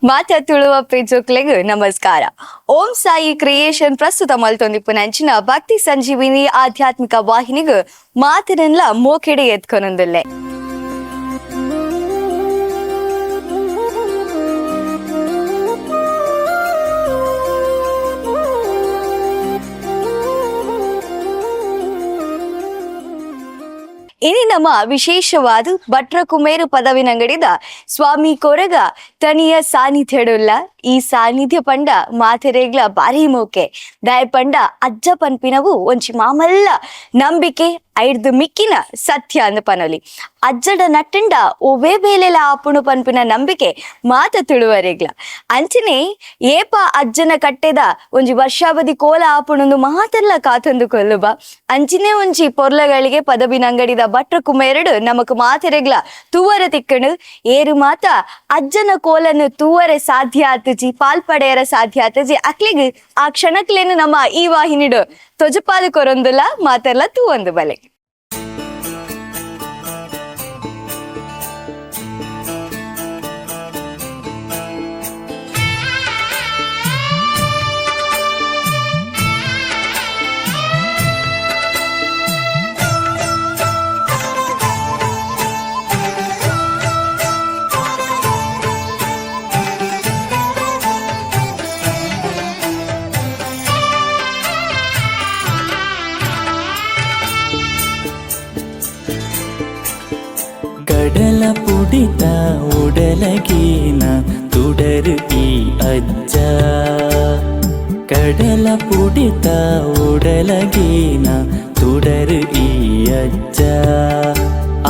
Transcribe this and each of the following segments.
ಮಾತ ತುಳುವ ಪೇಜೋಕ್ಲೆಗ್ ನಮಸ್ಕಾರ. ಓಂ ಸಾಯಿ ಕ್ರಿಯೇಷನ್ ಪ್ರಸ್ತುತ ಮಲ್ತೊಂದಿಪ್ಪುನಂಚಿನ ಭಕ್ತಿ ಸಂಜೀವಿನಿ ಆಧ್ಯಾತ್ಮಿಕ ವಾಹಿನಿಗ್ ಮಾತಿನನ್ಲ ಮೋಕೆಡೆ ಎತ್ಕೊನೊಂದುಲ್ಲೆ. ಇನಿ ನಮ್ಮ ವಿಶೇಷವಾದ ಭಟ್ರ ಕುಮೇರು ಪದವಿನಂಗಡಿದ ಸ್ವಾಮಿ ಕೊರಗ ತನಿಯ ಸಾನ್ನಿಧ್ಯಡುಲ್ಲ. ಈ ಸಾನ್ನಿಧ್ಯ ಪಂಡ ಮಾತೆರೆಗ್ಲ ಬಾರಿ ಮೋಕೆ. ದಾಯ ಪಂಡ ಅಜ್ಜ ಪನ್ಪಿನವು ಒಂಜಿ ಮಾಮಲ್ಲ ನಂಬಿಕೆ, ಐಡ್ದು ಮಿಕ್ಕಿನ ಸತ್ಯ ಅಂದ್ ಪನೊಲಿ. ಅಜ್ಜಡ ನಟ್ಟಂಡ ಒವ್ವೇ ಬೇಲೆಲ ಆಪುಣು ಪನ್ಪಿನ ನಂಬಿಕೆ ಮಾತ ತುಳುವರೆಗ್ಲ. ಅಂಚನೆ ಏಪ ಅಜ್ಜನ ಕಟ್ಟೆದ ಒಂಜಿ ವರ್ಷಾವಧಿ ಕೋಲ ಆಪುಣೊಂದು ಮಾತೆಲ್ಲ ಕಾತೊಂದು ಕೊಲ್ಲುಬ. ಅಂಚಿನೇ ಒಂಜಿ ಪೊರ್ಲಗಳಿಗೆ ಪದವಿನಂಗಡಿದ ಭಟ್ರ ಕುಮೇರಡು ನಮಕ್ ಮಾತೆರೆಗ್ಲ ತೂವರ ತಿಕ್ಕಣು. ಏರು ಮಾತ ಅಜ್ಜನ ಕೋಲನ್ನು ತೂವರೆ ಸಾಧ್ಯ ಆತುಜಿ, ಪಾಲ್ ಪಡೆಯರ ಸಾಧ್ಯ ಆತುಜಿ, ಅಕ್ಲಿಗ್ ಆ ಕ್ಷಣಕ್ಲೇನು ನಮ್ಮ ಈ ವಾಹಿನಿಡು ತೊಜಪಾದ ಕೊರೊಂದುಲ ಮಾತೆಲ್ಲ ತೂವೊಂದು ಬಲೆ. ಕಡಲ ಪುಡಿತ ಉಡಲಗೇನ ತುಡರು ಈ ಅಜ್ಜ. ಕಡಲ ಪುಡಿತ ಉಡಲಗೇನ ತುಡರು ಈ ಅಜ್ಜ.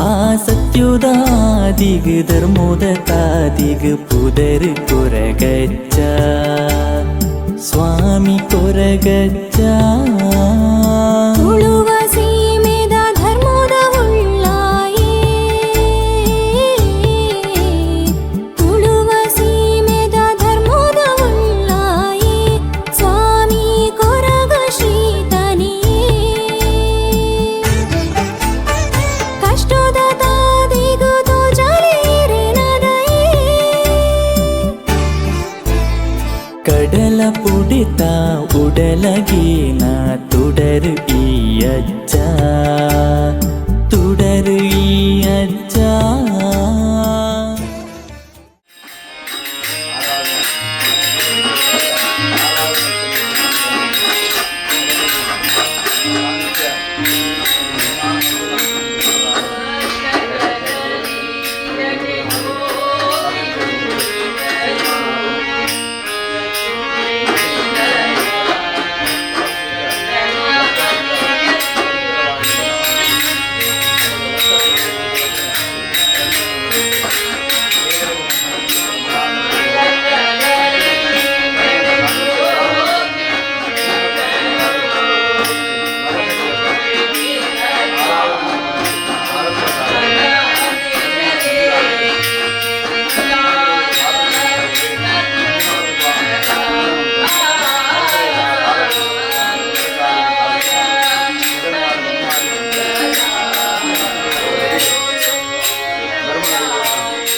ಆ ಸತ್ಯುದಾದಿಗ್ ಧರ್ಮೋದ ತಾದಿಗ್ ಪುದರ್ ಕೊರಗಜ್ಜ, ಸ್ವಾಮಿ ಕೊರಗಜ್ಜ. ತುಳುವ ಸೀಮೆದ ಧರ್ಮದ ಉಳ್ಳಾಯೇ, ತುಳುವ ಸೀಮೆದ ಧರ್ಮದ ಉಳ್ಳಾಯೇ, ಸ್ವಾಮಿ ಕೊರಗ ಶ್ರೀತನಿಯೇ. ಕಷ್ಟದ ತಾದಿಗು ತೋಜಲೇರೆನದಯೇ. ಕಡಲ ಪುಡಿತ ಉಡಲಗೇನ ತುಡರು ಈ ಅಜ್ಜ, ತುಡರು ಈ ಅಜ್ಜ.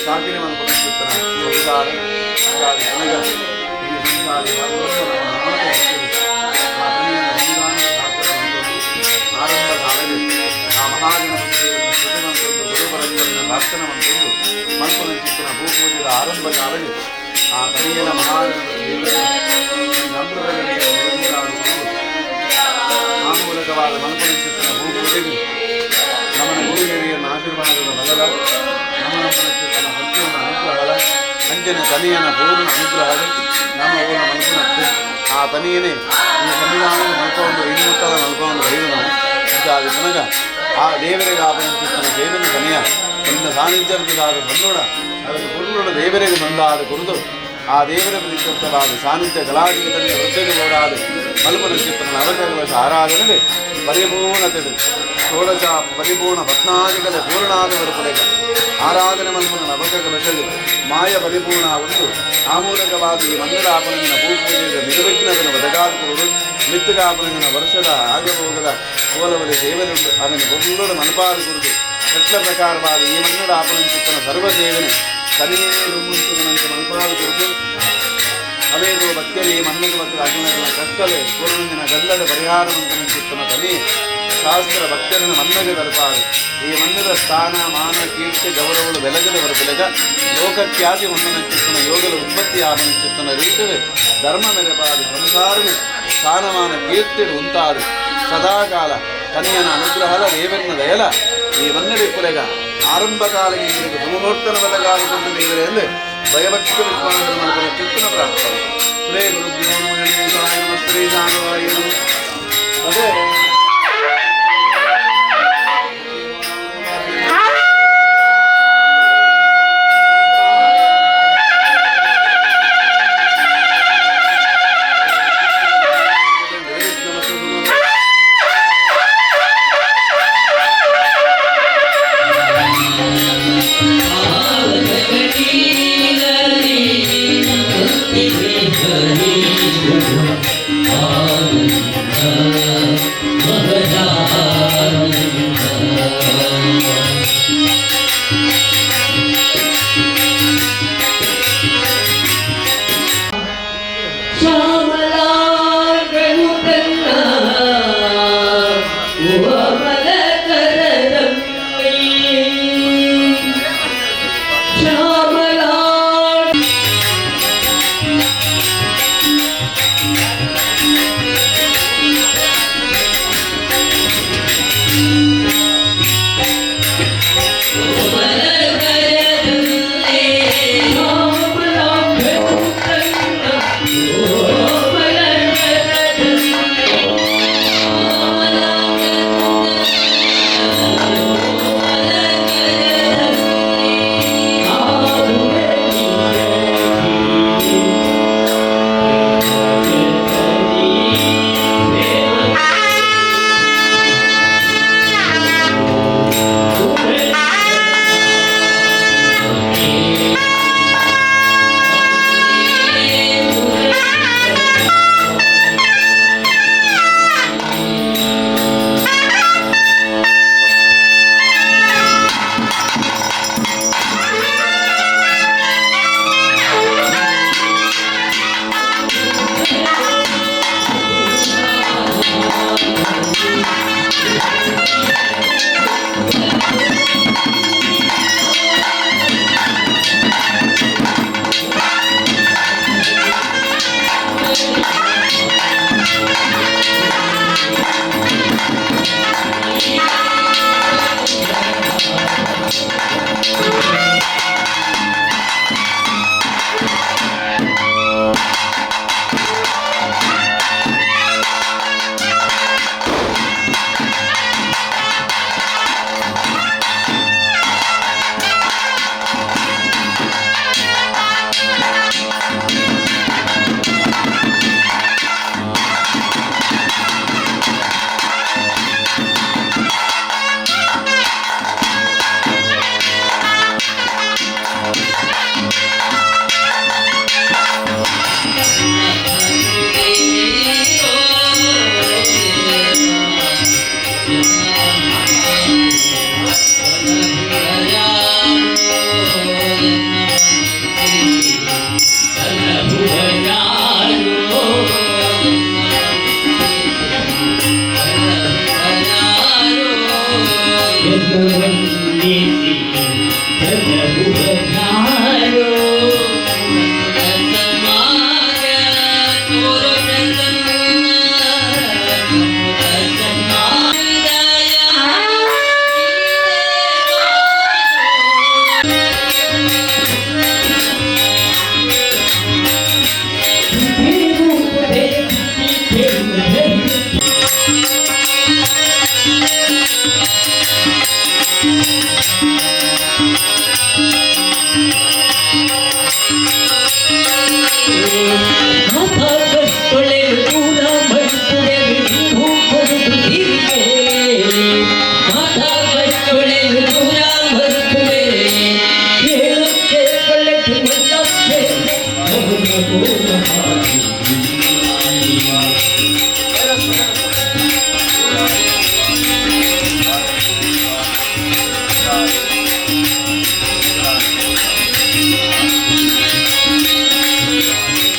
ಸಾಕಿನ ಮನ್ಪುನ ಸಂಸಾರ ಹಾಗಾಗಿ ಕೊನೆಗ ಈ ಸಂಸಾರ ಆರಂಭ ಕಾಲದಲ್ಲಿ ಆ ಮಹಾಗಣಪತಿಯನ್ನು ಸ್ತುತಿ ಮಂತೊಂದು, ಗುರುಪರಂಪರೆಯ ಪ್ರಾರ್ಥನೆ ಮಂತೊಂದು ಮಲ್ಪನ ಚಿಕ್ಕನ ಭೂಪೂಜೆದ ಆರಂಭ ಕಾಲದಲ್ಲಿ ಆ ತನಿಯನ ಮಹಾಗಣಪತಿ ಆ ಮೂಲಕವಾದ ಮಲ್ಪನ ಚಿಕ್ಕನ ಭೂಪೂಜೆಗೆ ನಮ್ಮನ ಗುರು ಹಿರಿಯನ ಆಶೀರ್ವಾದದ ಬಲದ, ನಮ್ಮ ನಮ್ಮನ ಚಿತ್ತನ ಭಕ್ತಿಯನ್ನು ಅನುಗ್ರಹದ, ಅಂಜನ ತನಿಯನ ಪೂರ್ಣ ಅನುಗ್ರಹದ ನಮ್ಮ ಊರಿನ ಮಲ್ಪನತ್ತು ಆ ತನಿಯನೇ ಈ ಸನ್ನಿಧಾನದ ಮಲ್ಕೊಂಡು ಇನ್ನುತ್ತದ ಮಲ್ಕೊಂಡು ಬೈದು ನಾವು ಅಂಚಾದ ಪುನಗ ಆ ದೇವರಿಗೆ ಆಪನ ಚಿತ್ತನ ದೇವನ ತನಿಯ ತನ್ನ ಸಾನ್ನಿಧ್ಯದಾದ ಬಂದೋಡ ಅದನ್ನು ಪುರುಷ ದೇವರಿಗೆ ಬಂದಾದ ಕುರಿತು ಆ ದೇವರ ಪ್ರೀತ್ಯರ್ಥವಾದ ಸಾನ್ನಿಧ್ಯ ಕಲಾಜೀವಿತನಿಗೆ ವೃದ್ಧಿಗೆ ಬೋಡಾದ ಮಲ್ಪನ ಚಿತ್ತನ ನವಕಲಶ ಆರಾಧನೆಗೆ ಪರಿಪೂರ್ಣತೆ ಷೋಡಶ ಪರಿಪೂರ್ಣ ಪತ್ನಾದಿಗಳ ಪೂರ್ಣಾದ ಬರುಪಡೆಗ ಆರಾಧನೆ ಮಲ್ಪನ ನವಕ ಕಲಶಲು ಮಾಯ ಪರಿಪೂರ್ಣ ಒಂದು ಆ ಮೂಲಕವಾದ ಈ ಮಂದಿರ ಆಪನಂಗಿನ ಭೂಪೂಜೆಯ ನಿರ್ವಿಘ್ನದನ ಒದಗಾದುಕೊಡು. ಮಿತ್ತುಗಾಪನಂಗಿನ ವರ್ಷದ ಆಗಭೋಗದ ಕೋಲವಲಿ ಸೇವನುಂಟು ಅದನ್ನು ಬೊಲ್ಲೋಡು ಮನಪಾದು ಕುರಿತು ಕಟ್ಲ ಪ್ರಕಾರವಾದ ಈ ಮನ್ನಡ ಆಪನಂಚಿತ್ತನ ಸರ್ವ ಸೇವನೆ ತನಿಯೇ ದುಮ್ಮುಂಚುಗನಂತೆ ಮನಪಾದು ಕುರಿತು. ಅವೇದೋ ಭಕ್ತರೇ ಮಣ್ಣಿಗೆ ಮತ್ತು ಅಗ್ನಗಳ ಕಷ್ಟಲೆ ಪೂರ್ಣಂದಿನ ಗಲ್ಲದ ಪರಿಹಾರವಂತ ಚಿತ್ತನ ತನಿ ಶಾಸ್ತ್ರ ಭಕ್ತರನ್ನು ಮಣ್ಣಿಗೆ ತಲುಪಾರು. ಈ ಮಣ್ಣಿನ ಸ್ಥಾನ ಮಾನ ಕೀರ್ತಿ ಗೌರವಗಳು ಬೆಲಗದ ಬರಬೆಲಗ ಲೋಕಖ್ಯಾತಿ ಹೊಂದನ ಚಿತ್ತನ ಯೋಗದ ಉತ್ಪತ್ತಿ ಆಮನ ಚಿತ್ತನ ರೀತಿಯೇ ಧರ್ಮ ಮೆರೆಪಾದು ಸಂಸಾರನು ಸ್ಥಾನಮಾನ ಕೀರ್ತಿ ಉಂತಾರು ಸದಾಕಾಲ ತನಿಯನ ಅನುಗ್ರಹದ ದೇವರನ್ನ ದಯಲ ಈ ಮನ್ನಡಿ ಪುಲೆಗ ಆರಂಭ ಕಾಲಿಗೆ ಸುಮೂರ್ತನ ಬಲಗಾಲಿಕೊಂಡು ದೇವರೇ ಎಂದು ಭಯಭಕ್ತಿ ವಿಶ್ವಾಸದ ಮನಸ್ಸಿನ ಚಿತ್ತನ ಪ್ರಾರ್ಥನೆ. ಶ್ರೀ ಗುರುಭ್ಯೋ ನಮಃ. ನಮಃ ಶ್ರೀ ಶಾನುವಾಯ ನಮಃ. ಅದೇ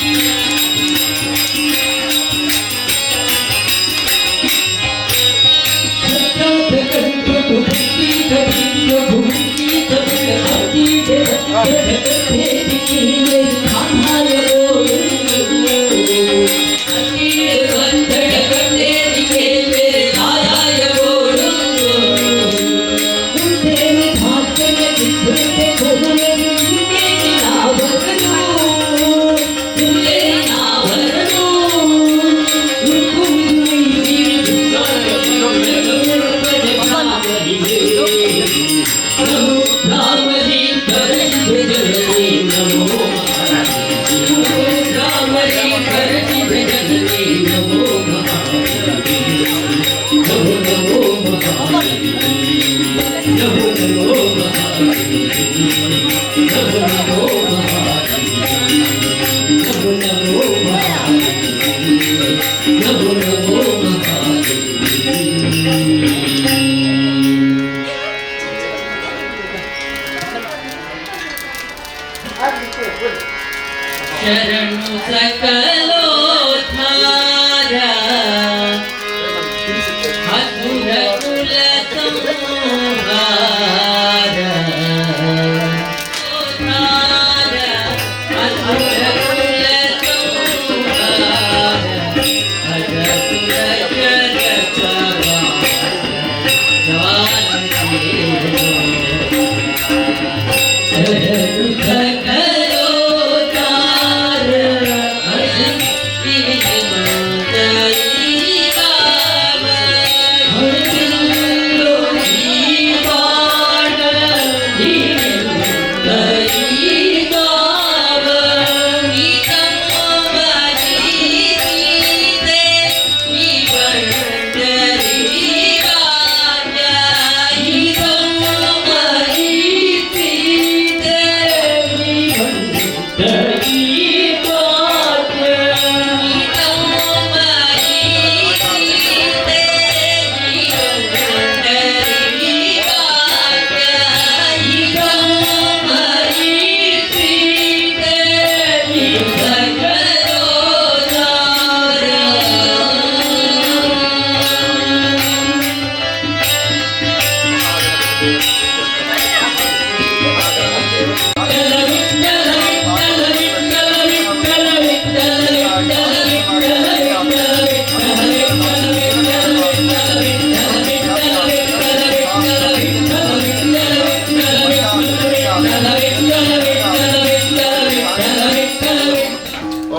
Thank ಶರಣು ಸಕಲೋದ್ಧಾರ ಅಸುರ ಕುಲ ಸಂಹಾರ ಉದ್ಧಾರ ಅಸುರ ಕುಲ ಸಂಹಾರ ಅಜಸುರ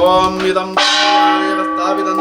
ಓಂ ಇದಂ ಸ್ಥಾಪಿತಂ.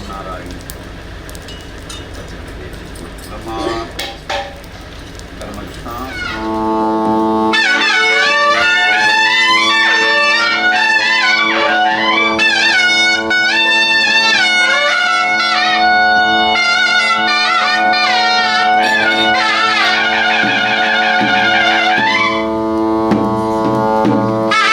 ನಾರಾಯಣ ಬ್ರಹ್ಮ ಧರ್ಮಕೃಷ್ಣ. ಆ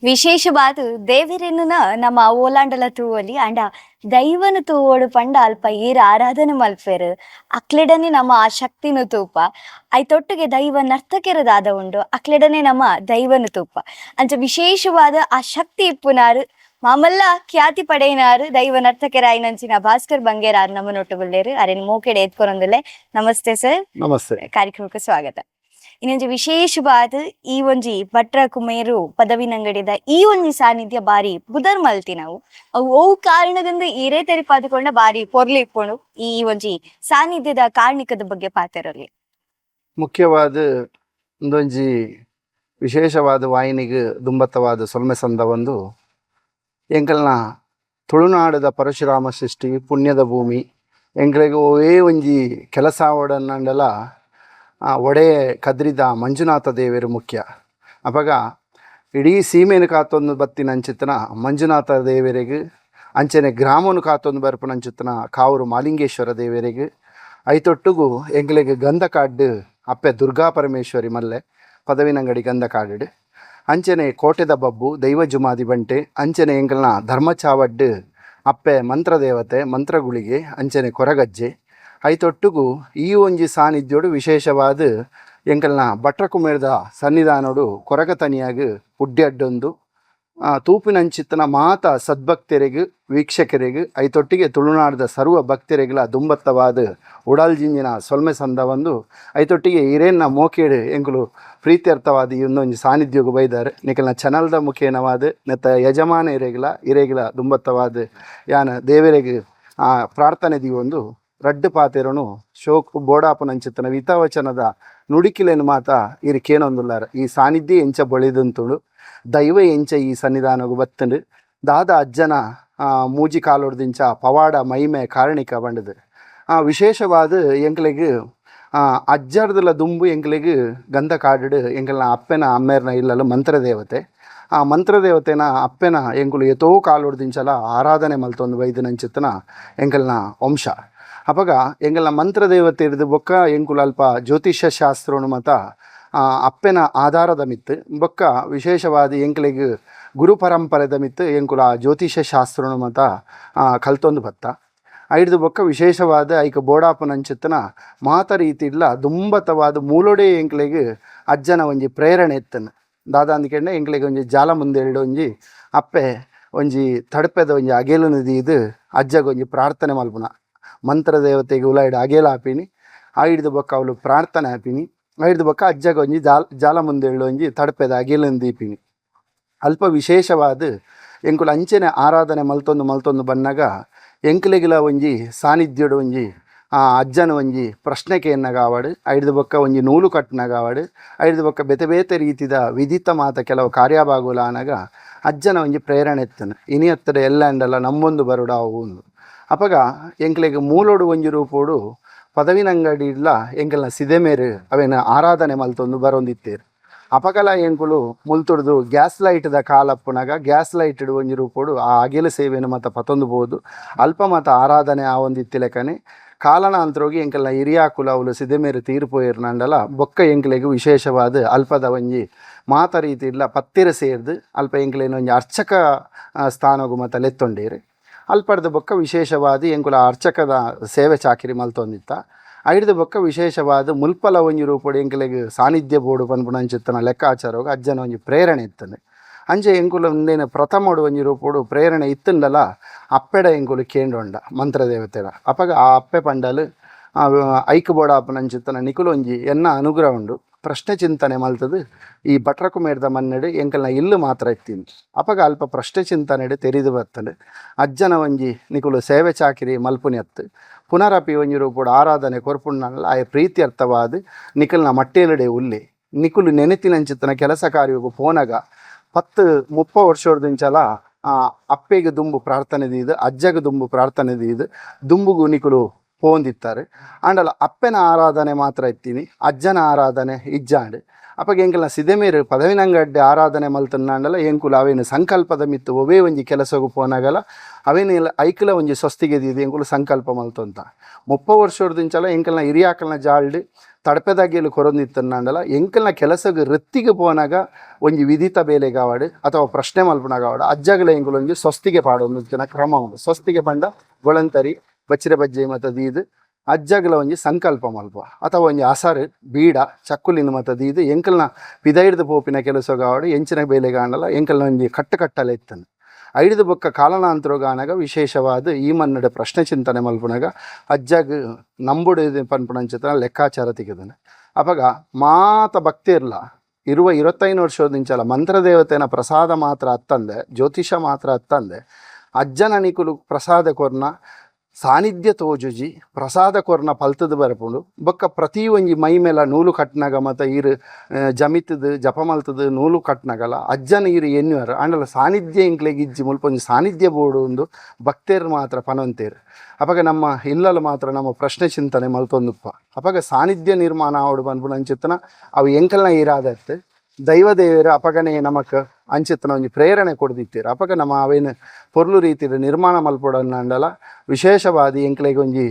ವಿಶೇಷವಾದ ದೇವರನ್ನ ನಮ್ಮ ಓಲಾಂಡಲ ತೂವಲಿ ಅಂಡ ದೈವನ ತೂವೋಡು ಪಂಡ ಅಲ್ಪ ಏರ್ ಆರಾಧನೆ ಮಲ್ಪೆರು ಅಕ್ಲೆಡನೆ ನಮ್ಮ ಆ ಶಕ್ತಿನು ತೂಪ ಐತೊಟ್ಟಿಗೆ ದೈವ ನರ್ತಕೆರದಾದ ಉಂಡು ಅಕ್ಲೆಡನೆ ನಮ್ಮ ದೈವನು ತೂಪ ಅಂಚ ವಿಶೇಷವಾದ ಆ ಶಕ್ತಿ ಇಪ್ಪುನಾರು ಮಾಮಲ್ಲ ಖ್ಯಾತಿ ಪಡೆಯಿನಾರು ದೈವ ನರ್ತಕರಾಯಿನಂಚಿನ ಭಾಸ್ಕರ್ ಬಂಗೇರಾರ್ ನಮ್ಮ ನೊಟ್ಟುಗುಳ್ಳೇರು ಅರೆನ್ ಮೋಕೆಡೆ ಎತ್ಕೊನೊಂದುಲ್ಲೆ. ನಮಸ್ತೆ ಸರ್. ನಮಸ್ತೆ. ಕಾರ್ಯಕ್ರಮಕ್ಕೆ ಸ್ವಾಗತ. ಇನ್ನೊಂಜಿ ವಿಶೇಷವಾದ ಈ ಒಂಜಿ ಭಟ್ರ ಕುಮೇರು ಪದವಿನಂಗಡಿದ ಈ ಒಂಜಿ ಸಾನ್ನಿಧ್ಯ ಬಾರಿ ಬುದರ್ ಮಲ್ತಿ ನಾವು ಅವು ಅವು ಕಾರಣದಿಂದ ಈರೇ ತೆರಿಪಾದುಕೊಂಡ ಬಾರಿ ಪೊರ್ಲು ಇಪ್ಪುಂಡು. ಈ ಒಂಜಿ ಸಾನ್ನಿಧ್ಯದ ಕಾರಣಿಕದ ಬಗ್ಗೆ ಪಾತೆರಲಿ. ಮುಖ್ಯವಾದ ಒಂದೊಂಜಿ ವಿಶೇಷವಾದ ವಾಹಿನಿಗೆ ದುಂಬತ್ತವಾದ ಸೊಲ್ಮೆ ಸಂದ ಒಂದು ಎಂಕಲ್ನ ತುಳುನಾಡದ ಪರಶುರಾಮ ಸೃಷ್ಟಿ ಪುಣ್ಯದ ಭೂಮಿ ಎಂಕ್ಲೆಗ್ ಒವೇ ಒಂಜಿ ಕೆಲಸ ಆವಡನ್ನಂಡಲ ಒಡೆ ಕದ್ರಿದ ಮಂಜುನಾಥ ದೇವರು ಮುಖ್ಯ. ಅಪಗ ಇಡೀ ಸೀಮೆನು ಕಾತೊಂದು ಬತ್ತಿನ ಅಂಚಿತ್ತನ ಮಂಜುನಾಥ ದೇವರಿಗೆ, ಅಂಚನೆ ಗ್ರಾಮನು ಕಾತೊಂದು ಬರ್ಪುನಂಚಿತ್ತನ ಕಾವೂರು ಮಾಲಿಂಗೇಶ್ವರ ದೇವರಿಗೆ, ಐತೊಟ್ಟುಗು ಎಂಕ್ಲೆಗ್ ಗಂಧ ಕಾಡು ಅಪ್ಪೆ ದುರ್ಗಾ ಪರಮೇಶ್ವರಿ ಮಲ್ಲೆ ಪದವಿನಂಗಡಿ ಗಂಧ ಕಾಡು, ಅಂಚನೆ ಕೋಟೆದ ಬಬ್ಬು ದೈವ ಜುಮಾದಿ ಬಂಟೆ, ಅಂಚನೆ ಎಂಕಲ್ನ ಧರ್ಮಚಾವಡ್ಡು ಅಪ್ಪೆ ಮಂತ್ರದೇವತೆ ಮಂತ್ರಗುಳಿಗೆ, ಅಂಚನೆ ಕೊರಗಜ್ಜೆ, ಐತೊಟ್ಟುಗು ಈ ಒಂಜಿ ಸಾನ್ನಿಧ್ಯೋಡು ವಿಶೇಷವಾದ ಎಂಕಲ್ನ ಭಟ್ರಕುಮೇರದ ಸನ್ನಿಧಾನೋಡು ಕೊರಗತನಿಯಾಗ ಉಡ್ಡಿ ಅಡ್ಡೊಂದು ತೂಪಿನಂಚಿತ್ತನ ಮಾತ ಸದ್ಭಕ್ತರಿಗೆ ವೀಕ್ಷಕರಿಗೆ ಐತೊಟ್ಟಿಗೆ ತುಳುನಾಡದ ಸರ್ವ ಭಕ್ತರಿಗೆಲ ದುಂಬತ್ತವಾದ ಉಡಾಲ್ಜಿಂಜಿನ ಸೊಲ್ಮೆ ಸಂದ ಒಂದು ಐತೊಟ್ಟಿಗೆ ಇರೇನ್ನ ಮೋಕೇಡು ಎಂಕುಲು ಪ್ರೀತ್ಯರ್ಥವಾದ ಈ ಒಂದೊಂಜಿ ಸಾನ್ನಿಧ್ಯೋಗು ಬೈದಾರೆ. ನಿಕಲ್ನ ಚಾನಲ್ದ ಮುಖೇನವಾದ ನೆತ್ತ ಯಜಮಾನ ಇರೆಗಿಲ ಇರೆಗಿಲ ದುಂಬತ್ತವಾದ ಯಾನ ದೇವರಿಗೆ ಆ ಪ್ರಾರ್ಥನೆ ದೀವೊಂದು ರಡ್ಡು ಪಾತೆರನು ಶೋಕ್ ಬೋಡಾಪುನಂಚಿತ್ತನ ವಿತವಚನದ ನುಡಿಕಿಲೇನು ಮಾತ ಇರು ಕೇನೊಂದುಲ್ಲಾರ. ಈ ಸಾನ್ನಿಧ್ಯ ಎಂಚ ಬೊಳಿದಂತುಳು, ದೈವ ಎಂಚ ಈ ಸನ್ನಿಧಾನಗು ಬತ್ತಂಡು, ದಾದ ಅಜ್ಜನ ಮೂಜಿ ಕಾಲೊಡ್ದಿಂಚ ಪವಾಡ ಮಹಿಮೆ ಕಾರಣಿಕ ಬಂಡದು. ವಿಶೇಷವಾದ ಎಂಕ್ಲೆಗ್ ಅಜ್ಜರ್ದಲ ದುಂಬು ಎಂಕ್ಲೆಗ್ ಗಂಧ ಕಾಡು ಎಂಕಲ್ನ ಅಪ್ಪೆನ ಅಮ್ಮೇರ್ನ ಇಲ್ಲಲು ಮಂತ್ರದೇವತೆ. ಆ ಮಂತ್ರದೇವತೆನ ಅಪ್ಪೆನ ಎಂಕುಲು ಏತೋ ಕಾಲೊಡ್ದಿಂಚಲ ಆರಾಧನೆ ಮಲ್ತೊಂದು ಬೈದಿನಂಚಿತ್ತನ ಎಂಕಲ್ನ ವಂಶ. ಅಪಗ ಎಂಕಲ್ನ ಮಂತ್ರದೇವತೆ ಇರ್ದು ಬೊಕ್ಕ ಎಂಕುಲು ಅಲ್ಪ ಜ್ಯೋತಿಷ್ಯ ಶಾಸ್ತ್ರನು ಮತ ಅಪ್ಪೆನ ಆಧಾರದ ಮಿತ್ತು ಬೊಕ್ಕ ವಿಶೇಷವಾದ ಎಂಕ್ಲೆಗ್ ಗುರು ಪರಂಪರೆದ ಮಿತ್ತು ಎಂಕುಲು ಆ ಜ್ಯೋತಿಷ್ಯ ಶಾಸ್ತ್ರನು ಮತ ಕಲ್ತೊಂದು ಬತ್ತ. ಐಡ್ದು ಬೊಕ್ಕ ವಿಶೇಷವಾದ ಐಕ ಬೋಡಾಪುನಂಚಿತ್ತನ ಮಾತ ರೀತಿ ಇಲ್ಲ ದುಂಬತವಾದ ಮೂಲೊಡೆ ಎಂಕ್ಲೆಗ್ ಅಜ್ಜನ ಒಂಜಿ ಪ್ರೇರಣೆ ಇತ್ತನು. ದಾದ ಅಂದ್ಕೆಂಡ ಎಂಕ್ಲೆಗ್ ಒಂಜಿ ಜಾಲ ಮುಂದೆರಡು ಒಂಜಿ ಅಪ್ಪೆ ಒಂಜಿ ತಡಪೆದ ಒಂಜಿ ಅಗೇಲು ನದಿ ಇದು ಅಜ್ಜಗ ಒಂಜಿ ಪ್ರಾರ್ಥನೆ ಮಲ್ಪುನ ಮಂತ್ರದೇವತೆಗೆ ಉಲಾಯ್ಡ್ ಅಗೇಲು ಆಪಿನಿ, ಆ ಹಿಡ್ದು ಬೊಕ್ಕ ಅವಳು ಪ್ರಾರ್ಥನೆ ಆಪಿನಿ, ಆ ಹಿಡ್ದು ಬೊಕ್ಕ ಅಜ್ಜಗ ಒಂಜಿ ಜಾಲ ಜಾಲ ಮುಂದೆಳ್ಳು ಒಂಜಿ ತಡಪೆದ ಅಗೇಲನ್ನು ದೀಪಿನಿ. ಅಲ್ಪ ವಿಶೇಷವಾದ ಎಂಕುಲು ಅಂಚನೆ ಆರಾಧನೆ ಮಲ್ತೊಂದು ಮಲ್ತೊಂದು ಬನ್ನಗ ಎಂಕ್ಲೆಗಿಲ ಒಂಜಿ ಸಾನ್ನಿಧ್ಯೋಡು ಒಂಜಿ ಆ ಅಜ್ಜನ ಒಂಜಿ ಪ್ರಶ್ನೆ ಕೇನ್ನಗ ಆವಡ್, ಐಡ್ದು ಬೊಕ್ಕ ಒಂಜಿ ನೂಲು ಕಟ್ಟನಾಗ ಆವಡ್, ಐಡ್ದು ಬೊಕ್ಕ ಬೇತೆ ಬೇತೆ ರೀತಿದ ವಿಧಿತ ಮಾತ ಕೆಲವು ಕಾರ್ಯಭಾಗುಲ ಆನಗ ಅಜ್ಜನ ಒಂಜಿ ಪ್ರೇರಣೆ ಇತ್ತನು ಇನಿ ಹತ್ತಿರ ಎಲ್ಲಂಡಲ ನಮ್ಮೊಂದು ಬರುಡಾವು ಉಂದು. ಅಪಗ ಎಂಕ್ಲೆಗ್ ಮೂಲೊಡು ಒಂಜಿ ರೂಪೋಡು ಪದವಿನಂಗಡಿ ಇಲ್ಲ ಎಂಕಲ್ನ ಸಿದೆಮೇರು ಅವೇನ ಆರಾಧನೆ ಮಲ್ತೊಂದು ಬರೊಂದಿತ್ತೇರು. ಅಪಗಲ ಎಂಕುಲು ಮುಲ್ತುಡ್ದು ಗ್ಯಾಸ್ ಲೈಟ್ದ ಕಾಲಪ್ಪುನಗ ಗ್ಯಾಸ್ ಲೈಟ್ ಒಂಜಿ ರೂಪೋಡು ಆ ಅಗಿಲ ಸೇವೆನು ಮತ ಪತೊಂದು ಬೋದು ಅಲ್ಪ ಮತ ಆರಾಧನೆ ಆವೊಂದಿತ್ತಿಲೆಕನೆ ಕಾಲನ ಅಂತರೋಗಿ ಎಂಕಲ್ನ ಹಿರಿಯಾಕುಲ ಅವಳು ಸಿದೆಮೇರು ತೀರ್ಪೋಯಿರ್ನಂಡಲ ಬೊಕ್ಕ ಎಂಕ್ಲೆಗ್ ವಿಶೇಷವಾದ ಅಲ್ಪದ ಒಂಜಿ ಮಾತ ರೀತಿ ಇಲ್ಲ ಪತ್ತಿರ ಸೇರ್ದು ಅಲ್ಪ ಎಂಕ್ಲೇನ ಒಂಜಿ ಅರ್ಚಕ ಸ್ಥಾನಗು ಮತ ಲೆತ್ತೊಂಡೇರು. ಅಲ್ಪಡ್ದ ಬೊಕ್ಕ ವಿಶೇಷವಾದ ಎಂಕುಲ ಅರ್ಚಕದ ಸೇವೆ ಚಾಕಿರಿ ಮಲ್ತೊಂದಿತ್ತ. ಐಡ್ದ ಬೊಕ್ಕ ವಿಶೇಷವಾದ ಮುಲ್ಪಲ ಒಂಜಿ ರೂಪೊಡು ಎಂಕ್ಲೆಗ್ ಸಾನ್ನಿಧ್ಯ ಬೋಡು ಪನ್ಪುನಂಚಿತ್ತನ ಲೆಕ್ಕಾಚಾರೋಗ ಅಜ್ಜನ ಒಂಜಿ ಪ್ರೇರಣೆ ಇತ್ತಂದೆ. ಅಂಚೆ ಎಂಕುಲು ಉಂದೇನ ಪ್ರಥಮಡು ಒಂಜಿ ರೂಪೊಡು ಪ್ರೇರಣೆ ಇತ್ತಂಡಲ ಅಪ್ಪೆಡ ಎಂಕುಲು ಕೇಂಡೊಂಡ ಮಂತ್ರದೇವತೆಡ. ಅಪಗ ಆ ಅಪ್ಪೆ ಪಂಡಲು ಐಕ್ ಬೋಡಾಪುನಂಚಿತ್ತನ ನಿಕುಲು ಒಂಜಿ ಎನ್ನ ಅನುಗ್ರಹ ಉಂಡು ಪ್ರಶ್ನೆ ಚಿಂತನೆ ಮಲ್ತದು ಈ ಭಟ್ರಕುಮೇರ್ದ ಮನ್ನಡು ಎಂಕಲ್ನ ಇಲ್ಲು ಮಾತ್ರ ಇತ್ತೀನಿ. ಅಪಗ ಅಲ್ಪ ಪ್ರಶ್ನೆ ಚಿಂತನೆಡು ತೆರಿದು ಬರ್ತದೆ ಅಜ್ಜನ ಒಂಜಿ ನಿಕುಲು ಸೇವೆ ಚಾಕಿರಿ ಮಲ್ಪುನಿ ಅತ್ತು ಪುನರಪಿ ಒಂಜಿ ರೂಪುಡು ಆರಾಧನೆ ಕೊರ್ಪುಣ್ಣಲ್ಲ ಆಯ ಪ್ರೀತಿ ಅರ್ಥವಾದ ನಿಕಲ್ನ ಮಟ್ಟೇಲುಡೆ ಉಲ್ಲಿ ನಿಕುಲು ನೆನೆತಿನಂಚಿತ್ತನ ಕೆಲಸ ಕಾರ್ಯಗು ಪೋನಗ 10-30 ವರ್ಷದಿಂಚಲ ಆ ಅಪ್ಪೆಗೆ ದುಂಬು ಪ್ರಾರ್ಥನೆ ದೀದು ಅಜ್ಜಗೆ ದುಂಬು ಪ್ರಾರ್ಥನೆ ದೀದು ದುಂಬುಗು ನಿಕುಲು ಪೋಂದಿತ್ತಾರೆ. ಆಂಡಲ ಅಪ್ಪೆನ ಆರಾಧನೆ ಮಾತ್ರ ಇತ್ತೀನಿ, ಅಜ್ಜನ ಆರಾಧನೆ ಇಜ್ಜಾಂಡ್. ಅಪಗ ಎಂಕಲ್ನ ಸಿದೆಮೇರು ಪದವಿನಂಗಡ್ಡೆ ಆರಾಧನೆ ಮಲ್ತನ್ನಾಂಡಲ ಎಂಕುಲು ಅವೇನು ಸಂಕಲ್ಪದ ಮಿತ್ತು ಒವೇ ಒಂಜಿ ಕೆಲಸಗು ಪೋನಾಗಲ ಅವೇನು ಐಕಲ ಒಂಜಿ ಸ್ವಸ್ತಿಗೆ ದೀದು ಎಂಕುಲು ಸಂಕಲ್ಪ ಮಲ್ತೊಂತ 30 ವರ್ಷದಿಂಚಲ ಎಂಕಲ್ನ ಹಿರಿಯಾಕಲ್ನ ಜಾಲ್ಡ್ ತಡಪೆದಾಗೇಲು ಕೊರೊಂದಿತ್ತನ್ನಾಂಡಲ ಎಂಕಲ್ನ ಕೆಲಸಗ್ ವೃತ್ತಿಗೆ ಪೋನಾಗ ಒಂಜಿ ವಿಧಿತ ಬೇಲೆಗಾವಡು ಅಥವಾ ಪ್ರಶ್ನೆ ಮಲ್ಪುನಾಗಾವಡು ಅಜ್ಜಗಲ ಎಂಕುಲು ಒಂಜಿ ಸ್ವಸ್ತಿಗೆ ಪಾಡೊಂದು ಕ್ರಮ ಉಂಡು. ಸ್ವಸ್ತಿಗೆ ಪಂಡ ಗೊಳಂತರಿ ಬಚ್ಚಿರ ಬಜ್ಜೆ ಮತ ದೀದು ಅಜ್ಜಗಲ ಒಂಜಿ ಸಂಕಲ್ಪ ಮಲ್ಪ ಅಥವಾ ಒಂಜಿ ಅಸರು ಬೀಡ ಚಕ್ಕುಲಿನ ಮತ ದೀದು ಎಂಕಲ್ನ ಪಿದೈಡ್ದು ಪೋಪಿನ ಕೆಲಸಗಾವಡು ಎಂಚಿನ ಬೇಲೆಗಾಂಡಲ ಎಂಕಲ್ನ ಒಂಜಿ ಕಟ್ಟು ಕಟ್ಟಲೆ ಇತ್ತನು. ಐದು ಬೊಕ್ಕ ಕಾಲನಾಂತರಗಾನಗ ವಿಶೇಷವಾದ ಈ ಮನ್ನಡ ಪ್ರಶ್ನೆ ಚಿಂತನೆ ಮಲ್ಪುನಗ ಅಜ್ಜಗ್ ನಂಬುಡು ಪನ್ಪುನಂಚಿತ ಲೆಕ್ಕಾಚಾರ ತೆಗೆದನೆ. ಅಪಗ ಮಾತ ಭಕ್ತಿ ಇರ್ಲ ಇರುವ 25 ವರ್ಷದಿಂಚಲ ಮಂತ್ರದೇವತೆನ ಪ್ರಸಾದ ಮಾತ್ರ ಅತ್ತಂದೆ ಜ್ಯೋತಿಷ ಮಾತ್ರ ಅತ್ತಂದೆ ಅಜ್ಜನ ನಿಕುಲು ಪ್ರಸಾದ ಕೊರ್ನ ಸಾನ್ನಿಧ್ಯ ತೋಜುಜಿ ಪ್ರಸಾದ ಕೊರ್ನ ಪಲ್ತದ ಬರಪುಂಡು. ಬೊಕ್ಕ ಪ್ರತಿ ಒಂಜಿ ಮೈ ಮೇಲ ನೂಲು ಕಟ್ನಾಗ ಮತ ಈರು ಜಮಿತದು ಜಪ ಮಲ್ತದು ನೂಲು ಕಟ್ನಾಗಲ ಅಜ್ಜನ ಈರು ಎನ್ನುವರು ಆಂಡಲ ಸಾನ್ನಿಧ್ಯ ಎಂಕ್ಲೆಗ್ ಇಜ್ಜಿ ಮುಲ್ಪ ಒಂಜಿ ಸಾನ್ನಿಧ್ಯ ಬೋಡು ಒಂದು ಭಕ್ತೇರು ಮಾತ್ರ ಪನೊಂತೇರು. ಅಪಗ ನಮ್ಮ ಇಲ್ಲಲ ಮಾತ್ರ ನಮ್ಮ ಪ್ರಶ್ನೆ ಚಿಂತನೆ ಮಲ್ತೊಂದುಪ್ಪ. ಅಪಗ ಸಾನ್ನಿಧ್ಯ ನಿರ್ಮಾಣ ಆವಡು ಪನ್ಪುನ ಅಂಚಿತ್ತನ ಅವು ಎಂಕಲ್ನ ಇರಾದತ್ತು ದೈವ ದೇವರು ಅಪಗನೆ ನಮಕ್ ಅಂಚಿತ್ತನ ಒಂಜಿ ಪ್ರೇರಣೆ ಕೊಡ್ದಿತ್ತೀರು. ಅಪಗ ನಮ್ಮ ಅವೇನು ಪೊರ್ಲು ರೀತಿಯ ನಿರ್ಮಾಣ ಮಲ್ಪೊಡನ್ನಂಡಲ ವಿಶೇಷವಾದಿ ಎಂಕ್ಲೆಗ್ ಒಂಜಿ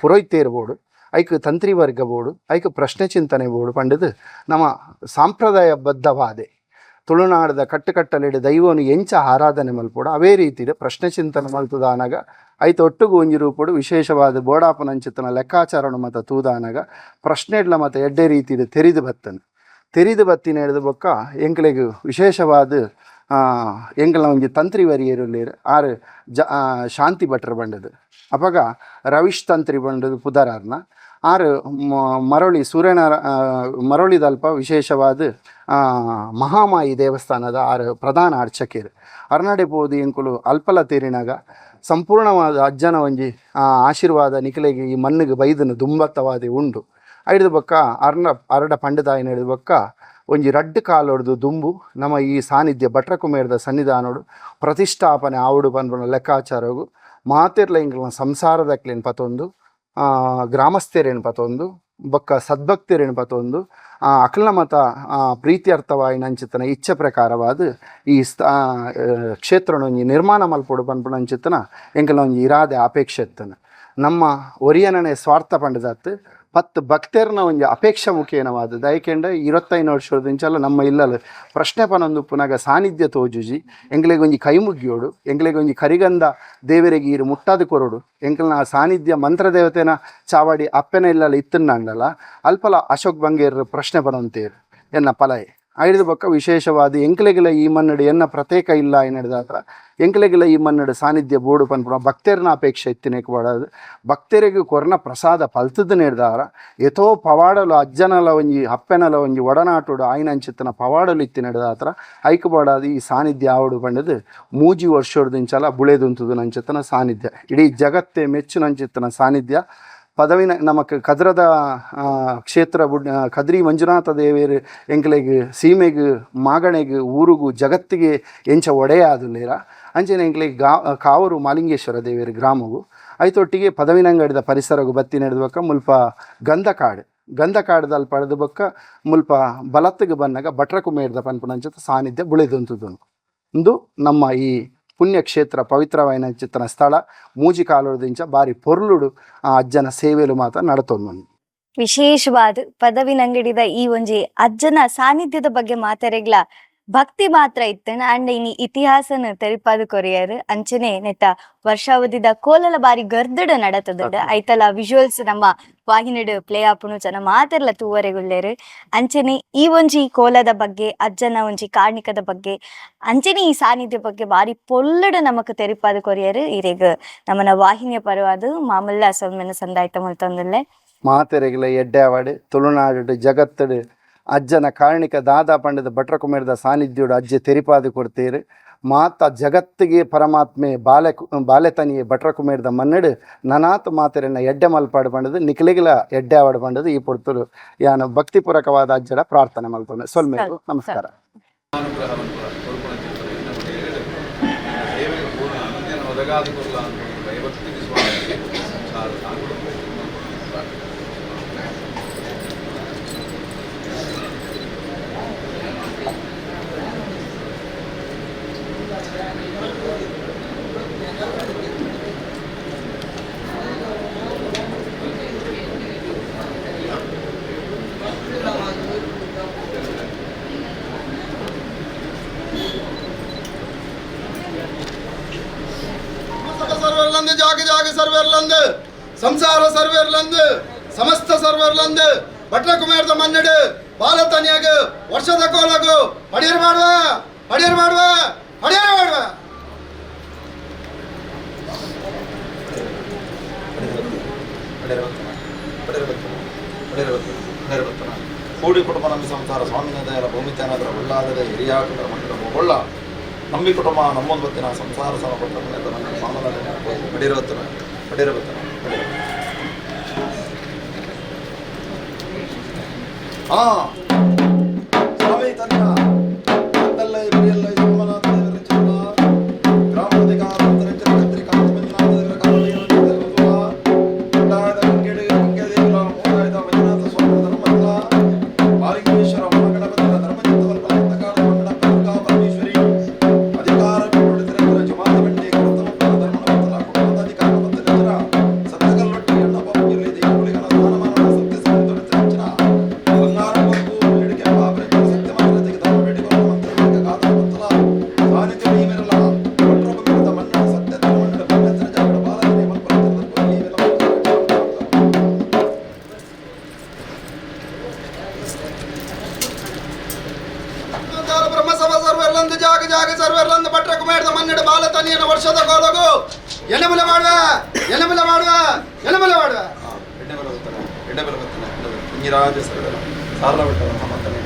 ಪುರೋಹಿತೇರು ಬೋಡು ಐಕ್ ತಂತ್ರಿ ವರ್ಗ ಬೋಡು ಐಕ್ ಪ್ರಶ್ನೆ ಚಿಂತನೆ ಬೋಡು ಪಂಡದು ನಮ್ಮ ಸಾಂಪ್ರದಾಯಬದ್ಧವಾದೆ ತುಳುನಾಡದ ಕಟ್ಟುಕಟ್ಟಲೆಡ್ ದೈವನು ಎಂಚ ಆರಾಧನೆ ಮಲ್ಪೊಡು ಅವೇ ರೀತಿಡ್ ಪ್ರಶ್ನೆ ಚಿಂತನೆ ಮಲ್ತುದಾನಗ ಐತ ಒಟ್ಟುಗು ಒಂಜಿ ರೂಪೊಡು ವಿಶೇಷವಾದ ಬೋಡಾಪನಂಚಿತ್ತನ ಲೆಕ್ಕಾಚಾರಣ ಮತ ತೂದಾನಗ ಪ್ರಶ್ನೆಡ್ಲ ಮತ ಎಡ್ಡೆ ರೀತಿಡ್ ತೆರಿದು ಬತ್ತನು. ತೆರಿದು ಬತ್ತಿನ ಹಿಡಿದು ಬೊಕ್ಕ ಎಂಕ್ಲೆಗ್ ವಿಶೇಷವಾದ ಎಂಕಲ್ನ ಒಂಜಿ ತಂತ್ರಿ ವರಿಯರುಲ್ಲೇರ್ ಆರು ಶಾಂತಿ ಭಟ್ರು ಬಂಡದು. ಅಪಗ ರವೀಶ್ ತಂತ್ರಿ ಬಂಡದು ಪುದರಾರ್ನ ಆರು ಮರಳಿ ಸೂರ್ಯನ ಮರಳಿದಲ್ಪ ವಿಶೇಷವಾದ ಮಹಾಮಾಯಿ ದೇವಸ್ಥಾನದ ಆರು ಪ್ರಧಾನ ಅರ್ಚಕರು. ಅರ್ನಾಡೆ ಪೋದು ಎಂಕುಲು ಅಲ್ಪಲ ತೇರಿನಾಗ ಸಂಪೂರ್ಣವಾದ ಅಜ್ಜನ ಒಂಜಿ ಆಶೀರ್ವಾದ ನಿಕಲೆಗೆ ಈ ಮಣ್ಣಿಗೆ ಬೈದನು ದುಂಬತ್ತವಾದಿ ಉಂಡು. ಐಡ್ದು ಬೊಕ್ಕ ಅರ್ನ ಅರಡ ಪಂಡದಾಯಿನ ಹಿಡಿದು ಬೊಕ್ಕ ಒಂಜಿ ರಡ್ಡು ಕಾಲೊಡ್ದು ದುಂಬು ನಮ್ಮ ಈ ಸಾನ್ನಿಧ್ಯ ಭಟ್ರಕುಮೇರದ ಸನ್ನಿಧಾನೋಡು ಪ್ರತಿಷ್ಠಾಪನೆ ಆವಡು ಪನ್ಪುನ ಲೆಕ್ಕಾಚಾರಗು ಮಾತೆರ್ಲ ಎಂಕಲ್ನ ಸಂಸಾರದಕ್ಲೆನ್ ಪತೊಂದು ಗ್ರಾಮಸ್ಥೆರೇನು ಪತೊಂದು ಬೊಕ್ಕ ಸದ್ಭಕ್ತರೇನು ಪತೊಂದು ಅಕಲ್ನ ಮತ ಪ್ರೀತ್ಯರ್ಥವಾಯಿನ ಅಂಚಿತ್ತನ ಇಚ್ಛೆ ಪ್ರಕಾರವಾದ ಈ ಕ್ಷೇತ್ರನ ಒಂಜಿ ನಿರ್ಮಾಣ ಮಲ್ಪೊಡು ಪನ್ಪುನ ಅಂಚಿತ್ತನ ಎಂಕಲ್ನ ಒಂಜಿ ಇರಾದೆ ಅಪೇಕ್ಷೆ ಇತ್ತನ. ನಮ್ಮ ಒರಿಯನನೆ ಸ್ವಾರ್ಥ ಪಂಡದತ್ತು ಪತ್ತು ಭಕ್ತರ್ನ ಒಂಜಿ ಅಪೇಕ್ಷೆ ಮುಖೇನವಾದ ದಯಕೆಂಡ 25 ವರ್ಷದಿಂಚಲ ನಮ್ಮ ಇಲ್ಲಲ್ ಪ್ರಶ್ನೆ ಪನೊಂದು ಪುನಗ ಸಾನ್ನಿಧ್ಯ ತೋಜುಜಿ ಎಂಕ್ಲೆಗ್ ಒಂಜಿ ಕೈ ಮುಗಿಯೋಡು ಎಂಕ್ಲೆಗ್ ಒಂಜಿ ಕರಿಗಂಧ ದೇವರಿಗೆ ಈರು ಮುಟ್ಟಾದ ಕೊರೊಡು ಎಂಕಲ್ನ ಆ ಸಾನ್ನಿಧ್ಯ ಮಂತ್ರದೇವತೆನ ಚಾವಾಡಿ ಅಪ್ಪೆನ ಇಲ್ಲಲ ಇತ್ತನ್ನಾಂಡಲ ಅಲ್ಪಲ ಅಶೋಕ್ ಬಂಗೇರ್ ಪ್ರಶ್ನೆ ಪನೊಂತೇರು ಎನ್ನ ಪಲಯೆ. ಐದು ಬೊಕ್ಕ ವಿಶೇಷವಾದ ಎಂಕ್ಲೆಗಿಲ ಈ ಮನ್ನಡು ಎನ್ನ ಪ್ರತ್ಯೇಕ ಇಲ್ಲ ಎನ್ನಡ್ದಾತ್ರ ಎಂಕ್ಲೆಗಿಲ ಈ ಮನ್ನಡು ಸಾನ್ನಿಧ್ಯ ಬೋಡು ಪನ್ಪುನ ಭಕ್ತರ್ನ ಅಪೇಕ್ಷೆ ಇತ್ತಿನೇಕ್ ಬಾಡದು ಭಕ್ತರಿಗೆ ಕೊರ್ನ ಪ್ರಸಾದ ಪಲ್ತದ ನೀಡ್ದಾರ ಏತೋ ಪವಾಡಲು ಅಜ್ಜನಲ ಒಂಜಿ ಅಪ್ಪೆನಲ ಒಂಜಿ ಒಡನಾಟುಡು ಆಯ್ನಂಚಿತ್ತನ ಪವಾಡಲು ಇತ್ತಿ ನಡೆದಾತ್ರ ಐಕ್ ಬಾಡಾದು ಈ ಸಾನ್ನಿಧ್ಯ ಆವಡು ಪಂಡದು ಮೂಜಿ ವರ್ಷೊಡ್ದಿಂಚಲ ಬುಳೆದುಂತುದು ನಂಚಿತ್ತನ ಸಾನ್ನಿಧ್ಯ ಇಡೀ ಜಗತ್ತೇ ಮೆಚ್ಚು ನಂಚಿತ್ತನ ಸಾನ್ನಿಧ್ಯ ಪದವಿನ ನಮಕ್ ಕದ್ರದ ಕ್ಷೇತ್ರ ಬುಡ್ ಕದ್ರಿ ಮಂಜುನಾಥ ದೇವೇರು ಎಂಕ್ಲೆಗ್ ಸೀಮೆಗ್ ಮಾಗಣೆಗ್ ಊರುಗು ಜಗತ್ತಿಗೆ ಎಂಚ ಒಡೆಯಾದುಲ್ಲೇರ ಅಂಚನೆ ಎಂಕ್ಲೆಗ್ ಕಾವೂರು ಮಾಲಿಂಗೇಶ್ವರ ದೇವೇರು ಗ್ರಾಮಗು ಐತೊಟ್ಟಿಗೆ ಪದವಿನಂಗಡಿದ ಪರಿಸರಗು ಬತ್ತಿ ನಡೆದ ಮುಲ್ಪ ಗಂಧಕಾಡು ಗಂಧಕಾಡದಲ್ಲಿ ಪಡೆದ ಬೊಕ್ಕ ಮುಲ್ಪ ಬಲತ್ತಿಗೆ ಬನ್ನಗ ಭಟ್ರಕುಮೇರ್ದ ಪನ್ಪುನಂಚಿತ ಸಾನ್ನಿಧ್ಯ ಬುಳೆದುಂತುದು. ಇಂದು ನಮ್ಮ ಈ ಪುಣ್ಯಕ್ಷೇತ್ರ ಪವಿತ್ರವಾಯಿನ ಚಿತ್ತನ ಸ್ಥಳ ಮೂಜಿ ಕಾಲುದಿಂಚ ಬಾರಿ ಪೊರ್ಲುಡು ಆ ಅಜ್ಜನ ಸೇವೆಲು ಮಾತ್ರ ನಡತೊಂದು. ವಿಶೇಷವಾದ ಪದವಿನಂಗಡಿದ ಈ ಒಂಜಿ ಅಜ್ಜನ ಸಾನ್ನಿಧ್ಯದ ಬಗ್ಗೆ ಮಾತೆರೆಗ್ಲ ಭಕ್ತಿ ಮಾತ್ರ ಇತ್ತನ ಅಂಡ್ ಇನಿ ಇತಿಹಾಸನ ತೆರಿಪಾದ ಕೊರಿಯರ್ ಅಂಚನೆ ನೆತ್ತ ವರ್ಷಾವಧಿದ ಕೋಲಲ ಬಾರಿ ಗರ್ದಡ ನಡತದ ಐತಲ ವಿಜುವಲ್ಸ್ ನಮ್ಮ ವಾಹಿನಿಡ್ ಪ್ಲೇ ಆಪುಣು ಜನ ಮಾತೆರ್ಲ ತೂವರೆಗುಲ್ಲೇರು. ಅಂಚನೆ ಈ ಒಂಜಿ ಕೋಲದ ಬಗ್ಗೆ ಅಜ್ಜನ ಒಂಜಿ ಕಾರ್ಣಿಕದ ಬಗ್ಗೆ ಅಂಚನೆ ಈ ಸಾನ್ನಿಧ್ಯ ಬಗ್ಗೆ ಬಾರಿ ಪೊಲ್ಲಡ ನಮಕ್ ತೆರಿಪಾದ ಕೊರಿಯರ್ ಇರೆಗ್ ನಮ್ಮನ ವಾಹಿನಿಯ ಪರವಾದ ಮಾಮಲ್ಲ ಸೊಲ್ಮೆನ ಸಂದಾಯ್ತ ಮುಲ್ತೊಂದುಲ್ಲೆ. ಮಾತೆರೆಗ್ಲ ಎಡ್ಡೆ ಆವಾಡು ತುಳುನಾಡು ಜಗತ್ತಡು ಅಜ್ಜನ ಕಾರಣಿಕ ದಾದಾ ಪಂಡದ ಭಟ್ರಕುಮೇರದ ಸಾನ್ನಿಧ್ಯೋಡು ಅಜ್ಜೆ ತೆರಿಪಾದ ಕೊಡ್ತೀರು. ಮಾತ ಜಗತ್ತಿಗೆ ಪರಮಾತ್ಮೆ ಬಾಲೆ ಬಾಲೆತನಿಯೆ ಭಟ್ರಕುಮೇರದ ಮನ್ನಡು ನನಾತ್ ಮಾತೆರೆನ ಎಡ್ಡೆ ಮಲ್ಪಾಡು ಪಂಡದು ನಿಖಲಿಗಿಲ ಎಡ್ಡೆ ಆವಾಡು ಪಂಡದು ಈ ಪೊರ್ತುಲು ಯಾನ ಭಕ್ತಿಪೂರ್ವಕವಾದ ಅಜ್ಜಡ ಪ್ರಾರ್ಥನೆ ಮಲ್ತೊಂದೆ. ಸೊಲ್ಮೆಲು, ನಮಸ್ಕಾರ. ಅನುಗ್ರಹವನ್ನು ಕೊರ್ಪುನ ಚಿತ್ತನ ಎನ್ನ ಒಡೆಯರು ಸೇವೆಗೆ ಪೂರ್ಣ ಅನುಜ್ಞನ ಒದಗಾದ ಕೊರ್ಲ ಅಂತ ಭಯಭಕ್ತಿ ವಿಶ್ವಾಸಕ್ಕೆ ಸಂಸಾರ ಸಾಗುಡು. ಜಾಗ ಸರ್ವೇರ್ಲಂದು ಸಂಸಾರ ಸರ್ವೇರ್ಲಂದು ಸಮಸ್ತ ಸರ್ವೇರ್ಲಂದು ಭಟ್ರಕುಮಾರದ ಮನ್ನಡು ಬಾಲತನಿಯಾಗ ವರ್ಷದ ಕೋಲಗು ಪಡಿಯರ್ ಮಾಡುವ ಪಡಿಯರ್ ಮಾಡುವ ಪಡಿಯರ್ ಮಾಡುವ. ಕೂಡಿ ಕುಟುಂಬ ನಂಬಿ ಸಂಸಾರ ಸ್ವಾಮಿನ ದಯರ ಭೂಮಿತನಾದರ ಒಳ್ಳಾದದ ಹಿರಿಯಾಕುಂದರ ಮಂಡಲ ಒಳ್ಳ ನಂಬಿ ಕುಟುಂಬ ನಮ್ಮೊಂದು ಬತ್ತಿನ ಸಂಸಾರ ಸಮ ಪಟ್ಟ ನನ್ನ ಮಾಮನ ಪಡಿರವತ್ತನ ಪಡಿರವತ್ತನ. ಹಾ ಸ್ವಾಮಿ ತನ್ನ ಅಂತಲ್ಲೈ ಬರಿಯಲ್ಲೈ ಸೋಮನಾಥ ದೇವರ ಚರಣ ಗ್ರಾಮಾಧಿಕಾರ ಕತ್ರಿ ಕಾಂತ ಮಂಜುನಾಥ ದೇವರ ಕಾಲದ ಕಂಡಾಯದ ಗಂಗೆಡೆ ಗಂಗೆದೇವರ ಮೋದಾಯದ ಮಂಜುನಾಥ ಸ್ವಾಮಿ ಧರ್ಮಸ್ಥಳ ಬಾಲಿಂಗೇಶ್ವರ ಮಹಾಗಣಪತಿಯ ಧರ್ಮಚಿತ್ತವಲ್ಪ ಅಂತಕಾರದ ಮಂಗಣ ದುರ್ಗಾ ಪರಮೇಶ್ವರಿ ಅಧಿಕಾರ ಬಿಟ್ಟುಡಿದರೆ ಜಮಾತ ಬಂಡಿ ಕರ್ತವಪ್ಪನ ಧರ್ಮನ ಕುಟುಂಬದ ಅಧಿಕಾರ ಮತ್ತು ಸತ್ತಗಲ್ಲೊಟ್ಟಿ ಅಣ್ಣಪ್ಪ ಇರಲಿ ದೇವಗುಳಿಗಳ ಸ್ಥಾನಮಾನ ಸತ್ಯ ಸಮುದ್ರ ಬಂಗಾರ ಬೊಕ್ಕು ಎಡಿಕೆ ಪಾಪರೆ ಸತ್ಯ ಮಾತ್ರತೆಗೆ ಧರ್ಮ ಬೇಡಿಕೊಳ್ಳ ಮಂತ್ರ ಗಾತ್ರ ಬತ್ತಲ ಸಾನ್ನಿಧ್ಯ ಈ ಮೇರಲ ಭಟ್ರೊಬ್ಬ ಮಣ್ಣ ಸತ್ಯ ಮಣ್ಣ ಬ್ರಹ್ಮಚರ್ಯ ಜಾಗಡ ಬಾಲನೆ ಮಲ್ಪರ ಈ ಮೇರಲ. ಬ್ರಹ್ಮಸಭಾ ಸರ್ವರ್ಲಂದು ಜಾಗ ಜಾಗ ಸರ್ವರ್ಲಂದು ಭಟ್ರಕುಮಾರದ ಮನ್ನಡು ಬಾಲತನಿಯನ ವರ್ಷದ ಕೋಲಗು ಎಲೆಮುಲೆ ಮಾಡುವ ಎಲೆಮುಲೆ ಮಾಡುವ ಎಲೆಮುಲೆ ಮಾಡುವ. ಎಣ್ಣೆ ಬಲ ಬತ್ತನ ಎಣ್ಣೆ ಬಲ ಬತ್ತನ ಎಣ್ಣೆ ಬಲ ಇಂಗಿರಾಜ ಸರಳ ಸಾರಲ ಬಿಟ್ಟನ ಮತ್ತನೆ.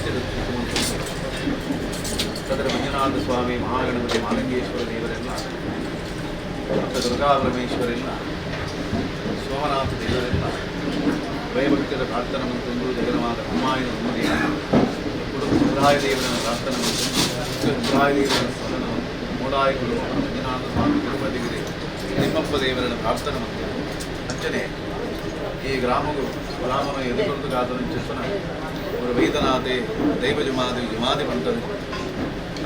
ಭಯಭಕ್ತಿ ಸದರ ಮಂಜುನಾಥ ಸ್ವಾಮಿ, ಮಹಾಗಣಪತಿ, ಮಾಲಿಂಗೇಶ್ವರ ದೇವರೆಲ್ಲ, ಮತ್ತು ದುರ್ಗಾ ಪರಮೇಶ್ವರೆಲ್ಲ, ಸೋಮನಾಥ ದೇವರೆಲ್ಲ ಭಯಭಕ್ತಿಯ ಪ್ರಾರ್ಥನೆ ಮಂತೊಂದು ಜಗನ್ಮಾತ ಅಮ್ಮಾಯಿನ ಉಮ್ಮದೇವ ಕುಟುಂಬ ಸುಬ್ರಾಯ ದೇವರ ಪ್ರಾರ್ಥನೆ ಮಂತೊಂದು ಸುಬ್ರಾಯ ದೇವರ ಸ್ಮರಣ ಮೂಡಾಯ ಕುಟುಂಬ ಮಂಜುನಾಥ ಸ್ವಾಮಿ ತಿರುಪತಿಗಿರಿ ತಿಮ್ಮಪ್ಪ ದೇವರ ಪ್ರಾರ್ಥನೆ ಮಂತೊಂದು ಅಂಚನೆ ಈ ಗ್ರಾಮಗೂ ಗ್ರಾಮನ ಎದುರೊಂದು ಗಾತನ ಚಿತ್ತನ ஒரு ವೈದನಾಥೆ ದೈವ ಜುಮಾದಿ ಜುಮಾದಿ ಬಂಟನು.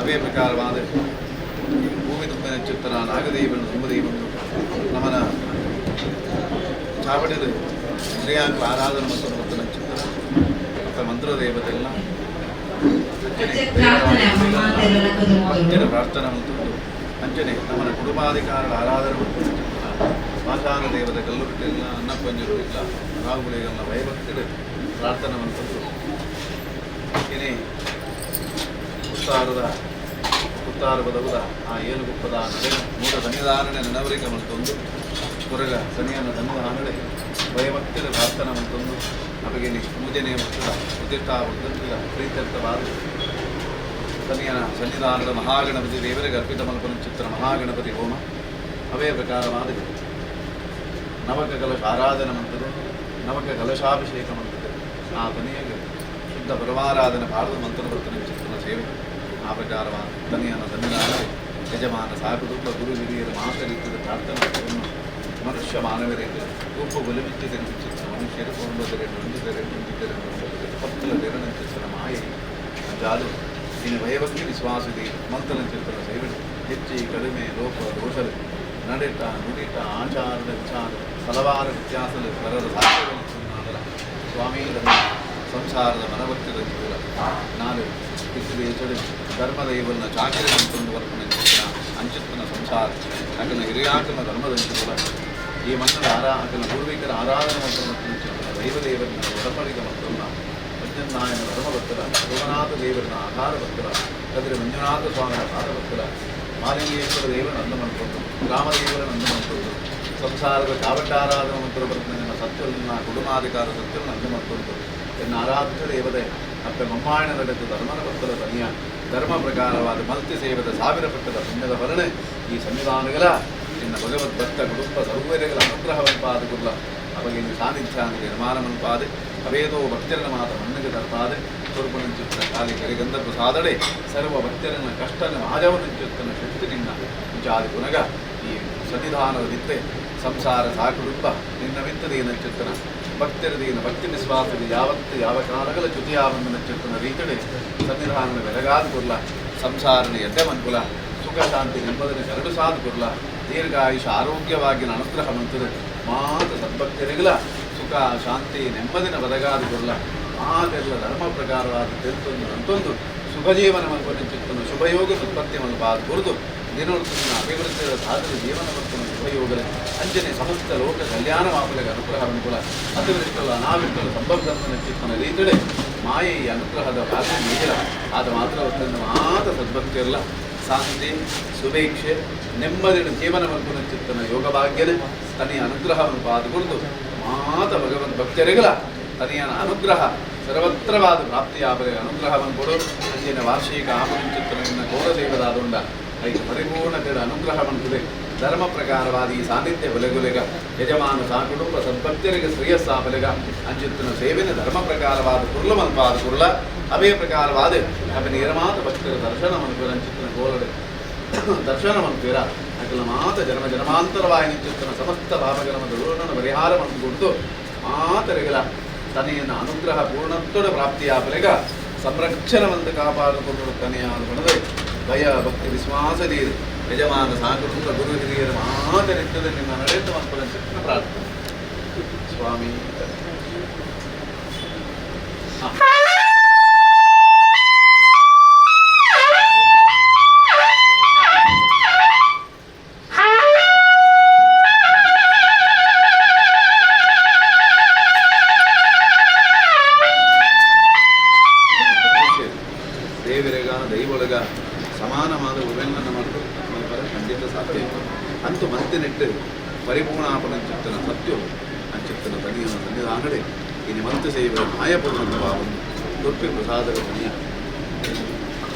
ಅವೇ ಪ್ರಕಾರವಾದ ಭೂಮಿ ತುಂಬಿನ ಚಿತ್ತನ ನಾಗದೇವನು ತುಂಬದೇವನು ನಮನ ಚಾವಡಿದ ಶ್ರೇಯಾಂಕ ಆರಾಧನೆ ಮತ್ತು ಮತ್ತು ಚಿತ್ತನ ಮತ್ತು ಮಂತ್ರದೇವತೆಲ್ಲ ಅಂಚನೆ ಪ್ರಾರ್ಥನೆ ಮತ್ತು ಅಂಚನೆ ನಮ್ಮನ ಕುಟುಂಬಾಧಿಕಾರರ ಆರಾಧನೆ ಮತ್ತು ಚಿತ್ತನ ಮಾಸಾನ ದೇವತೆ ಕಲ್ಲುಟ್ಟಿಲ್ಲ, ಅನ್ನಪ್ಪಂಜರು ಇಲ್ಲ, ರಾಹುಗಳಿಗೆಲ್ಲ ಭಯಭಕ್ತಿಡು ಪ್ರಾರ್ಥನೆ ಮಂತದ್ದು. ಇನಿ ಉತ್ತಾರದ ಉತ್ತಾರ ಬದವುದ ಆ ಏಳುಗುಪ್ಪದ ನಡೆ ಮೂಲ ಸನ್ನಿಧಾನನೆ ನೆನವರಿಕೆ ಮಂತೊಂದು ಕೊರಗ ಸನಿಯನ ಸನ್ನಿಧಾನಡೆ ಭಯಭಕ್ತಿದ ಪ್ರಾರ್ಥನೆ ಮಂತೊಂದು ಅಬಗೆನಿ ಪೂಜನೆ ಭಕ್ತದ ಪ್ರತಿಷ್ಠಾ ವೃದ್ಧಂತಿದ ಪ್ರೀತ್ಯರ್ಥವಾದ ಸನಿಯನ ಸನ್ನಿಧಾನದ ಮಹಾಗಣಪತಿ ದೇವರಿಗೆ ಅರ್ಪಿತ ಮಲ್ಪನ ಚಿತ್ರ ಮಹಾಗಣಪತಿ ಹೋಮ. ಅವೇ ಪ್ರಕಾರವಾದ ನವಕ ಕಲಶ ಆರಾಧನೆ ಮಂತದೆ, ನವಕ ಕಲಶಾಭಿಷೇಕ ಮಂತದೆ. ಆ ತನಿಯಗೆ ಶುದ್ಧ ಪರಮಾರಾಧನೆ ಭಾರತ ಮಂತ್ರ ಭಕ್ತನ ಚಿತ್ರನ ಸೇವೆ. ಆ ಪ್ರಕಾರವಾದ ತನಿಯನ ಸನ್ನಿಧಾನ ಯಜಮಾನ ಸಾಕುದುಂಬ ಗುರು ಹಿರಿಯರ ಮಾತರಿದ್ದ ಪ್ರಾರ್ಥನೆ. ಮನುಷ್ಯ ಮಾನವರಿಗೆ ಉಪ್ಪು ಬಲಿಮಿಚ್ಚಿದ ಚಿತ್ರ ಮನುಷ್ಯರು 9 2 1 2 1 2 9 10 2 ಚಿತ್ರ ಮಾಯೆ ಜಾದು. ಇನ್ನು ಭಯಭಕ್ತಿ ವಿಶ್ವಾಸದಿ ಮಂತ್ರನ ಚಿತ್ರ ಸೇವೆ ಹೆಚ್ಚಿ ಕಡಿಮೆ ಲೋಪ ದೋಷలు ನಡೆಟ ನುಡಿಟ ಆಚಾರದ ವಿಚಾರ ಹಲವಾರು ವ್ಯತ್ಯಾಸలు ಬರರ ಸಾಧ್ಯಗಳ ಸ್ವಾಮಿ ಸಂಸಾರದ ಮನವತ್ತಿದ ಜೀವನ ನಾನು ಪಿತೃದೇಶಡು ಧರ್ಮದೈವನ್ನ ಚಾಕರಿ ಮಂತೊಂದು ವರ್ಪಣ ಚಿತ್ರ ಅಂಚಿತ್ತನ ಸಂಸಾರ ಅಕನ ಹಿರಿಯಾಕನ ಧರ್ಮದಂಚಿಕುಲ ಈ ಮಣ್ಣದ ಅಕನ ಪೂರ್ವಿಕರ ಆರಾಧನೆ ಮಂತ್ರ ಮತ್ತು ಚಿತ್ರ ದೈವದೇವರನ್ನ ಒಡಂಬಡಿಕೆ ಮತ್ತೊನ್ನ ಮಂಜನ್ನಾಯನ ಧರ್ಮಭಕ್ತರ, ಸೋಮನಾಥ ದೇವರನ ಆಧಾರ ಭಕ್ತರ, ಕದಿರಿ ಮಂಜುನಾಥ ಸ್ವಾಮಿಯ ಪಾದ ಭಕ್ತರ, ಮಾಲಿಂಗೇಶ್ವರ ದೇವರ ಅಂದ ಮಂತ್ರದ್ದು, ರಾಮದೇವರ ಅಂದ ಮಂತ್ರದ್ದು, ಸಂಸಾರದ ಕಾವಟಾರಾಧನ ಮಂತ್ರ ಬರ್ತನ ಸತ್ಯನ್ನ ಕುಟುಂಬಾಧಿಕಾರ ಸತ್ಯನ ಅಂದ ಮಂತ್ರದ್ದು. ಎನ್ನ ಆರಾಧ್ಯ ದೇವತೆ ಅಪ್ಪೆ ಮಮ್ಮಾಯಣ ನಡೆದ ಧರ್ಮನ ಭಕ್ತರ ತನಿಯ ಧರ್ಮ ಪ್ರಕಾರವಾದ ಮಲ್ತಿ ಸೇವದ ಸಾವಿರ ಪಟ್ಟದ ಪುಣ್ಯದ ವರ್ಣೆ ಈ ಸನ್ನಿಧಾನಗಳ ನಿನ್ನ ಭಗವದ್ ಭಕ್ತ ಕುಟುಂಬ ಸರ್ವರೆಗಳ ಅನುಗ್ರಹವನ್ಪಾದ ಅವಾಗ ಸಾನ್ನಿಧ್ಯ ನಿರ್ಮಾಣಮನ್ಪಾದೆ ಅವೇದೋ ಭಕ್ತರನ ಮಾತ ಮಣ್ಣಿಗೆ ತರ್ಪಾದೆ ಸ್ವರೂಪನಂಚುತ್ತನ ಕಾಲಿ ಕರಿಗಂಧ ಪ್ರಸಾದಡೆ ಸರ್ವ ಭಕ್ತರನ್ನ ಕಷ್ಟನ ಮಾಜವನಂಚುತ್ತನ ಶಕ್ತಿ ನಿನ್ನ ವಿಚಾರಿ ಪುನಗ ಈ ಸನ್ನಿಧಾನದ ನಿತ್ತೆ ಸಂಸಾರ ಸಾಕುಡುಂಬ ನಿನ್ನ ಮಿತ್ತದೇನಂಚುತ್ತನ ಭಕ್ತರದೇನ ಭಕ್ತಿ ವಿಶ್ವಾಸದ ಯಾವತ್ತು ಯಾವ ಕಾಲಗಳ ಚ್ಯುತಿಯಾವಂದನಚ್ಚುತ್ತನ ರೀತಿಡೆ ಸನ್ನಿಧಾನದ ಬೆಳಗಾದ ಕುರ್ಲ ಸಂಸಾರನ ಎಡ್ಡೆ ಮನ್ಕುಲ ಸುಖ ಶಾಂತಿ ನೆಮ್ಮದಿನ ಕರಡು ಸಾಧು ಕುರ್ಲ ದೀರ್ಘಾಯುಷ ಆರೋಗ್ಯವಾಗಿ ಅನುಗ್ರಹ ಮಂತದೆ ಮಾತ ಸದ್ಭಕ್ತರಿಗಳ ಸುಖ ಶಾಂತಿ ನೆಮ್ಮದಿನ ಬದಗಾದ ಕುರ್ಲ ಮಾತೆಲ್ಲ ಧರ್ಮ ಪ್ರಕಾರವಾದ ತಿಳ್ತೊಂದು ಅಂತೊಂದು ಸುಖಜೀವನ ಮನ್ಕೊಂಡು ಶುಭಯೋಗ ಉತ್ಪತ್ತಿ ಮಲ್ಪಾದ ಕುರಿತು ದಿನೋತ್ಸವ ಅಭಿವೃದ್ಧಿಯ ಸಾಧನ ಜೀವನ ಮತ್ತು ಶುಭಯೋಗಲ ಅಂಜನೆ ಸಮಸ್ತ ಲೋಕ ಕಲ್ಯಾಣ ಮಾಪಲೆಗೆ ಅನುಗ್ರಹ ಅನುಕೂಲ ಅತಿವೃಷ್ಟಲ ಅನಾವೃಷ್ಟಲ ಸಂಭವದಂತನ ಚಿತ್ತನ ರೀತಿಡೆ ಮಾಯೆ ಈ ಅನುಗ್ರಹದ ಭಾಗ ಮೀರಿಲ್ಲ. ಆದ ಮಾತ್ರ ಹೊತ್ತನ್ನು ಮಾತ ಸದ್ಭಕ್ತಿಯಲ್ಲ ಶಾಂತಿ ಸುಭೇಕ್ಷೆ ನೆಮ್ಮದಿನ ಜೀವನ ಮಲ್ಪುನ ಚಿತ್ತನ ಯೋಗ ಭಾಗ್ಯನೆ ತನಿಯ ಅನುಗ್ರಹವನ್ನು ಪಾದ ಕುರಿತು ಮಾತ ಭಗವಂತ ಭಕ್ತರಿಗಳ ತನಿಯನ ಅನುಗ್ರಹ ಸರ್ವತ್ರವಾದ ಪ್ರಾಪ್ತಿಯಾಗಲಿ ಅನುಗ್ರಹವನ್ನು ಕೊಡು. ಅಂಜಿನ ವಾರ್ಷಿಕ ಆಪನ ಚಿತ್ತನ ಗೌರದೇವದಾದುಂಡ ಐದು ಪರಿಪೂರ್ಣತೆಯ ಅನುಗ್ರಹ ಮಂತದೆ ಧರ್ಮ ಪ್ರಕಾರವಾದ ಈ ಸಾನ್ನಿಧ್ಯ ಬಲೆಗುಲೆಗ ಯಜಮಾನ ಸಾಕುಟುಂಬ ಸದ್ಭಕ್ತರಿಗೆ ಶ್ರೇಯಸ್ಸಾಪಲೆಗ ಅಂಚಿತ್ತನ ಸೇವೆನ ಧರ್ಮ ಪ್ರಕಾರವಾದ ಕುರುಳ ಮನ್ಪಾದ ಕುರುಳ ಅವೇ ಪ್ರಕಾರವಾದ ಅವೆ ನೇರಮಾತ ಭಕ್ತರ ದರ್ಶನ ಮನ್ಪುರ ಅಂಚಿತ್ತನ ಗೋಲಡೆ ದರ್ಶನ ಮನ್ಪುರ ಅಕಲ ಮಾತ ಜನ್ಮ ಜನ್ಮಾಂತರವಾಗಿ ನಿಂಚಿತ್ತನ ಸಮಸ್ತ ಪಾಪಗಳ ಮತ್ತು ಪರಿಹಾರ ಮಂದುಕೊಂಡು ಮಾತರಿಗಳ ತನೆಯನ್ನು ಅನುಗ್ರಹ ಪೂರ್ಣತ್ವದ ಪ್ರಾಪ್ತಿಯಾಪಲೆಗ ಸಂರಕ್ಷಣವಂತ ಕಾಪಾಡಿಕೊಂಡು ತನೆಯಾದ ಬಣದೆ ಭಯ ಭಕ್ತಿ ವಿಶ್ವಾಸದೀರು ಯಜಮಾನ ಸಾಕುಟುಂಬ ಗುರು ಹಿರಿಯರು ಮಾತರಿತ್ತದೆ ನಿಮ್ಮ ನಡೆದ ಮಕ್ಕಳ ಪ್ರಾರ್ಥನೆ ಸ್ವಾಮಿ. ದೇವರಿಗ ದೈವೊಳಗ ಸಮಾನವಾದ ಉವೆಲ್ಲನ ಮತ್ತು ಮಲ್ಪರ ಖಂಡಿತ ಸಾಧ್ಯ ಇಲ್ಲ. ಅಂತು ಮಂತಿನೆಟ್ಟು ಪರಿಪೂರ್ಣಾಪನ ಚಿತ್ತನ ಸತ್ಯವು ಅಂಚಿತ್ತನ ತನಿಯನ ಸನ್ನಿಧಾನಡೆ ಇನಿ ಮಂತು ಸೇವರ ಮಾಯಪೂರ್ಣತ್ವ ಒಂದು ಕೊರ್ಪಿ ಪ್ರಸಾದದ ತನಿಯ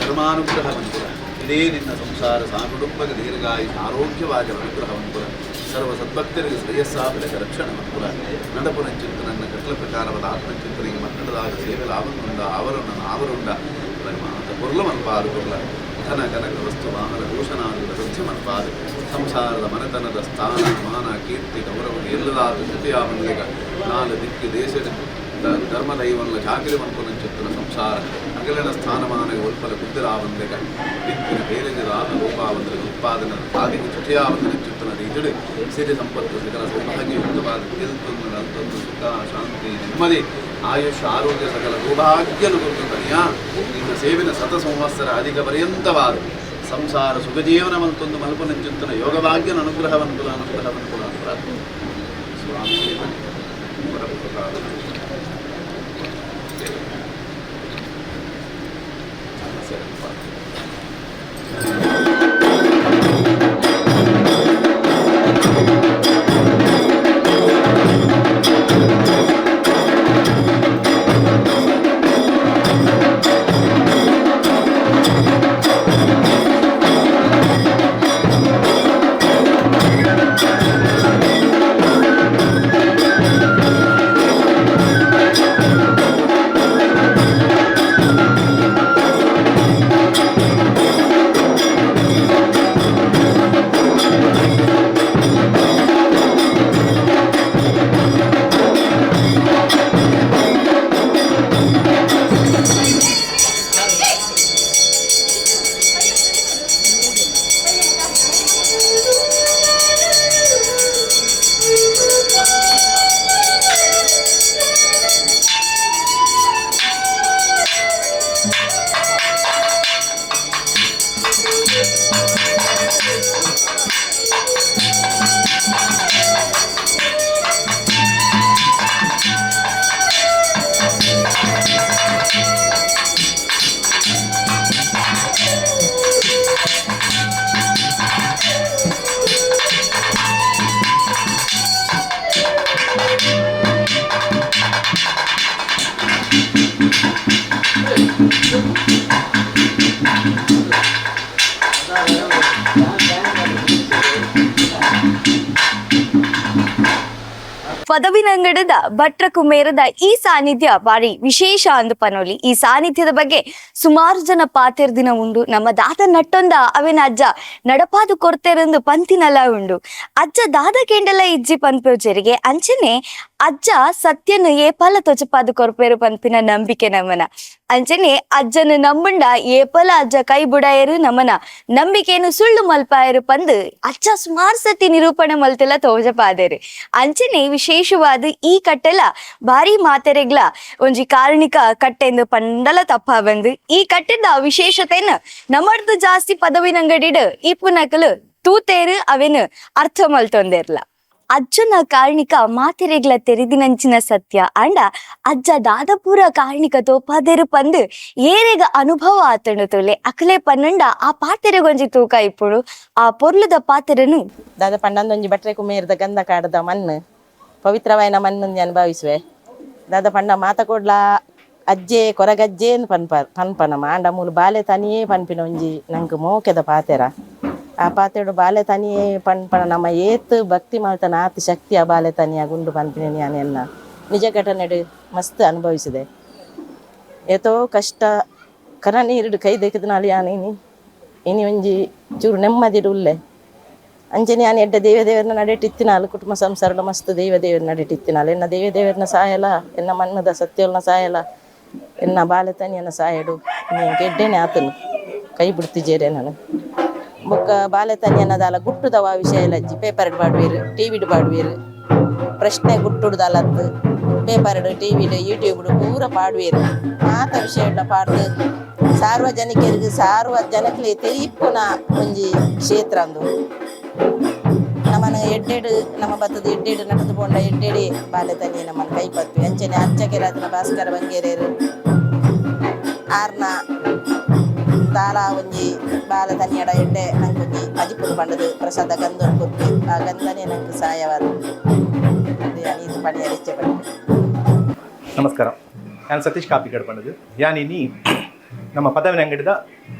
ಧರ್ಮಾನುಗ್ರಹವಂತುರ ಇದೇ ನಿನ್ನ ಸಂಸಾರ ಸಾಕುಟುಂಬಕ್ಕೆ ದೀರ್ಘಾಯುಷ ಆರೋಗ್ಯವಾದ ಅನುಗ್ರಹವಂತುರ ಸರ್ವ ಸದ್ಭಕ್ತರಿಗೆ ಶ್ರೇಯಸ್ಸಾಭಿಲಕ ರಕ್ಷಣವಂತುರ ನಡಪುನಂಚಿತ್ತು ನನ್ನ ಕಟ್ಲ ಪ್ರಕಾರವಾದ ಆತ್ಮಚಿಂತನೆಗೆ ಮನ್ನಡದಾಗ ಸೇವೆ ಲಾಭನುಂಡ ಅವರುಂಡ ಆವರುಂಡ ಪರಮಾತ ಪೊರ್ಲ ಮನ್ಪಾರು ಕೊರ್ಲ ಧನ ಕನಕ ವಸ್ತು ವಾಹನ ಭೂಷಣಾದಿಗಳ ವೃದ್ಧಿ ಮನ್ಪಾರು ಸಂಸಾರದ ಮನೆತನದ ಸ್ಥಾನ ಮಾನ ಕೀರ್ತಿ ಗೌರವ ಎಲ್ಲದಾದ ಜೊತೆಯಾವಂದಿಗ ನಾಲು ದಿಕ್ಕು ದೇಶದ ಧರ್ಮದೈವನ್ನ ಜಾಗರಿ ಮನ್ಪುನಂಚಿತ್ತನ ಸಂಸಾರ ಅಗಲಿನ ಸ್ಥಾನಮಾನ ಒಲ್ಪಲ ಕುದ್ದಿರಾವಂದಿಗ ದಿಕ್ಕಿನ ಬೇರೆಜದ ರೂಪಾವಂದ್ರ ಉತ್ಪಾದನೆ ಸಾಧಿಗೆ ಜೊತೆಯಾವಂದನಂಚಿತ್ತನ ರೀತಿಡು ಸಿರಿ ಸಂಪತ್ತು ಸಕಲ ಸೌಭಾಗ್ಯಯುಕ್ತವಾದ ಗೆಲ್ತೊಂದು ನಲ್ತೊಂದು ಸುಖ ಶಾಂತಿ ನೆಮ್ಮದಿ ಆಯುಷ್ ಆರೋಗ್ಯ ಸಕಲ ಸೌಭಾಗ್ಯನು ಕೊಟ್ಟು ತನಿಯ ನಿನ್ನ ಸೇವಿನ ಸತ ಸಂವತ್ಸರ ಅಧಿಕ ಪರ್ಯಂತವಾದ ಸಂಸಾರ ಸುಖಜೀವನವಂತೊಂದು ಮಲ್ಪನಂಚಿತ್ತನ ಯೋಗಭಾಗ್ಯನ ಅನುಗ್ರಹವಂತುಲ ಅನುಗ್ರಹವಂತುಲ ಪ್ರಾರ್ಥನೆ ಸ್ವಾಮಿ ವರಪ್ರಸಾದ. ಪದವಿನಂಗಡದ ಭಟ್ರ ಕುಮೇರದ ಈ ಸಾನ್ನಿಧ್ಯ ಬಾರಿ ವಿಶೇಷ ಅಂದು ಪನೋಲಿ. ಈ ಸಾನ್ನಿಧ್ಯದ ಬಗ್ಗೆ ಸುಮಾರು ಜನ ಪಾತೆರ್ ದಿನ ಉಂಡು. ನಮ್ಮ ದಾದ ನಟ್ಟೊಂದ ಅವೇನ ಅಜ್ಜ ನಡಪಾದು ಕೊರ್ತೆರೆಂದು ಪಂತಿನಲ ಉಂಡು. ಅಜ್ಜ ದಾದ ಕೆಂಡಲ ಇಜ್ಜಿ ಪನ್ಪೆರಿಗೆ ಅಂಚನೆ ಅಜ್ಜ ಸತ್ಯನ ಏಪಲ ತೊಚಪಾದು ಕೊರ್ಪೇರು ಪನ್ಪಿನ ನಂಬಿಕೆ ನಮನ. ಅಂಚನೆ ಅಜ್ಜನ ನಂಬುಂಡ ಏಪಲ ಅಜ್ಜ ಕೈ ಬುಡಾಯರು ನಮನ ನಂಬಿಕೆಯನ್ನು ಸುಳ್ಳು ಮಲ್ಪಾಯರು ಪಂದು ಅಜ್ಜ ಸುಮಾರು ಸತಿ ನಿರೂಪಣೆ ಮಲ್ತೆಲ್ಲ ತೋಜಪಾದೇರು. ಅಂಚನೆ ವಿಶೇಷವಾದ ಈ ಕಟ್ಟೆಲ ಭಾರಿ ಮಾತೆರೆಗ್ಲ ಒಂಜಿ ಕಾರಣಿಕ ಕಟ್ಟೆಂದು ಪಂಡಲ ತಪ್ಪ ಬಂದು ಈ ಕಟ್ಟೆದ ವಿಶೇಷತೆನ ನಮರ್ದು ಜಾಸ್ತಿ ಪದವಿನಂಗಡಿಡು ಈ ಪುನಕಲು ತೂತೇರು ಅವೇನು ಅರ್ಥ ಮಲ್ತೊಂದಿರ್ಲ. ಅಜ್ಜನ ಕಾರಣಿಕ ಮಾತೆರೆಗ್ಲ ತೆರೆದಿನಂಚಿನ ಸತ್ಯ ಅಂಡ ಅಜ್ಜ ದಾದಪುರ ಕಾರಣಿಕ ತೋಪಾದೇರು ಪಂದು ಏರೆಗ ಅನುಭವ ಆತಂಡು ತುಲೆ ಅಕಲೆ ಪನ್ನಂಡ ಆ ಪಾತೆರೆಗೊಂಜಿ ತೂಕ ಇಪ್ಪುಡು ಆ ಪೊರ್ಲುದ ಪಾತೆರನು. ದಾದ ಪಂಡಂದೊಂಜಿ ಬಟ್ರೆ ಕುಮೇರ್ದ ಗಂಧ ಕಾಡದ ಮಣ್ಣು ಪವಿತ್ರವಾಯಿನ ಮಣ್ಣು ಅನುಭವಿಸುವೆ. ದಾದ ಪಂಡ ಮಾತ ಕೊಡ್ಲ ಅಜ್ಜೆ ಕೊರಗಜ್ಜೇನು ಪನ್ಪ ಪನ್ಪನಮ ಆಂಡ ಮೂಲು ಬಾಲೆ ತನಿಯೇ ಪನ್ಪಿನ ಒಂಜಿ ನಂಗೆ ಮೋಕೆದ ಪಾತೆರ. ಆ ಪಾತೆಡು ಬಾಲೆ ತನಿಯೇ ಪನ್ಪನ ನಮ್ಮ ಏತ್ ಭಕ್ತಿ ಮಲ್ತನ ಆತ್ ಶಕ್ತಿ ಆ ಬಾಲೆ ತನಿಯ ಗುಂಡು ಪನ್ಪಿನ ನಾನು ಎನ್ನ ನಿಜ ಘಟನೆಡು ಮಸ್ತ್ ಅನುಭವಿಸಿದೆ. ಏತೋ ಕಷ್ಟ ಕರ ನೀರುಡು ಕೈ ದೆಕ್ಕದನಾಲಿ ಯಾನ್ ಇನಿ ಇನಿ ಒಂಜಿ ಚೂರು ನೆಮ್ಮದಿಡು ಉಲ್ಲೆ. ಅಂಚನೆ ಯಾನ್ ಎಡ್ಡೆ ದೇವ ದೇವರನ್ನ ನಡೆಟಿತ್ತಿನಾಲ್ ಕುಟುಂಬ ಸಂಸಾರದ ಮಸ್ತ್ ದೈವ ದೇವರ ನಡೆಟಿತ್ತಿನಾಲ್ ಎನ್ನ ದೇವ ದೇವರನ್ನ ಸಾಯಲ ಎನ್ನ ಮನ್ನದ ಸತ್ಯಲ್ನ ಸಾಯಲ ಎನ್ನ ಬಾಲೆ ತನಿಯನ ಸಾಯಡು ಎಂಕ್ ಎಡ್ಡೆನೆ ಆತನು ಕೈ ಬಿಡ್ತಿಜೇರೆ ನಾನು. ಬೊಕ್ಕ ಬಾಲೆ ತನಿಯನದಾಲ ಗುಟ್ಟುದವ ವಿಷಯ ಲಜ್ಜಿ ಪೇಪರ್ ಪಾಡುವೀರು ಟಿವಿಡ್ ಪಾಡುವೀರು ಪ್ರಶ್ನೆ ಗುಟ್ಟುಡ್ದಲತ್ತು ಪೇಪರ್ಡ್ ಟಿವಿಡ್ ಯೂಟ್ಯೂಬ್ಡ್ ಪೂರ ಪಾಡುವೀರು ಮಾತ ವಿಷಯ ಪಾಡ್ದು ಸಾರ್ವಜನಿಕರಿಗೆ ಸಾರ್ವಜನಕಲಿ ತೆರಿಪುನ ಒಂಜಿ ಕ್ಷೇತ್ರ ಅಂದು. ನಮ್ಮನ ಎಡ್ಡೆಡು ನಮ್ಮ ಬತ್ತದ ಎಡ್ಡೆಡು ನಟದು ಪೋಂಡ ಎಡ್ಡೆಡಿ ಬಾಲೆ ತನಿ ನಮ್ಮನ ಕೈ ಪತ್ವಿ. ಅಂಚನೆ ಅರ್ಚಕೆರಾತನ ಭಾಸ್ಕರ ಬಂಗೇರೇರು ಆರ್ನ ದಾಲ ಒಂಜಿ ಬಾಲ ತನಿಯಡ ಎಡ್ಡೆ ನಂಕೊಂಜಿ ಅಜಿಪುಡು ಪಂಡದು ಪ್ರಸಾದ ಗಂಧನ್ ಕೊರ್ಪಿ ಆ ಗಂಧನೇ ನಂಗೆ ಸಹಾಯವಾದ ಇದು ಪಣಿಯರ ಇಚ್ಛೆ ಪಟ್ಟೆ. ನಮಸ್ಕಾರ. ನಾನು ಸತೀಶ್ ಕಾಪಿಕಾಡ್ ಪಂಡದು. ಯಾನಿನಿ ನಮ್ಮ ಪದವಿನ ಅಂಗಡಿದ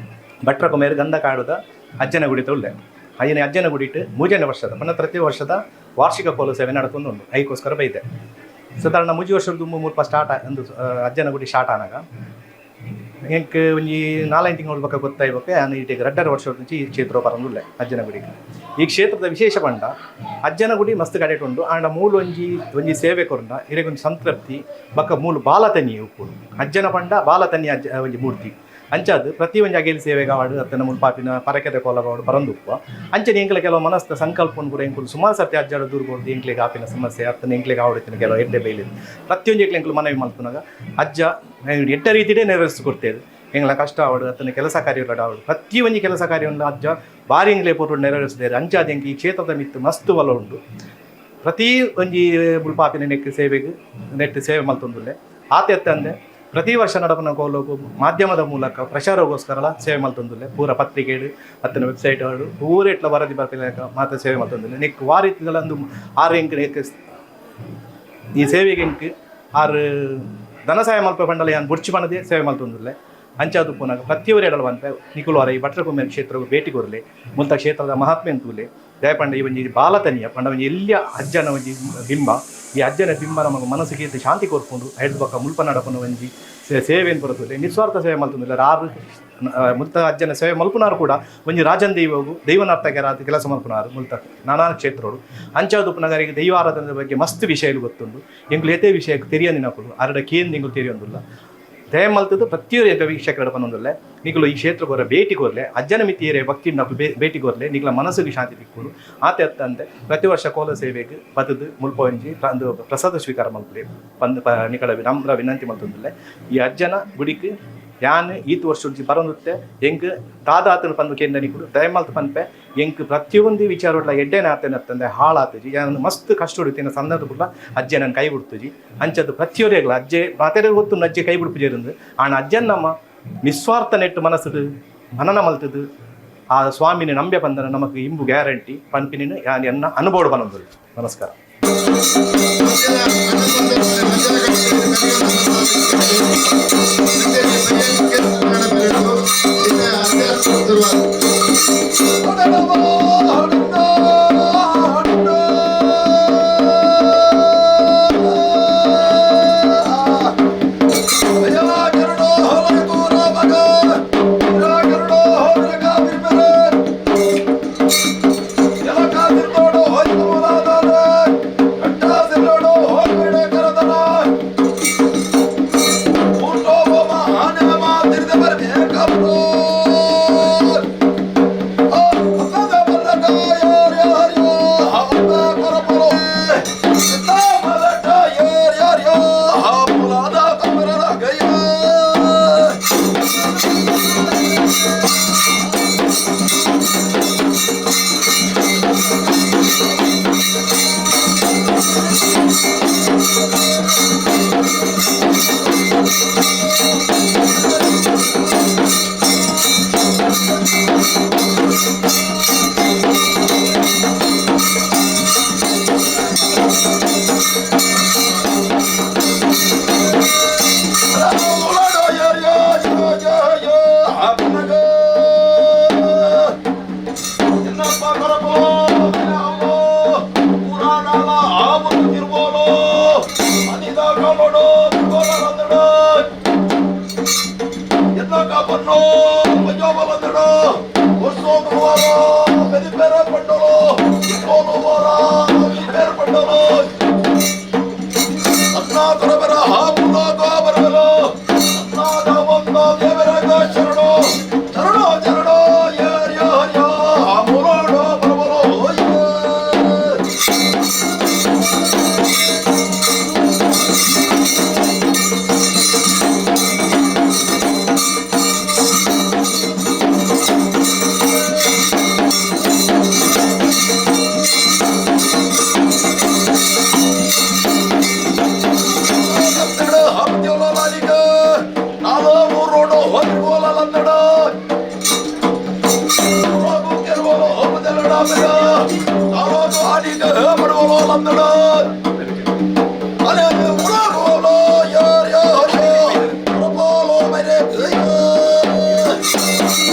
ಭಟ್ರ ಕುಮೇರು ಗಂಧ ಕಾಡುದ ಅಜ್ಜನ ಗುಡಿ ತೊಳ್ಳೆ. ಅಯ್ಯನ ಅಜ್ಜನ ಗುಡಿಟ್ಟು ಮೂಜನೇ ವರ್ಷದ ಪನ್ನ ಪ್ರತಿ ವರ್ಷದ ವಾರ್ಷಿಕ ಕೋಲು ಸೇವೆ ನಡತೊಂದು ಉಂಡು. ಐಕೋಸ್ಕರ ಬೈದೆ ಸಾಧಾರಣ ಮುಜಿ ವರ್ಷದ ದುಂಬು ಮುಲ್ಪ ಸ್ಟಾರ್ಟ್ ಅಂದು ಅಜ್ಜನ ಗುಡಿ ಸ್ಟಾರ್ಟ್ ಆನಾಗ ಎಂಕ್ ಒಂಜಿ ನಾಲೈದು ತಿಂಗಳು ಬೊಕ್ಕ ಗೊತ್ತಾಯ್ಬೊಕ್ಕ ಯಾನ್ ಇಟೆಗ್ ರಡ್ಡರ ವರ್ಷದ ಈ ಕ್ಷೇತ್ರ ಬರಂದುಲ್ಲೆ ಅಜ್ಜನ ಗುಡಿಗೆ. ಈ ಕ್ಷೇತ್ರದ ವಿಶೇಷ ಪಂಡ ಅಜ್ಜನ ಗುಡಿ ಮಸ್ತ್ ಕಡೆಟ್ ಉಂಡು. ಆಂಡ ಮೂಲು ಒಂಜಿ ಒಂಜಿ ಸೇವೆ ಕೊರ್ಂಡ ಇರೆಗೊಂಜಿ ಸಂತೃಪ್ತಿ ಬೊಕ್ಕ ಮೂಲು ಬಾಲತನಿ ಉಪ್ಪುಡು. ಅಜ್ಜನ ಪಂಡ ಬಾಲತನಿ ಅಜ್ಜ ಒಂಜಿ ಮೂರ್ತಿ ಅಂಚಾದ್ ಪ್ರತಿ ಒಂಜಿ ಅಗೇಲಿ ಸೇವೆಗಾವಡು ಅತ್ತನ ಮುಲ್ಪಾಪಿನ ಪರಕೆದ ಕೋಲಗಾವಡು ಬರಂದುಪ್ಪ. ಅಂಚನೆ ಎಂಕ್ಲೆ ಕೆಲವು ಮನಸ್ದ ಸಂಕಲ್ಪನ್ ಕೂಡ ಎಂಕುಲು ಸುಮಾರು ಸರ್ತಿ ಅಜ್ಜಾಡ ದೂರ ಕೊರ್ದು ಎಂಕ್ಲೆಗ್ ಆಪಿನ ಸಮಸ್ಯೆ ಅತ್ತನ ಎಂಕ್ಲೆಗ್ ಆವಡಿತ್ತಿನ ಕೆಲವು ಎಡ್ಡೆ ಬೈಲಿದ್ ಪ್ರತಿಯೊಂಜಿ ಎಂಕ್ಲು ಮನವಿ ಮಲ್ಪುನಾಗ ಅಜ್ಜ ಎಡ್ಡೆ ರೀತಿಡೇ ನೆರವೇರಿಸಿ ಕೊಡ್ತೇವೆ. ಎಂಗ್ಲ ಕಷ್ಟ ಆವಡು ಅತ್ತನ ಕೆಲಸ ಕಾರ್ಯಗಳು ಆವಡು ಪ್ರತಿ ಒಂಜಿ ಕೆಲಸ ಕಾರ್ಯವನ್ನು ಅಜ್ಜ ಬಾರಿ ಎಂಗ್ಲೆ ಪೊರ್ಲು ನೆರವೇರಿಸಿದ್ದಾರೆ. ಅಂಚಾದ್ ಎಂಕ್ ಈ ಕ್ಷೇತ್ರದ ಮಿತ್ತು ಮಸ್ತ್ ಬಲ ಉಂಡು. ಪ್ರತಿ ಒಂಜಿ ಮುಲ್ಪಾಪಿನ ನೆಕ್ ಸೇವೆಗ್ ನೆಟ್ ಸೇವೆ ಮಲ್ತೊಂದುಲ್ಲೆ. ಆತೆ ಅತ್ತಂದೆ ಪ್ರತಿ ವರ್ಷ ನಡಪುನ ಕೋಲಗು ಮಾಧ್ಯಮದ ಮೂಲಕ ಪ್ರಚಾರಗೋಸ್ಕರಲ ಸೇವೆ ಮಲ್ತೊಂದುಲ್ಲೆ. ಪೂರ ಪತ್ರಿಕೆಡು ಅತ್ತನ ವೆಬ್ಸೈಟ್ ಪೂರ ಎಟ್ಲ ವರದಿ ಬರ್ಪಿನ ಮಾತ್ರ ಸೇವೆ ಮಲ್ತೊಂದುಲ್ಲೆ. ನೆಕ್ ವಾರಿತಿಗಳಂದು ಆರು ಎಂಕ್ ನೆಕ್ ಈ ಸೇವೆಗೆ ಎಂಕ್ ಆರು ಧನ ಸಹಾಯ ಮಲ್ಪ ಪಂಡಲ ಯಾನ್ ಬುಡ್ಚಿ ಪಣದೆ ಸೇವೆ ಮಲ್ತೊಂದುಲ್ಲೆ. ಅಂಚಾದ್ ಉಪ್ಪುನಗ ಪ್ರತಿಯೊರಿ ಎಡಲ ಪನ್ಪೆ ನಿಕುಲು ವಾರ ಈ ಭಟ್ರ ಕುಮೇರ್ ಕ್ಷೇತ್ರಗ್ ಭೇಟಿ ಕೊರ್ಲೆ, ಮುಲ್ತ ಕ್ಷೇತ್ರದ ಮಹಾತ್ಮೆ ತೂಲೆ. ದಯಪಂಡ ಈ ಒಂಜಿ ಬಾಲತನಿಯ ಪಂಡ ಒಂಜಿ ಎಲ್ಯ ಅಜ್ಜನ ಒಂಜಿ ಬಿಂಬ, ಈ ಅಜ್ಜನ ಬಿಂಬ ನಮಗೆ ಮನಸ್ಸಿಗೆ ಶಾಂತಿ ಕೊರ್ಪುಂಡು. ಐಡ್ದ್ ಬೊಕ್ಕ ಮುಲ್ಪ ನಡಪುನ ಒಂಜಿ ಸೇವೆನ್ ಪೂರ ತೂಲೆ ನಿಸ್ವಾರ್ಥ ಸೇವೆ ಮಲ್ತೊಂದುಲ್ಲೆರ್. ಆರು ಮುಲ್ತ ಅಜ್ಜನ ಸೇವೆ ಮಲ್ಪುನಾರು ಕೂಡ ಒಂಜಿ ರಾಜನ್ ದೈವಗು ದೈವನರ್ತಕರಾದ ಕೆಲಸ ಮಲ್ಪುನಾರು ಮುಲ್ತ ನಾನಾ ಕ್ಷೇತ್ರಡು. ಅಂಚಾದ್ ಉಪ್ಪುನಗ ದೈವ ಆರಾಧನೆ ಬಗ್ಗೆ ಮಸ್ತ್ ವಿಷಯಲು ಗೊತ್ತುಂಡು. ಎಂಕುಲು ಏತೇ ವಿಷಯಕ್ಕೆ ತೆರಿಯಂದಿನಕುಲು ಅರಡ ಕೇಂದ್ ಎಂಕುಲು ತೆರಿಯೊಂದುಲ್ಲ. ದಯ ಮಲ್ತದ್ದು ಪ್ರತಿಯೊರಿ ವೀಕ್ಷಕರ ಪನೊಂದುಲ್ಲೆ ನಿಕುಲು ಈ ಕ್ಷೇತ್ರಕ್ಕೆ ಭೇಟಿ ಕೊರ್ಲೆ, ಅಜ್ಜನ ಮಿತಿಯರೇ ಭಕ್ತಿ ನಕುಲು ಭೇಟಿ ಕೊರ್ಲೆ, ನಿಕಲ ಮನಸ್ಸಿಗೆ ಶಾಂತಿ ತಿಕ್ಕುಡು. ಆತೆ ಅತ್ತಂದೆ ಪ್ರತಿ ವರ್ಷ ಕೋಲ ಸೇವೆಗೆ ಬತ್ತದು ಮುಲ್ಪ ಒಂಜಿ ಅಂದು ಪ್ರಸಾದ ಸ್ವೀಕಾರ ಮಲ್ಪುಲೆ ಪಂದ್ ನಿಕಲ ನಮ್ರ ವಿನಂತಿ ಮಲ್ತೊಂದುಲ್ಲೆ. ಈ ಅಜ್ಜನ ಗುಡಿಕ್ ಯಾನ್ ಈತ್ ವರ್ಷ ಒಂಜಿ ಬರೊಂದುತ್ತೆ ಎಂಕ್ ದಾದಾತನ ಪಂದು ಕೇಂದ್ರ ನಿಕುಲು ದಯಮಲ್ತ್ ಪನ್ಪೆ. ಎಂಕ್ ಪ್ರತಿಯೊಂದು ವಿಚಾರೊಡ್ಲ ಎಡ್ಡೆನ ಆತನ ಅತ್ತಂದೆ ಹಾಳಾತುಜಿ. ಯಾನ್ ಮಸ್ತ್ ಕಷ್ಟ ಉಡುತ್ತಿನ ಸಂದರ್ಭ ಪುಲ್ಲ ಅಜ್ಜೆ ನನ್ ಕೈ ಬಿಡ್ತುಜಿ. ಅಂಚದು ಪ್ರತಿಯೊರಿಗ್ಲ ಅಜ್ಜೆ ಮಾತೆರೆ ಗೊತ್ತು ಅಜ್ಜೆ ಕೈ ಬಿಡ್ಪುಜೆರಿಂದು. ಆಂಡ ಅಜ್ಜನ್ ನಮ್ಮ ನಿಸ್ವಾರ್ಥ ನೆಟ್ಟು ಮನಸ್ಸುಡು ಮನನ ಮಲ್ತದು ಆ ಸ್ವಾಮಿನ ನಂಬೆ ಪಂದನ ನಮಕ್ ಇಂಬು ಗ್ಯಾರಂಟಿ ಪನ್ಪಿನ ಯಾನ್ ಎನ್ನ ಅನುಭವ ಪನೊಂದುಲ್ಲೆ. ನಮಸ್ಕಾರ.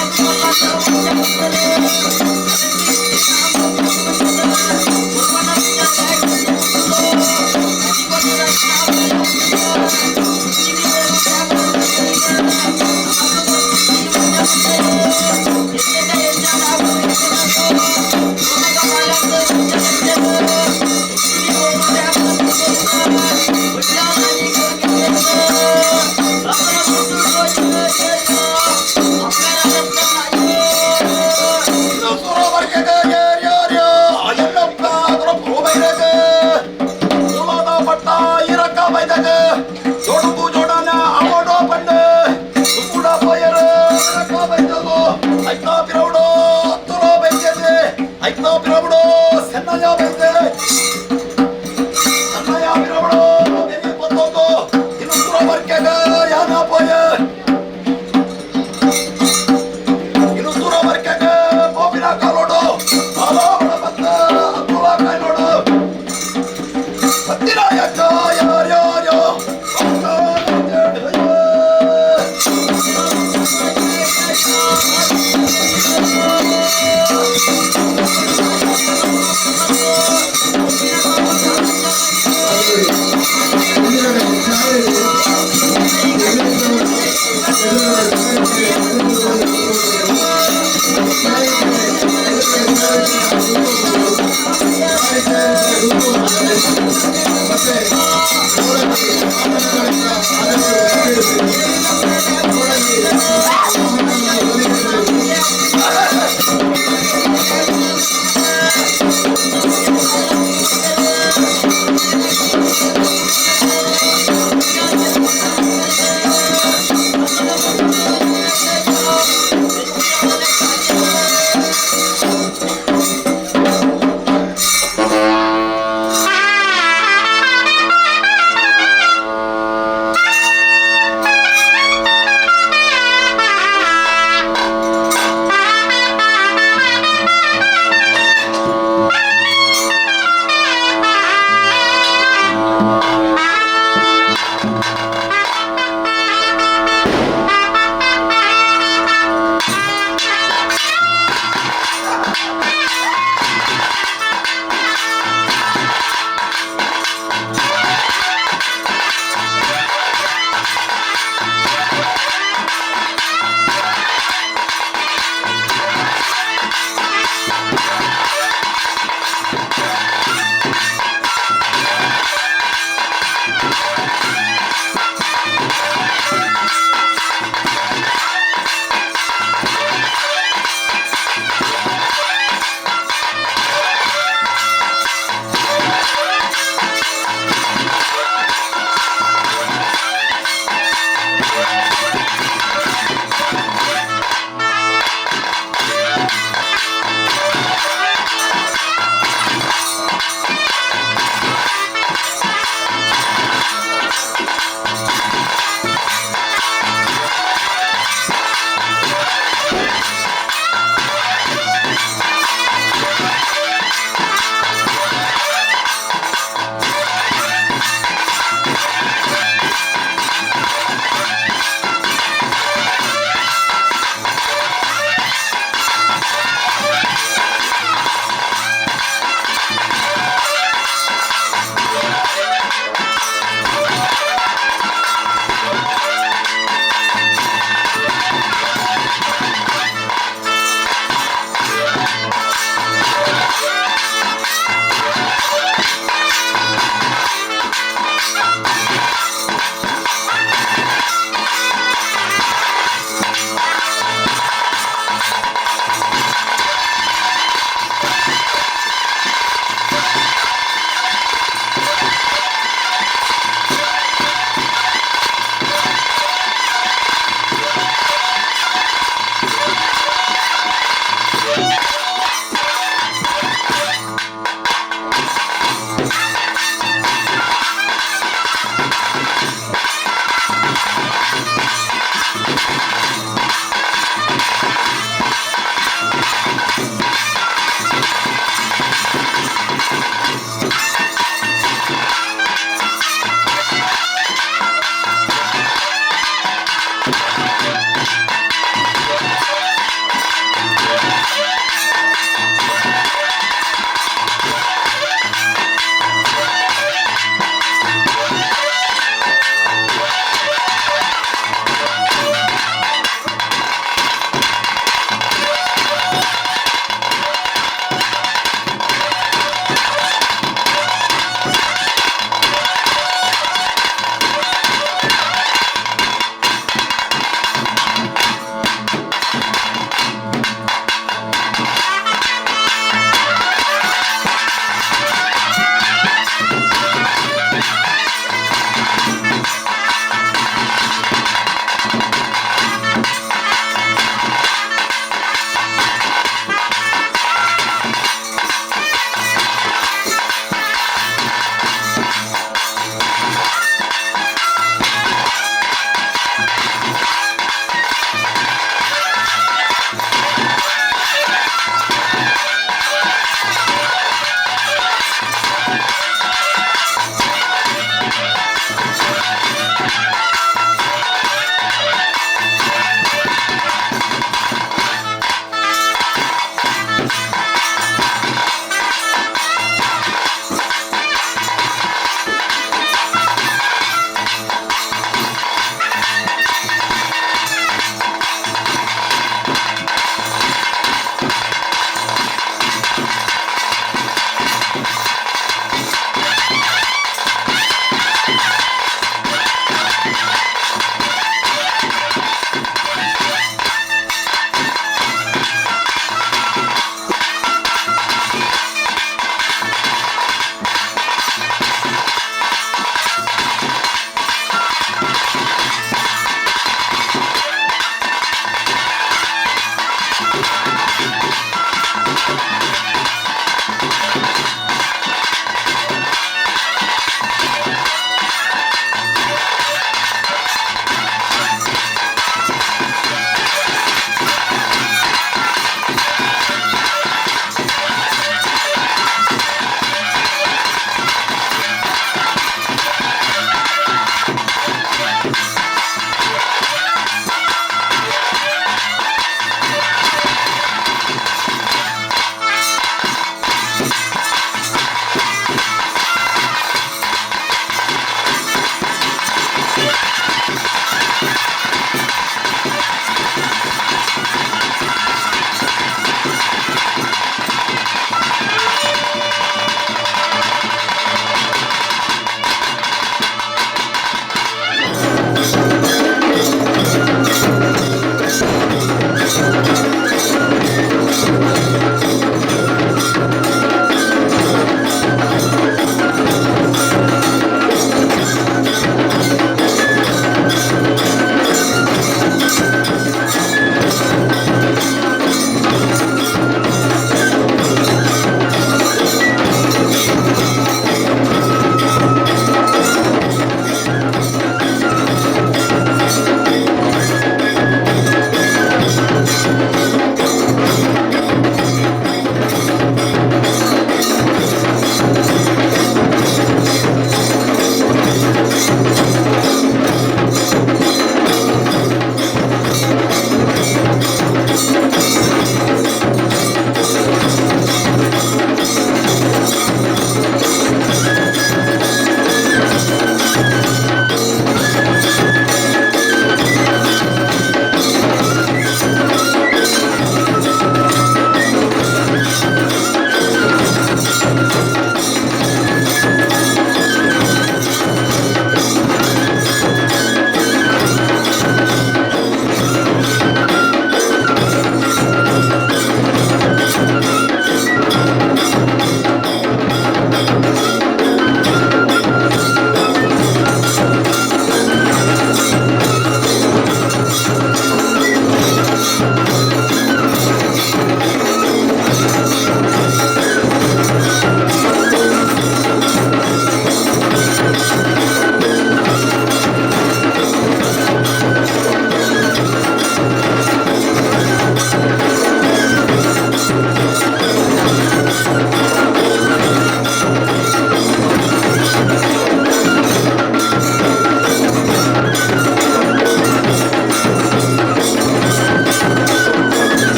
Thank you.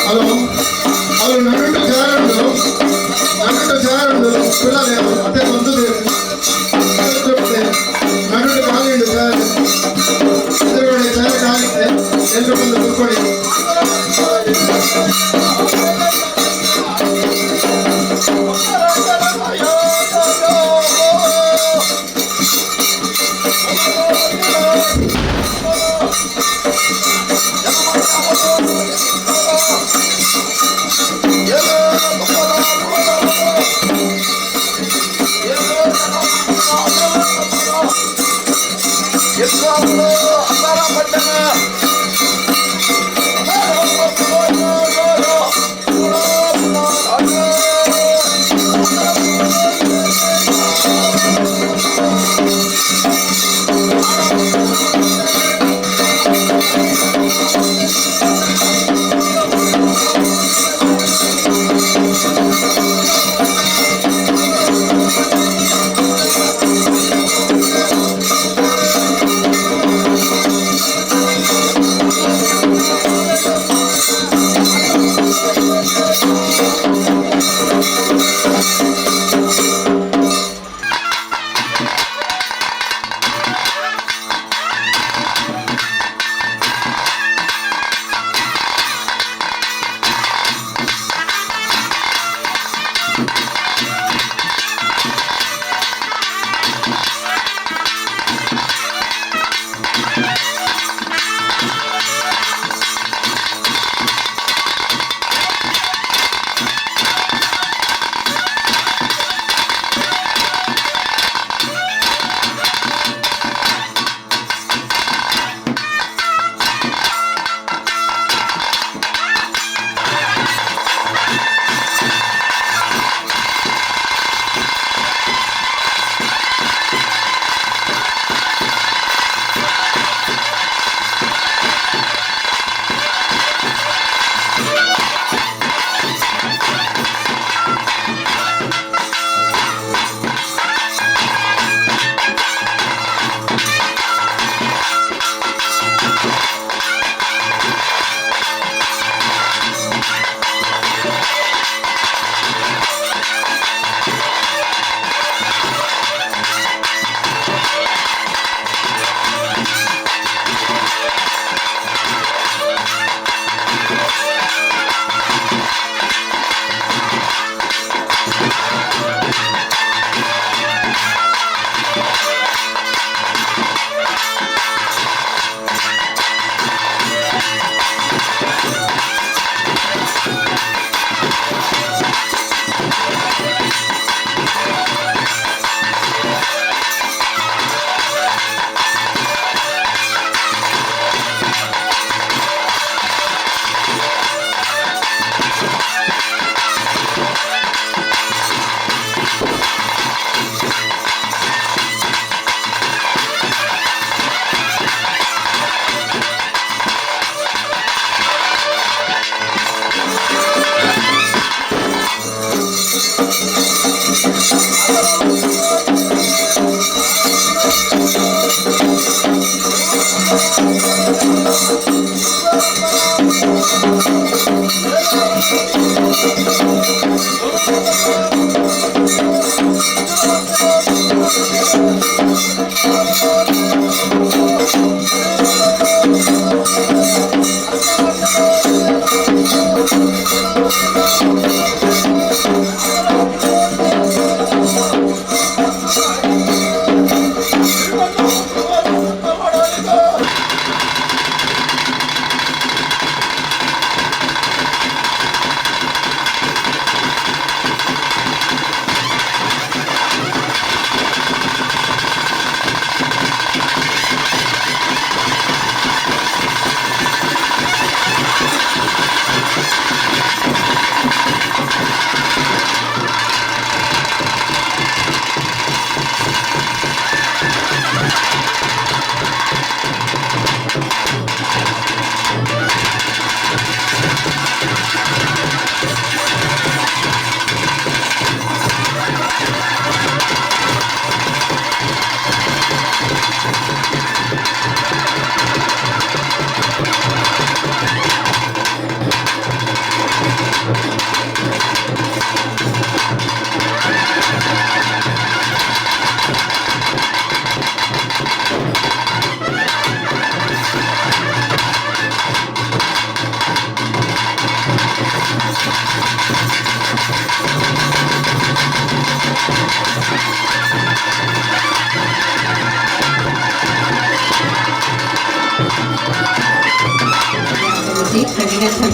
ಹಲೋ ಹಲೋ ನಡುಟು ಜಾರುಂಡು ನಡುಟು ಜಾರುಂಡು పిల్లలు అదే మందులు నడుడు కాలిండు సార్ ఎదురుగಡೆ సార్ కాలితే ಎಲ್ಲರೂ ಬಂದು ಕೂತ್ಕೊಳ್ಳಿ.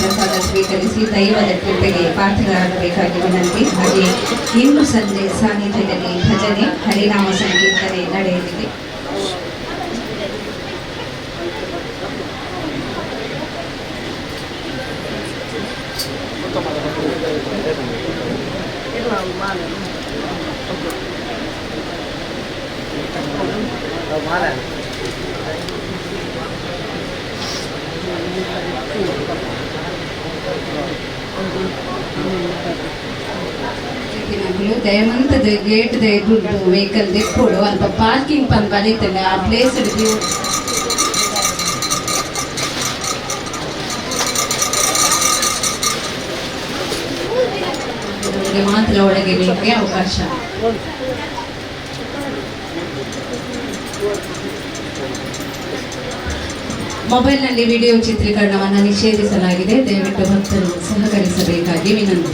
ಪ್ರಸಾದ ಸ್ವೀಕರಿಸಿ ದೈವದ ಕೃಪೆಗೆ ಪಾತ್ರರಾಗಬೇಕಾಗಿ ವಿನಂತಿ. ಹಾಗೆ ಇಂದು ಸಂಜೆ ಸಾನ್ನಿಧ್ಯದಲ್ಲಿ ಭಜನೆ, ಹರಿನಾಮ ಸಂಕೀರ್ತನೆ ನಡೆಯಲಿದೆ. ದಯಮಂತದ ಗೇಟ್ ದ ಎದುರು ವೆಹಿಕಲ್ ದೆಪ್ಪೊಡು ಅಲ್ಪ ಪಾರ್ಕಿಂಗ್ ಪಂದ್ ಬಲಿತಂಡ ಆ ಪ್ಲೇಸ್ ಮಾತ್ರ ಒಳಗೆ ನಿಮಗೆ ಅವಕಾಶ. ಮೊಬೈಲ್ನಲ್ಲಿ ವಿಡಿಯೋ ಚಿತ್ರೀಕರಣವನ್ನು ನಿಷೇಧಿಸಲಾಗಿದೆ. ದಯವಿಟ್ಟು ಭಕ್ತರು ಸಹಕರಿಸಬೇಕಾಗಿ ವಿನಂತಿ.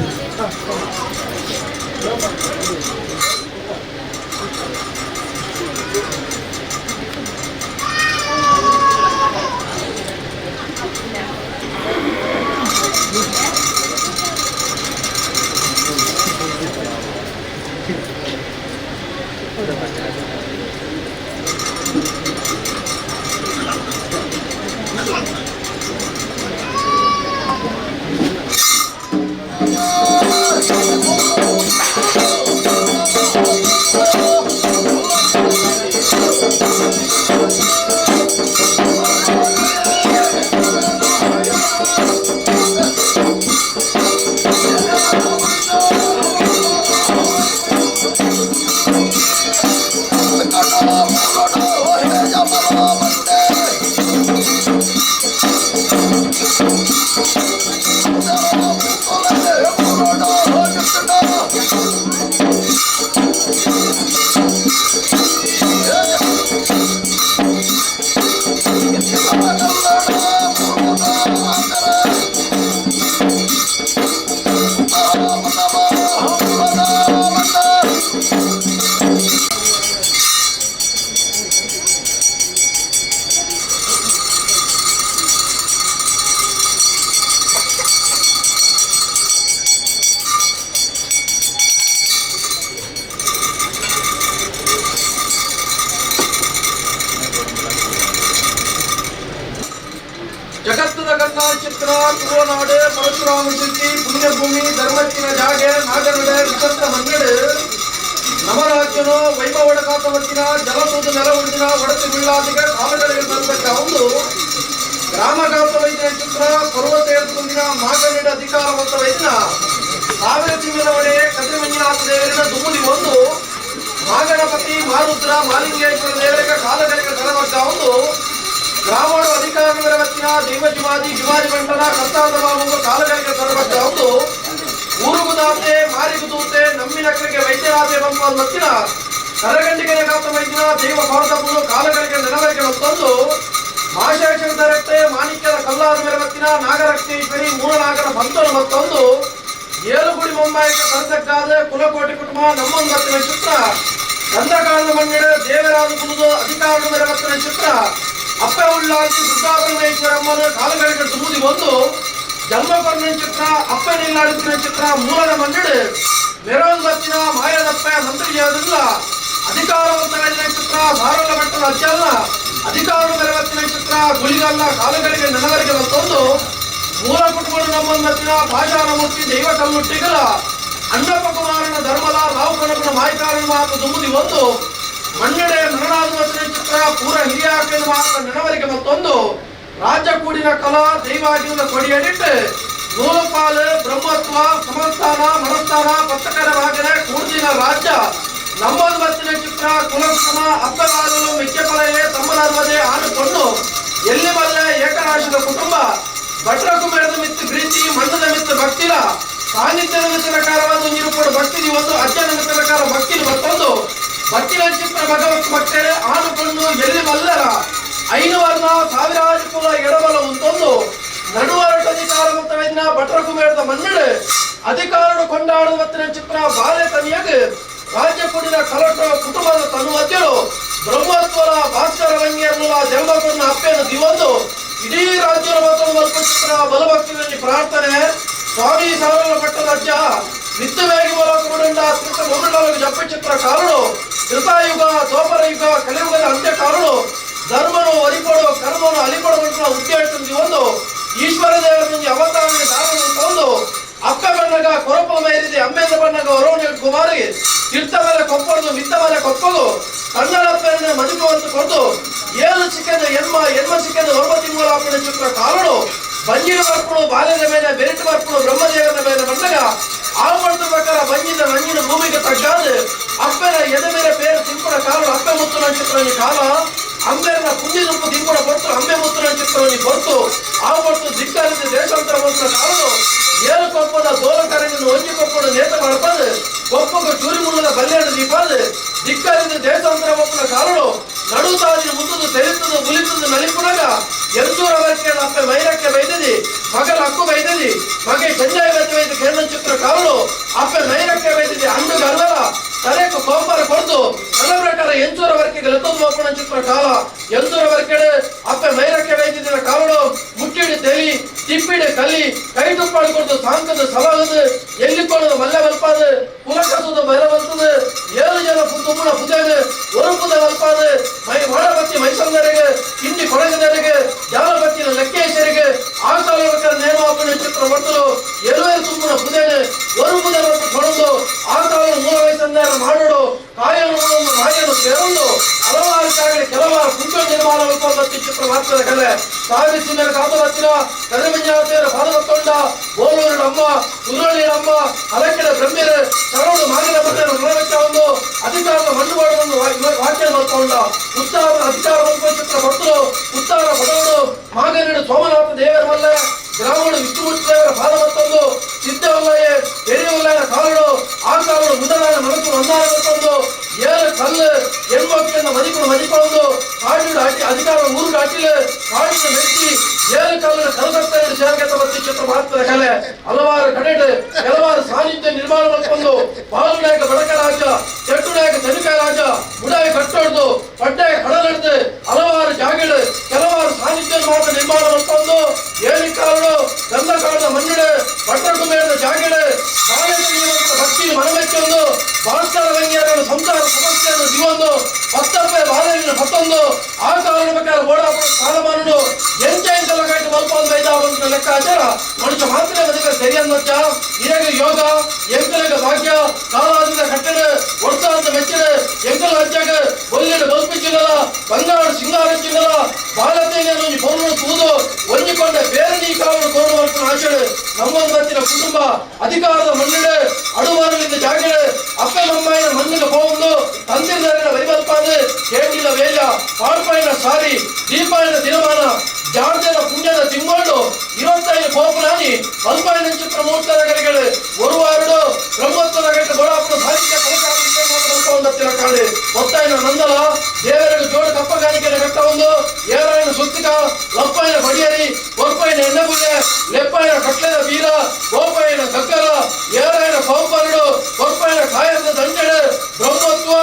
ಜಗತ್ತದ ಕರ್ನಾಚಿತ್ರ ತುಳುನಾಡು ಪರಶುರಾಮ ಶೆಟ್ಟಿ ಪುಣ್ಯಭೂಮಿ ಧರ್ಮಕ್ಕಿನ ಜಾಗೆ ನಾಗನಡೆ ವಿಕರ್ತ ಮನ್ನಡು ನವರಾಜ್ಯನೋ ವೈಭವಡ ಕಾತವತ್ತಿನ ಜಲಸೂದು ನೆಲ ಉಳಿದಿನ ಒಡತಿ ಬಿಳ್ಳಾದಿಗ ಕಾಲಗಳಿಗೆ ತಲುಪಕ್ಕ ಒಂದು ಗ್ರಾಮ ಕಾತ ವೈದ್ಯನ ಚಿತ್ರ ಪರ್ವತ ಏರ್ತುಂದಿನ ಮಾಗನಿಡ ಅಧಿಕಾರವಂತ ವೈದ್ಯನ ಸಾವಿರ ತಿಂಗಳ ಒಡೆಯ ಕದ್ರಿ ಮಂಜುನಾಥ ದೇವರಿನ ದುಮುದಿ ಒಂದು ಮಾಗಣಪತಿ ಮಾರುದ್ರ ಮಾಲಿಂಗೇಶ್ವರ ದೇವರಿಗ ಕಾಲಗಳಿಗೆ ತಲುಪಕ್ಕ ಒಂದು ಗ್ರಾಮದ ಅಧಿಕಾರಿಗಳ ವತ್ತಿನ ದೈವ ಜುಮಾದಿ ಜುಮಾದಿ ಬಂಟನ ಕರ್ತಾದ ಬಾಬು ಕಾಲಗಳಿಗೆ ತರಬಕ್ಕ ಒಂದು ಊರುಗುದಾತೆ ಮಾರಿಗುದೂತೆ ನಮ್ಮಿನಕರಿಗೆ ವೈದ್ಯರಾದೆ ಬಂಪ ಮತ್ತಿನ ಕರಗಂಡಿಗೆ ಕಾತ ವೈದ್ಯನ ದೈವ ಭಾರತಪುರು ಕಾಲಗಳಿಗೆ ನೆನವರಿಗೆ ಮತ್ತೊಂದು ಮಾಶೇಷರಕ್ತೆ ಮಾಣಿಕ್ಯದ ಕಲ್ಲಾದ ಮೇರೆ ವತ್ತಿನ ನಾಗರಕ್ತೇಶ್ವರಿ ಮೂಲನಾಗರ ಬಂತನು ಮತ್ತೊಂದು ಏಳುಗುಡಿ ಮುಂಬಾಯಿಗೆ ಕರಸಕ್ಕಾದ ಕುಲಕೋಟಿ ಕುಟುಂಬ ನಮ್ಮೊಂದು ಮತ್ತಿನ ಚಿತ್ರ ಗಂಧಕಾರದ ಮಣ್ಣಿಡ ದೇವರಾದ ಕುಲುದು ಅಧಿಕಾರದ ಮೇರೆ ವತ್ತಿನ ಚಿತ್ರ ಅಪ್ಪ ಉಳ್ಳಾಂತಿ ದುರ್ಗಾಪರಮೇಶ್ವರಮ್ಮನ ಕಾಲಗಳಿಗೆ ದುಮುದಿ ಒಂದು ಜನ್ಮಪರ್ಣ ಚಿತ್ರ ಅಪ್ಪ ನಿಲ್ಲಾಡುತ್ತಿನ ಚಿತ್ರ ಮೂಲದ ಮನ್ನಡು ಮೆರೋನ್ ಬತ್ತಿನ ಮಾಯದಪ್ಪ ಮಂತ್ರಿ ಜಯದಿಲ್ಲ ಅಧಿಕಾರವಂತ ಚಿತ್ರ ಸಾರಲ್ಲ ಭಟ್ಟನ ಅಜ್ಜಲ್ಲ ಅಧಿಕಾರ ಮೆರವತ್ತಿನ ಚಿತ್ರ ಗುಳಿಗಲ್ಲ ಕಾಲಗಳಿಗೆ ನೆನವರಿಗೆ ಮತ್ತೊಂದು ಮೂಲ ಕುಟುಂಬದ ನಮ್ಮನ್ನ ಭಾಷಾನಮೂರ್ತಿ ದೈವ ಕಲ್ಲುಟ್ಟಿಗಲ ಅಣ್ಣಪ್ಪ ಕುಮಾರನ ಧರ್ಮಲ ರಾವು ಕನಕನ ಮಾಯಕಾರನ ಮಾತು ದುಮುದಿ ಒಂದು ಮನ್ನಡೆ ಮರಣಾದ ಚಿತ್ರ ಪೂರ ಹಿರಿಯಾಕನ ಮಾತ ನೆನವರಿಗೆ ಮತ್ತೊಂದು ರಾಜ್ಯ ಕೂಡಿನ ಕಲಾ ದೈವಾಗಿನ ಕೊಡಿಯಡಿಟ್ಟು ನೂಲುಪಾಲು ಬ್ರಹ್ಮತ್ವ ಸಮಸ್ಥಾನ ಮನಸ್ಥಾನ ಪತ್ತಕರ ಭಾಗನ ಕೂರ್ದಿನ ರಾಜ್ಯ ನಮ್ಮದು ಬತ್ತಿನ ಚಿತ್ರ ಕುಲಕುಮ ಅಪ್ಪಗಾರರು ಮಿಕ್ಕಪಲೆಯೇ ತಮ್ಮಲಾರ್ವದೆ ಆನುಕೊಂಡು ಎಲ್ಲಿ ಬಲ್ಲೆ ಏಕರಾಶದ ಕುಟುಂಬ ಭಟ್ರ ಕುಬೇರದ ಮಿತ್ತು ಪ್ರೀತಿ ಮಣ್ಣದ ಮಿತ್ತು ಭಕ್ತಿಲ ಸಾನ್ನಿಧ್ಯದ ಮಿತ್ರಕಾರವಾದ ನೀರು ಭಕ್ತಿ ಒಂದು ಅಜ್ಜನ ಮಿತ್ರಕಾರ ಭಕ್ತಿ ಮತ್ತೊಂದು ಭಕ್ತಿನ ಚಿತ್ರ ಭಗವತ್ ಭಕ್ತರೇ ಆನುಕೊಂಡು ಎಲ್ಲಿ ಬಲ್ಲರ ಐನು ವರ್ಣ ಸಾವಿರಾರು ಕುಲ ಎಡಬಲ ಉಂಟೊಂದು ನಡುವರಟಧಿಕಾರವಂತವೆನ್ನ ಭಟ್ರ ಕುಬೇರದ ಮನ್ನಡು ಅಧಿಕಾರಡು ಕೊಂಡಾಡುವತ್ತಿನ ಚಿತ್ರ ಬಾಲೆ ತನಿಯಗ ರಾಜ್ಯ ಕೂಡಿನ ಕಲಟ ಕುಟುಂಬದ ತನುವದ್ಯರು ಬ್ರಹ್ಮತ್ವರ ಭಾಸ್ಕರ ರಂಗಿಯನ್ನುಲ ಜನ್ಮಕೊಂಡ ಅಪ್ಪೆಯನ್ನು ದಿವೊಂದು ಇಡೀ ರಾಜ್ಯದ ಮತ್ತೊಂದು ಚಿತ್ರ ಬಲಭಕ್ತಿಯಲ್ಲಿ ಪ್ರಾರ್ಥನೆ ಸ್ವಾಮಿ ಸಾರಲ ಪಟ್ಟದ ಅಜ್ಜ ನಿತ್ಯವಾಗಿ ಬಲಕೊಂಡ ತ್ರಿತ ಮೊದಲ ಜಪ್ಪ ಚಿತ್ರ ಕಾರಣ ಕೃತಾಯುಗ ದ್ವಾಪರ ಯುಗ ಕಲಿಯುಗದ ಅಂತ್ಯಕಾರಣ ಧರ್ಮನು ಅರಿಪಡು ಕರ್ಮನು ಅಲಿಪಡು ಉದ್ದೇಶದಿಂದ ಒಂದು ಈಶ್ವರ ದೇವರ ಅವತಾರ ಧಾರಣ ತಂದು ಅಕ್ಕ ಬಣ್ಣಗ ಕೊರಪ ಮೇರಿದೆ ಅಮ್ಮೇದ ಬಣ್ಣಗ ಹೊರವಣ ಕುಮಾರಿಗೆ ತೀರ್ಥ ಮೇಲೆ ಕೊಪ್ಪದು ಮಿತ್ತ ಮೇಲೆ ಕೊಪ್ಪದು ತನ್ನಳಪ್ಪೆರನೆ ಮದಿಪುವಂತ ಕೊಟ್ಟು ಏಳು ಚಿಕ್ಕದ ಎನ್ಮ ಎನ್ಮ ಚಿಕ್ಕದ ಒರ್ಮ ತಿಂಗಳ ಅಪ್ಪನ ಚಿತ್ರ ಕಾಲಡು ಬಂಜಿನ ಬರ್ಪುಡು ಬಾಲ್ಯದ ಮೇಲೆ ಬೆರಿಟು ಬರ್ಪುಡು ಬ್ರಹ್ಮದೇವನ ಮೇಲೆ ಬಂದಾಗ ಆವು ಪ್ರಕಾರ ಬಂಜಿನ ಮಂಜಿನ ಭೂಮಿಗೆ ತಗ್ಗಾದು ಅಪ್ಪನ ಎದೆ ಮೇಲೆ ಬೇರೆ ತಿಂಪುಡ ಕಾಲು ಅಪ್ಪೆ ಮುತ್ತು ಚಿತ್ರನಿ ಕಾಲ ಅಂಬೆರನ ಪುಂಡಿ ನುಪ್ಪು ತಿಂಪುಡ ಹೊರತು ಅಂಬೆ ಮುತ್ತು ಚಿತ್ರನಿ ಹೊರತು ಆವು ಹೊರತು ದಿಕ್ಕಾಲಿಂದ ದೇಶಾಂತರ ಬಂದ ಕಾಲು ಏಳು ಕೊಪ್ಪದ ದೋಲಕರನ್ನು ಒಂಜಿ ಕೊಪ್ಪದ ನೇತ ಮಾಡಪಾದು ಕೊಪ್ಪಗ ಚೂರಿ ಮುಳ್ಳದ ಬಲ್ಲೆಯನ್ನು ದೀಪಾದು ದಿಕ್ಕಾಲಿಂದ ದೇಶಾಂತರ ಒಪ್ಪನ ಕಾಲಡು ನಡುತಾದಿ ಮುತ್ತದು ತೆರಿತದು ಬುಲಿತದು ನಲಿಪುನಗ ಎಂತೂರ ವರ್ಕೆಯನ್ನು ಅಪ್ಪೆ ಮೈರಕ್ಕೆ ಬೈದದಿ ಮಗಲ ಹಕ್ಕು ಬೈದದಿ ಮಗೆ ಚಂಜಾಯ ಬೈದ ಬೈದ ಕೇಂದ್ರ ಚಿತ್ರ ಕಾಲಡು ಅಪ್ಪೆ ಮೈರಕ್ಕೆ ಬೈದದಿ ಅಂಡು ಗರ್ವಲ ತಲೆಕು ಕೋಂಬಾರ ಕೊಡ್ತು ನನ್ನ ಪ್ರಕಾರ ಎಂಚೂರ ವರ್ಕೆಗೆ ಲತ್ತೊಂದು ಒಪ್ಪಣ ಚಿತ್ರ ಕಾಲ ಎಂಚೂರ ವರ್ಕೆಡೆ ಅಪ್ಪೆ ಮೈರಕ್ಕೆ ಬೈದಿದ್ದಿನ ಕಾಲಡು ಮುಟ್ಟಿಡಿ ತೆಲಿ ತಿಪ್ಪಿಡಿ ಕಲಿ ಕೈ ತುಪ್ಪಾಡು ಕೊಡ್ತು ಸಾಂಕದ ಸವಾಗದು ಎಲ್ಲಿಕೊಳ್ಳೋದು ಮಲ್ಲೆ ಬಲ್ಪಾದು ಕುಲಕಸದ ಬೈರ ಬರ್ತದೆ ಏಳು ಜನ ತುಮ್ಮನ ಪುದೇಗ ஒரு புத வல்பாது my ಮಾಡಬತ್ತಿ ಮೈಸಂದರಿಗೆ ಹಿಂದಿ ಕೊಡಗದರಿಗೆ ಜಾಲಬತ್ತಿನ ಲಕ್ಕೇಶರಿಗೆ ಆಕಾಲವಕರ ನೇಮಾಪನ ಚಿತ್ರ ಬರ್ತಲು ಎರುವೇರು ತುಂಬುನ ಪುದೇನೆ ஒரு புத ಮತ್ತು ಕೊಡದು ಆಕಾಲ ಮೂಲ ವಯಸ್ಸಂದರ ಮಾಡೋಡು ಕಾಯನು ರಾಯನು ಸೇರೊಂದು ಹಲವಾರು ಕಾಗಡಿ ಕೆಲವಾರು ಕುಂಚ ನಿರ್ಮಾಣ ಬತ್ತಿ ಚಿತ್ರ ಮಾತ್ರದ ಕಲೆ ಸಾವಿಸಿ ಮೇಲೆ ಕಾದು ಬತ್ತಿನ ಕದಮಂಜಾತೆಯರ ಪಾದವತ್ತೊಂಡ ಬೋಲೂರಿನ ಅಮ್ಮ ಕುದುರಳ್ಳಿಯ ಅಮ್ಮ ಹಲಕೆಡ ಬ್ರಹ್ಮೆಯರು ಸರಳು ಮಾಗಿನ ಬಟ್ಟೆಯ ನಲವತ್ತ ಒಂದು ಅಧಿಕಾರದ ಮಣ್ಣುವಾಡವನ್ನು ವಾಕ್ಯ ಮಾಡ್ಕೊಂಡ ಉತ್ತಾರ ಅಧಿಕಾರ ಚಿತ್ರ ಭಕ್ತರು ಉತ್ತಾರ ಪದವರು ಮಾಗನೀಡು ಸೋಮನಾಥ ದೇವರ ಮಲ್ಲ ಗ್ರಾಮಡು ವಿಷ್ಣುಮೂರ್ತಿ ದೇವರ ಪಾದ ಮತ್ತೊಂದು ಸಿದ್ಧವಲ್ಲಯೇ பெரியவல்லான காலடு ஆಕಾಲಡು முதலான ಮನಸ್ಸು ಒಂದಾನ ಮತ್ತೊಂದು ಏಳು ಕಲ್ಲು ಎಣ್ಮಕ್ಕಿನ ಮದಿಪು ಮದಿಪೊಂದು ಕಾಡಿನ ಅಟಿ ಅಧಿಕಾರ ಊರು ಅಟಿಲು ಕಾಡಿನ ಮೆಚ್ಚಿ ಏಳು ಕಲ್ಲಿನ ಕಲಕತ್ತೆರಡು ಸೇರ್ಗೆತ ಬತ್ತಿ ಚಿತ್ರ ಮಹತ್ವದ ಕಲೆ ಹಲವಾರು ಕಡೆಡು ಕೆಲವಾರು ಸಾನ್ನಿಧ್ಯ ನಿರ್ಮಾಣ ಮಾಡಿಕೊಂಡು ಬಾಲುನಾಯಕ ಬಡಕ ರಾಜ ಚೆಟ್ಟುನಾಯಕ ತನಿಕ ರಾಜ ಮುಡಾಯ ಕಟ್ಟೊಡ್ದು ಪಡ್ಡಾಯ ಕಡಲೆಡ್ದು ಹಲವಾರು ಜಾಗಡು ಕೆಲವಾರು ಸಾನ್ನಿಧ್ಯ ಮಾತ್ರ ನಿರ್ಮಾಣ ಮಾಡಿಕೊಂಡು ಏಳು ಕಾಲಡು ಗಂಧ ಕಾಡದ ಮಣ್ಣಿಡು ಪಟ್ಟಣದ ಜಾಗಡು ಭಕ್ತಿ ಮನಮೆಚ್ಚೊಂದು ಭಾಸ್ಕರ ರಂಗಿಯರನ್ನು ಸಂಸಾರ ಸಮಸ್ಯೆಯನ್ನು ದಿವೊಂದು ಪತ್ತಪ್ಪೆ ಬಾಲಲಿನ ಪತ್ತೊಂದು ಆ ಕಾಲದ ಪ್ರಕಾರ ಓಡಾಪುರ ಸ್ಥಾನಮಾನನು ಎಂಚ ಎಂಚಲ ಕಾಯ್ತು ಮಲ್ಪೊಂದು ಐದ ಒಂದು ಲೆಕ್ಕಾಚಾರ ಮನುಷ್ಯ ಮಾತ್ರ ಬದುಕ ಸರಿಯನ್ನೊಚ್ಚ ಇರಗ ಯೋಗ ಎಂಕಲಗ ಭಾಗ್ಯ ಕಾಲಾದಿಂದ ಕಟ್ಟಡ ಒಡ್ಸಾದ ಮೆಚ್ಚಡ ಎಂಕಲ ಅಜ್ಜಗ ಒಲ್ಲಿಡ ಬಲ್ಪಿಚ್ಚಿಲ್ಲಲ ಬಂಗಾರ ಸಿಂಗಾರ ಚಿಲ್ಲಲ ಬಾಲತೇನೆ ಒಂಜಿ ಪೊರ್ಲು ತೂದು ಒಂಜಿಕೊಂಡ ಬೇರೆ ನೀ ಕಾವಲು ಕೋರುವಂತ ಆಚರಣೆ ನಮ್ಮೊಂದು ಬತ್ತಿನ ಕುಟುಂಬ ಅಧಿಕಾರದ ಮಣ್ಣಿಡೆ ಅಡುವಾರಲಿಂದ ಜಾಗಡೆ ಅಪ್ಪ ಮಮ್ಮಾಯಿನ ಮಣ್ಣಿಗೆ ಹೋಗುದು ತಂದಿರದಾರಿನ ವೈವಲ್ಪಾದ ಕೇಂಡಿನ ವೇಲ ಪಾಳ್ಪಾಯಿನ ಸಾರಿ ದೀಪಾಯಿನ ದಿನಮಾನ ಜಾಡ್ದದ ಪುಣ್ಯದ ತಿಂಗಳು 25 ಕೋಪನಾನಿ ಅಲ್ಪಾಯಿನ ಚಿತ್ರ ಮೂರ್ತರ ಕಡೆಗಳು ಒರುವಾರುಡು ಬ್ರಹ್ಮೋತ್ಸವ ಗಂಟೆ ಗೋಡಾಪುರ ಸಾಹಿತ್ಯ ಕಲಕಾಲ ಕಾಡು ಒತ್ತಾಯಿನ ನಂದಲ ದೇವರಿಗೆ ಜೋಡು ಕಪ್ಪಗಾನಿಕೆನ ಕಟ್ಟ ಒಂದು ಏರಾಯಿನ ಸುತ್ತಿಕ ಲಪ್ಪಾಯಿನ ಬಡಿಯರಿ ಒಪ್ಪಾಯಿನ ಎಣ್ಣೆಗುಳ್ಳೆ ಲೆಪ್ಪಾಯಿನ ಕಟ್ಲೆದ ಬೀರ ಗೋಪಾಯಿನ ಕಕ್ಕರ ಏರಾಯಿನ ಕೋಪರುಡು ಒಪ್ಪಾಯಿನ ಕಾಯದ ದಂಜಡು ಬ್ರಹ್ಮತ್ವ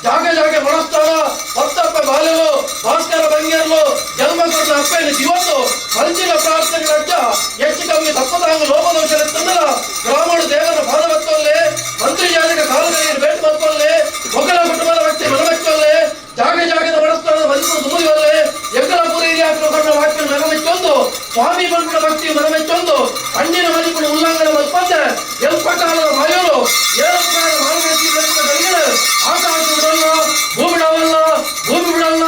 ಜಾಗ ಜಾಗ ಮನಸ್ಥಾನ ಪತ್ತಪ್ಪ ಬಾಲ್ಯಲು ಭಾಸ್ಕರ ಬಂಗೇರ್ಲು ಜನ್ಮ ಕೊಟ್ಟ ಅಪ್ಪನ ಜೀವತ್ತು ಮಂಚಿನ ಪ್ರಾರ್ಥನೆ ರಜ್ಜ ಹೆಚ್ಚು ಕಮ್ಮಿ ತಪ್ಪದಾಂಗ ಲೋಪದೋಷ ತಂದಲ ಗ್ರಾಮಡು ದೇವರ ಪಾದವತ್ತೊಲ್ಲೆ ಮಂತ್ರಿ ಜಾತಿಗೆ ಕಾಲದಲ್ಲಿ ಬೇಟು ಮಲ್ಕೊಲ್ಲೆ ಮೊಗಲ ಕುಟುಂಬದ ವ್ಯಕ್ತಿ ಮನವೆಚ್ಚೊಲ್ಲೆ ಜಾಗ ಜಾಗದ ಮನಸ್ಥಾನದ ಮನಸ್ಸು ಸುಮುರಿಯೊಲ್ಲೆ ಎಂಕಲ ಪುರಿ ಹಾಕಿಕೊಂಡು ವಾಕ್ಯ ಮನಮೆಚ್ಚೊಂದು ಸ್ವಾಮಿ ಬಂಪುನ ಭಕ್ತಿ ಮನಮೆಚ್ಚೊಂದು ಕಣ್ಣಿನ ಮನಿಪುಣ ಉಲ್ಲಂಘನೆ ಮಲ್ಪಂದೆ ಎಲ್ಪ ಕಾಲದ ಮಾಯೋರು ಏಳು ಮಾನವ ಆಕಾಶ ಬಿಡಲ್ಲ ಭೂಮಿ ಬಿಡವಲ್ಲ ಭೂಮಿ ಬಿಡಲ್ಲ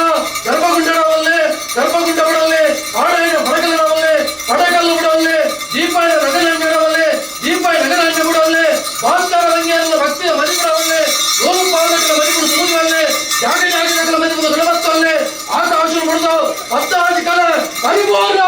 ಗರ್ಭಗುಂಡವಲ್ಲೇ ಗರ್ಭಗುಂಡ ಬಿಡಲ್ಲೆ ಕಾಡೈನ ಹೊರಗಲಿಡವಲ್ಲೆ ಪಡಗಲ್ಲು ಬಿಡವಲ್ಲೆ ದೀಪಾಯನ ನಗರಂಗಡವಲ್ಲೆ ದೀಪಾಯ ನಗರಂಗ ಬಿಡವಲ್ಲೆ ಭಾಸ್ಕರ ರಂಗಿಯಲ್ಲ ಭಕ್ತಿಯ ಮರಿಬಿಡವಲ್ಲೆ ಲೋಕ ಪಾಲಕರ ಮರಿಬಿಡು ಸೂರ್ಯವಲ್ಲೆ ಜಾಗ ಜಾಗಗಳ ಮರಿಬಿಡು ದೃಢವತ್ತಲ್ಲೆ ಆಕಾಶ ಬಿಡದು ಪತ್ತಾಜಿ ಕಲ ಪರಿಪೂರ್ಣ.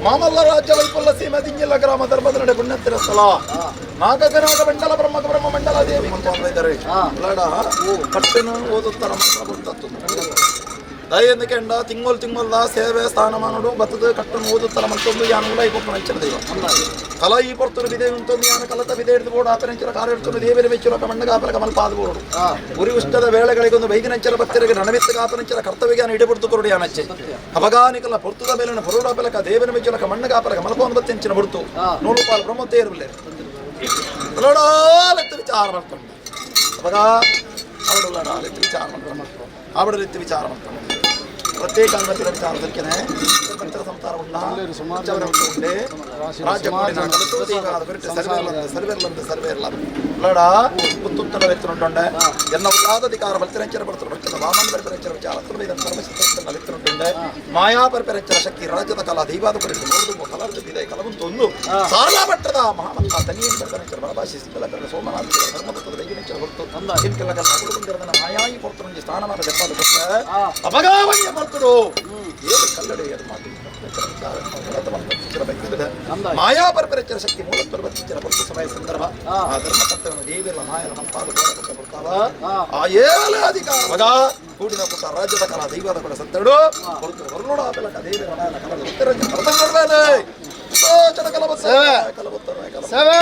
ಮಾಮಲ್ಲ ರಾಜ್ಯ ವೈಪುಲ್ಲ ಸೀಮೆ ದಿಂಜಿಲ್ಲ ಗ್ರಾಮ ಧರ್ಮದ ನಡೆ ಪುಣ್ಯತ್ತಿರ ಸ್ಥಳ ನಾಗಗನಾಗ ಮಂಡಲ ಬ್ರಹ್ಮ ಬ್ರಹ್ಮ ಮಂಡಲ ದೇವಿ ಅಂತ ಇದ್ದಾರೆ ಲಡ ಕಟ್ಟೆನ ಓದುತ್ತಾರ ಮಂತ್ರ ಬರ್ತತ್ತು ದಯೆಂದಕೆಂಡ ತಿಂಗೊಲ್ ತಿಂಗೊಲ್ದ ಸೇವೆ ಸ್ಥಾನಮಾನಡು ಬತ್ತದ ಕಟ್ಟನ್ನು ಓದುತ್ತರ ಮತ್ತೊಂದು ಯಾನುಗಳ ಈ ಕೊಪ್ಪನ ಅಂಚಿನ ದೈವ ಕಲ ಈ ಪೊರ್ತುರು ಬಿದೆ ಉಂಟೊಂದು ಯಾನ ಕಲತ ಬಿದೆ ಹಿಡಿದು ಬೋಡು ಆಪೆನಂಚಿನ ಕಾರ್ಯ ಹಿಡ್ಕೊಂಡು ದೇವರ ಮೆಚ್ಚುರ ಮಣ್ಣಗ ಆಪರ ಕಮಲ್ ಪಾದ ಬೋಡು ಉರಿ ಉಷ್ಟದ ವೇಳೆಗಳಿಗೊಂದು ಬೈದಿನಂಚರ ಭಕ್ತರಿಗೆ ರಣವಿತ್ತ ಕಾಪನಂಚರ ಕರ್ತವ್ಯ ಇಡಬಿಡ್ತು ಕೊರಡು ಯಾನಚ್ಚೆ ಅಪಗಾನಿಕಲ ಪೊರ್ತುದ ಮೇಲಿನ ಪೊರುಡ ಪಲಕ ದೇವರ ಮೆಚ್ಚುಲಕ ಮಣ್ಣಗ ಆಪರ ಕಮಲ್ಪೋನ್ ಬತ್ತೆಂಚಿನ ಬುಡ್ತು ನೂಲು ಪಾಲು ಬ್ರಹ್ಮತೇರಬಿಲ್ಲೆ ಲಡಾಲೆತ್ತು ವಿಚಾರ ಮಾಡ್ಕೊಂಡು ಅವಾಗ ಅವಡು ಲಡಾಲೆತ್ತು ವಿಚಾರ ಮಾಡ್ಕೊಂಡು ಆವಡಲೆತ್ತು ವಿಚಾರ ಮಾಡ್ಕೊಂಡು ಪ್ರತ್ಯೇಕ ಅನುಮತಿಗಳ ವಿಚಾರದಕ್ಕೆನೆ ಭಕ್ತರ ಸಂಸಾರವುಳ್ಳ ಉಂಡೆ ರಾಜ್ಯ ಸರ್ವೇರ್ಲಂತ ಸರ್ವೇರ್ಲ ಲಡ ಉತ್ತುತ್ತರ ಎತ್ತುಂಟುಂಡೆ ಎನ್ನ ಉಲ್ಲಾದಾಧಿಕಾರ ಬಲ್ತಿರಂಚರ ಪಡ್ತಾರೆ ಭಕ್ತದ ವಾಮನ ಪರಿಪರಂಚರ ವಿಚಾರ ತುರ್ವೇದ ಪರಮಶಕ್ತಿ ಬಲಿತ್ತುಂಟುಂಡೆ ಮಾಯಾ ಪರಿಪರಂಚರ ಶಕ್ತಿ ರಾಜ್ಯದ ಕಲಾ ದೈವಾದ ಪರಿಪು ನೋಡುದು ಕಲರ್ದು ಬಿದೆ ಕಲವಂತ ಒಂದು ಸಾಲ ಪಟ್ಟದ ಮಹಾಮಂತ್ರ ತನಿಯ ಪರಿಪರಂಚರ ಬಲಭಾಷೆ ಸಿದ್ಧಲ ಸೋಮನಾಥ ಧರ್ಮಪುತ್ರದ ದೈವಿನಂಚರ ಹೊರತು ಇನ್ಕೆಲ್ಲ ಕಲ ಮಾಯಾಯಿ ಪೊರ್ತುಂಜಿ ಸ್ಥಾನಮಾನ ದೆಪ್ಪಾದ ಕೊಟ್ಟ ಅಪಗಾವಣ್ಯ ಪೊರ್ತುಡು ಏಳು ಕಲ್ಲಡೆ ಅದು ಮಾತು ಮಾಯಾ ಪರಪರಚರ ಶಕ್ತಿ ಮೂಲ ಪರ್ವತಿಚರ ಪೊರ್ತು ಸಮಯ ಸಂದರ್ಭ ಆ ಧರ್ಮ ಕರ್ತವ್ಯ ದೇವಿರ ಮಾಯರ ಹಂಪಾದ ಗೋರ ಕೊಡ್ತಾವ ಆ ಏಳು ಅಧಿಕಾರ ಮಗ ಕೂಡಿನ ಪುಟ್ಟ ರಾಜ್ಯದ ಕಲಾ ದೈವದ ಕೂಡ ಸತ್ತಡು ಹೊರತು ಹೊರನೋಡ ಆಪಲಕ ದೇವಿರ ಮಾಯನ ಕಲದ ಉತ್ತರ ಕಲದ ಕಲಬತ್ತ ಸೇವೆ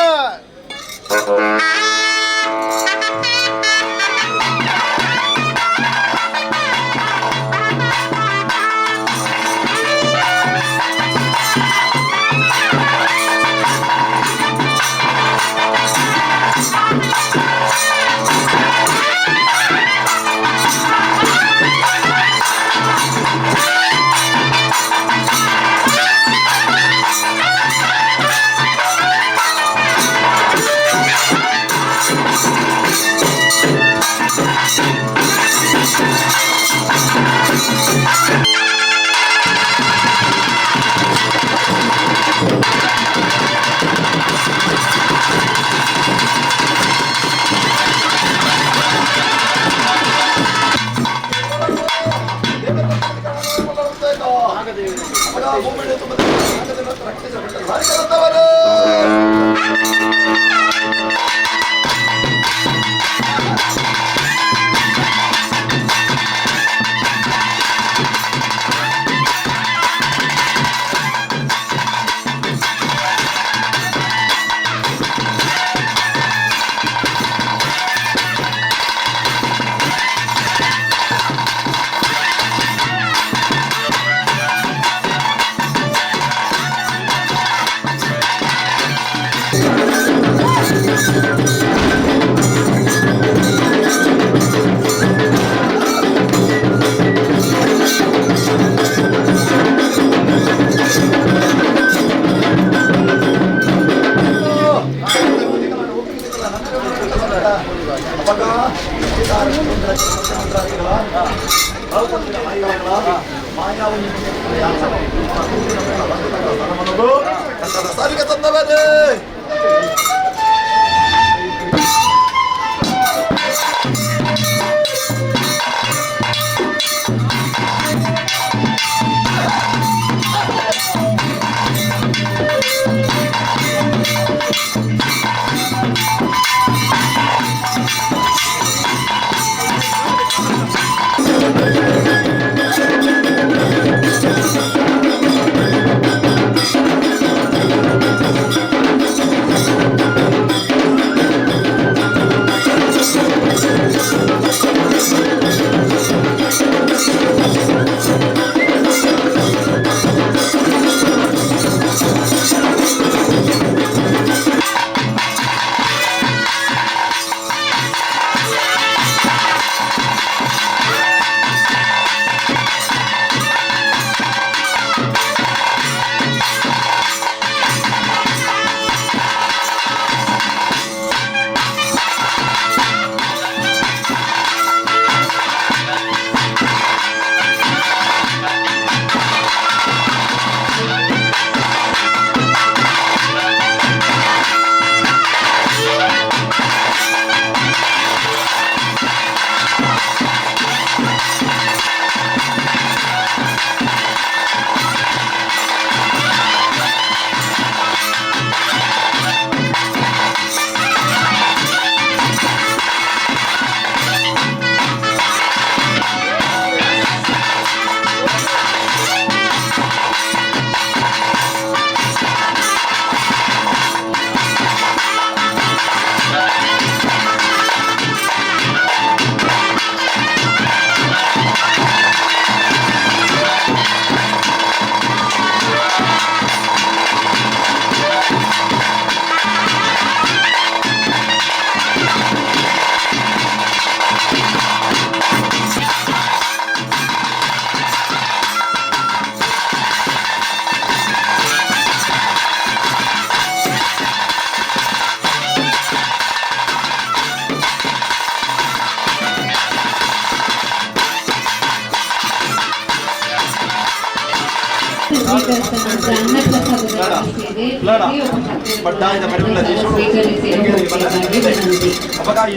ಸ್ವೀಕರಿಸಿದ ನಂತರ ಅನ್ನಪ್ರಸಾದದ ವ್ಯವಸ್ಥೆ ಇದೆ. ಪ್ರತಿಯೊಬ್ಬ ಭಕ್ತರು ಅನ್ನಪ್ರಸಾದ ಸ್ವೀಕರಿಸಿ ಹೋಗಬೇಕಾಗಿ ವಿನಂತಿ.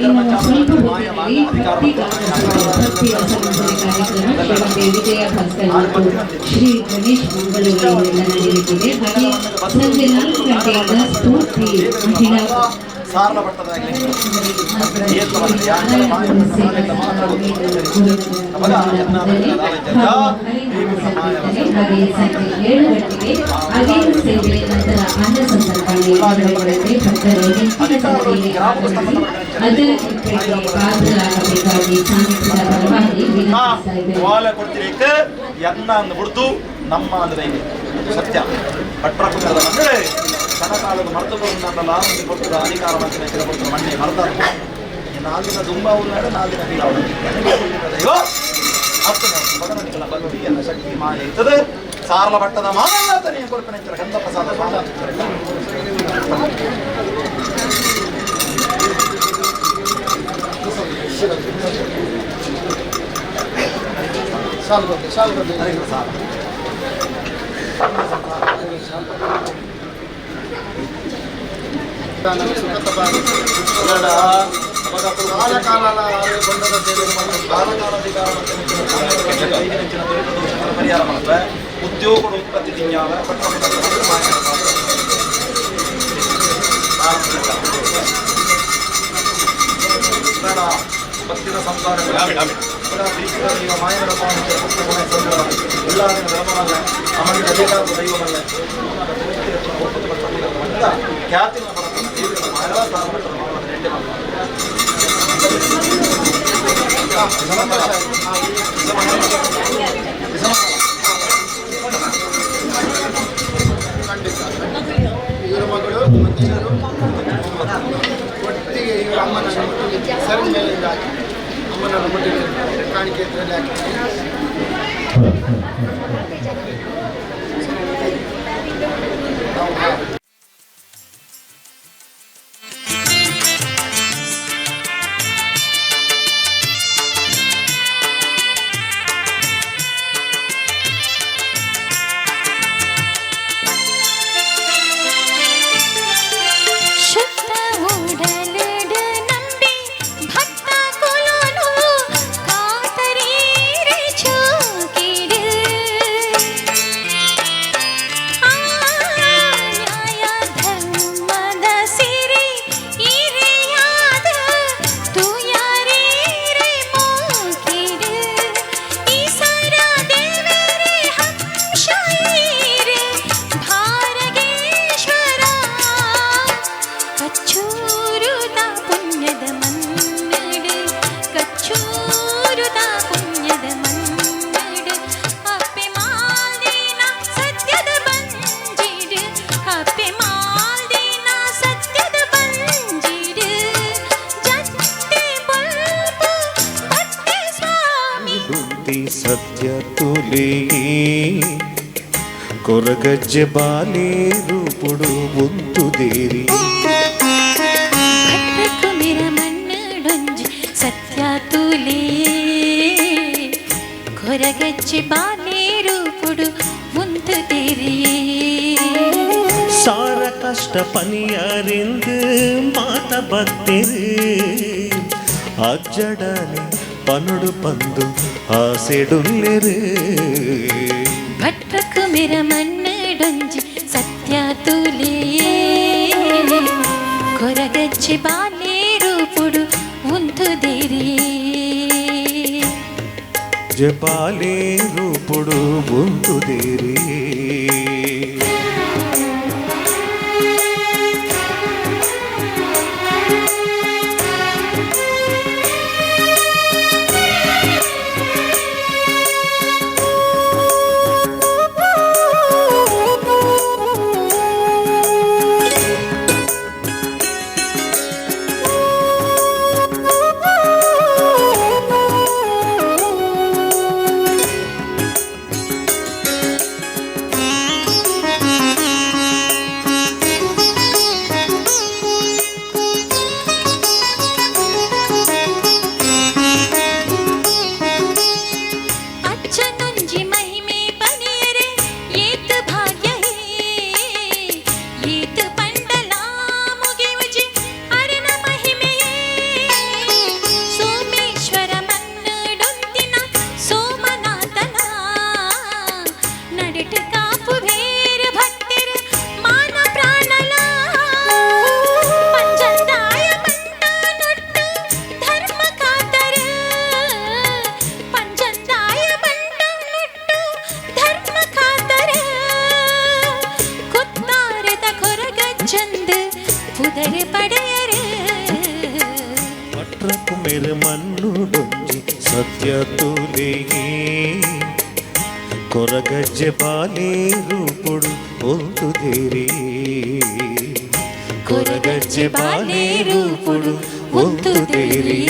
ಇನ್ನು ಸ್ವಲ್ಪ ಹೊತ್ತಿನಲ್ಲಿ ಭಕ್ತಿ ಗಾನ ಭಕ್ತಿ ರಸಮಂಜರಿ ಕಾರ್ಯಕ್ರಮ ಶ್ರೀಮತಿ ವಿಜಯ ಭಾಸ್ಕರ್ ಮತ್ತು ಶ್ರೀ ಗಣೇಶ್ ಮಂಗಳೂರಿನಿಂದ ನಡೆಯಲಿದೆ. ಹಾಗೆ ಸಂಜೆ 4 ಗಂಟೆಯಿಂದ ಸ್ಫೂರ್ತಿ ಮಹಿಳಾ ಸಾರಲ ಬಟ್ಟದಾಗಲಿ ಹಾಗೆ ಸಂಜೆ 7 ಗಂಟೆಗೆ ಅಗೇರು ಸೇವೆ ನಂತರ ಅನ್ನ ಸಂತರ್ಪಣೆ ನೆರವೇರುತ್ತೆ. ಭಕ್ತರು ಹೆಚ್ಚಿನ ಸಂಖ್ಯೆಯಲ್ಲಿ ಆಗಮಿಸಿ ಅದರ ಕೃಪೆಗೆ ಪಾತ್ರರಾಗಬೇಕಾಗಿ ಸಾನ್ನಿಧ್ಯದ ಪರವಾಗಿ ವಿನಂತಿಸ್ತಾ ಇದ್ದೇವೆ. ವಾಲ ಕೊಡ್ತಿರಕ್ಕೆ ಎನ್ನ ಅಂದು ಬಿಡ್ತು ನಮ್ಮ ಅಂದ್ರೆ ಇದೆ ಸತ್ಯ ಭಟ್ರ ಕುಟುಂಬದ ಮಂಡಳಿ ಕ್ಷಣಕಾಲದ ಮರ್ತುಕೊಂಡಲ್ಲ ಒಂದು ಕೊಟ್ಟದ ಅಧಿಕಾರ ಮಂತ್ರಿ ಕೊಡ್ತಾರೆ ಮಣ್ಣೆ ಮರ್ತಾರೆ. ನಾಲ್ದಿನ ದುಂಬ ಉನ್ನಾಡು ನಾಲ್ದಿನ ಬೀಳ ದೈವ ಅರ್ಥನ ಮಗನಿಗಳ ಭಕ್ತಿಯನ್ನ ಶಕ್ತಿ ಮಾಯ ಇರ್ತದೆ. ಸಾರಲ ಭಟ್ಟದ ಮಾನಂದಾತನೆಯ ಕೊಲ್ಪನೆ ಗಂಧ ಪ್ರಸಾದ ಪರಿಹಾರ ಮಾಡ್ತಾರೆ. ಉದ್ಯೋಗಗಳು ಉತ್ಪತ್ತಿ ತಿಂಗಳ ಭಕ್ತಿನ ಸಂಸಾರ ಮಾಯನ ಎಲ್ಲ ಧರ್ಮವಲ್ಲ ಅಮನಿಗೆ ಅಧಿಕಾರದ ದೈವವಲ್ಲ ಖ್ಯಾತಿನ ಇವರ ಮಗಳು ಮತ್ತು ಇವರು ಒಟ್ಟಿಗೆ ಇವರ ಅಮ್ಮನನ್ನು ಸೆರೆ ಮೇಲಿಂದ ಹಾಕಿ ಅಮ್ಮನನ್ನು ಮುಟ್ಟಿಗೆ ಕಾಣಿಕೆ ಇದರಲ್ಲಿ ಹಾಕಿ. ಶುದ್ಧ ಉಡಲಿಡ ನಂಬಿ ಭಕ್ತ ಕುಲನು ಕಾತರೀರೆ ಚೋಕಿಡು. ಆ ನ್ಯಾಯ ಧರ್ಮದ ಸಿರಿ ಇರೆಯಾದ ತುಯಾರೀರೆ ಮೋಕಿಡು. ಈಸರ ದೇವರೇ ಹಂಶೈರೆ ಭಾರಗೇಶ್ವರ ಕಚ್ಚೂರುದ ಪುಣ್ಯದ ಮನ್ನಡು ಕಚ್ಚೂರುದ ಪುಣ್ಯದ ಮನ್ನಡು ಅಪ್ಪೆ ಮಾಲ್ದೇನ ಸತ್ಯದ ಬಂಜಿಡು ಅಪ್ಪೆ ಮಾಲ್ದೇನ ಸತ್ಯದ ಬಂಜಿಡು ಜತ್ತೆ ಬಲ್ಪು ಭಕ್ತಿ ಸ್ವಾಮಿ ದುಂತಿ ಸತ್ಯ ತುಲಿ ಕೊರಗಜ್ಜೆ ಬಾಲೆ ರೂಪುಡು ಮುಂತುದೇರಿ ಭಟ್ಟ ಕುಮಿರ ಮಣ್ಣಡೊಂಜಿ ಸತ್ಯ ತುಲೇ ಕೊರಗಜ್ಜೆ ಬಾಲೆ ರೂಪುಡು ಮುಂತುದೇರಿಯೇ. ಸಾರ ಕಷ್ಟ ಪನಿಯರಿಂದು ಮಾತ ಭಕ್ತಿರು ಅಜ್ಜಡನೆ ಪನುಡು ಪಂದು ಆಸೆಡುಲ್ಲೆರು. ಭಟ್ಟ ಕುಮಿರ ಮಣ್ಣಡೊಂಜಿ ಸತ್ಯ ತುಲೇ ಕೊರಗಜ್ಜೆ ಬಾಲೆ ರೂಪುಡು ಮುಂತುದೇರಿಯೇ. ಜಪಾಲೆ ರೂಪುಡು ಮುಂತುದೇರಿ. ಆ ಕುಮೆರು ಮನ್ನುಡೊಂಜಿ ಸತ್ಯ ತುಲೆಯೇ ಕೊರಗಜ್ಜೆ ಬಾಲೆ ರೂಪುಡು ಒಲ್ತುದೇರಿ ಕೊರಗಜ್ಜೆ ಬಾಲೆ ರೂಪುಡು ಒಲ್ತುದೇರಿ.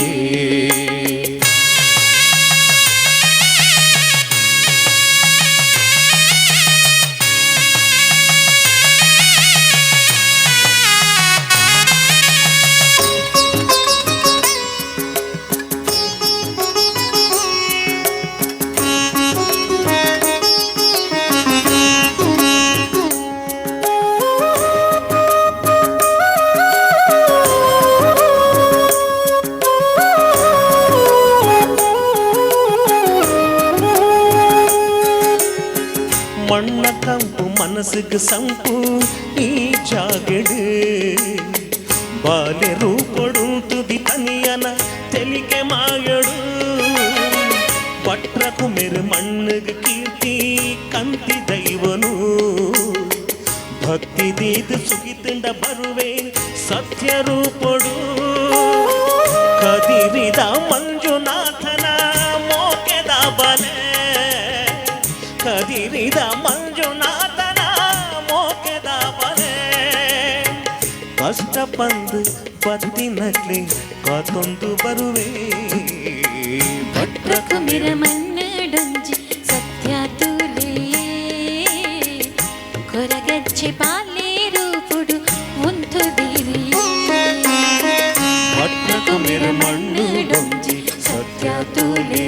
ಮಣ್ಣ ಕಂಪು ಮನಸ್ಸಿಗೆ ಸಂಪು ಈ ಜಾಗಡು ಬಾಲೆ ರೂಪಡು ತುದಿ ತನಿಯನ ತೆಲಿಕೆ ಮಾಯಡು ಪಟ್ರ ಕುಮೆರು ಮಣ್ಣಿಗೆ ಕೀರ್ತಿ ಕಂತಿ ದೈವನು ಭಕ್ತಿ ದೀದ ಸುಗಿತಂಡ ಬರುವೆ ಸತ್ಯ ರೂಪಡು ಕದಿರಿದ ಮಂಜುನಾಥನ ಮೋಕೆದ ಬಲೆ ಕದಿರಿದ ಮಂಜುನಾಥನ ಮೋಕೆದ ಬಲೆ ಕಷ್ಟ ಬಂದು ಬತ್ತಿನಕ್ಲೆ ಕಾತೊಂದು ಬರುವೆ ಭಟ್ರ ಕುಮಿರ ಮನ್ನಡೊಂಜಿ ಸತ್ಯ ತೂಲೆ ಕೊರಗಜ್ಜೆ ಬಾಲೆ ರೂಪುಡು ಉಂತುದಿರಿ ಭಟ್ರ ಕುಮಿರ ಮಣ್ಣುಡೊಂಜಿ ಸತ್ಯ ತೂಲೆ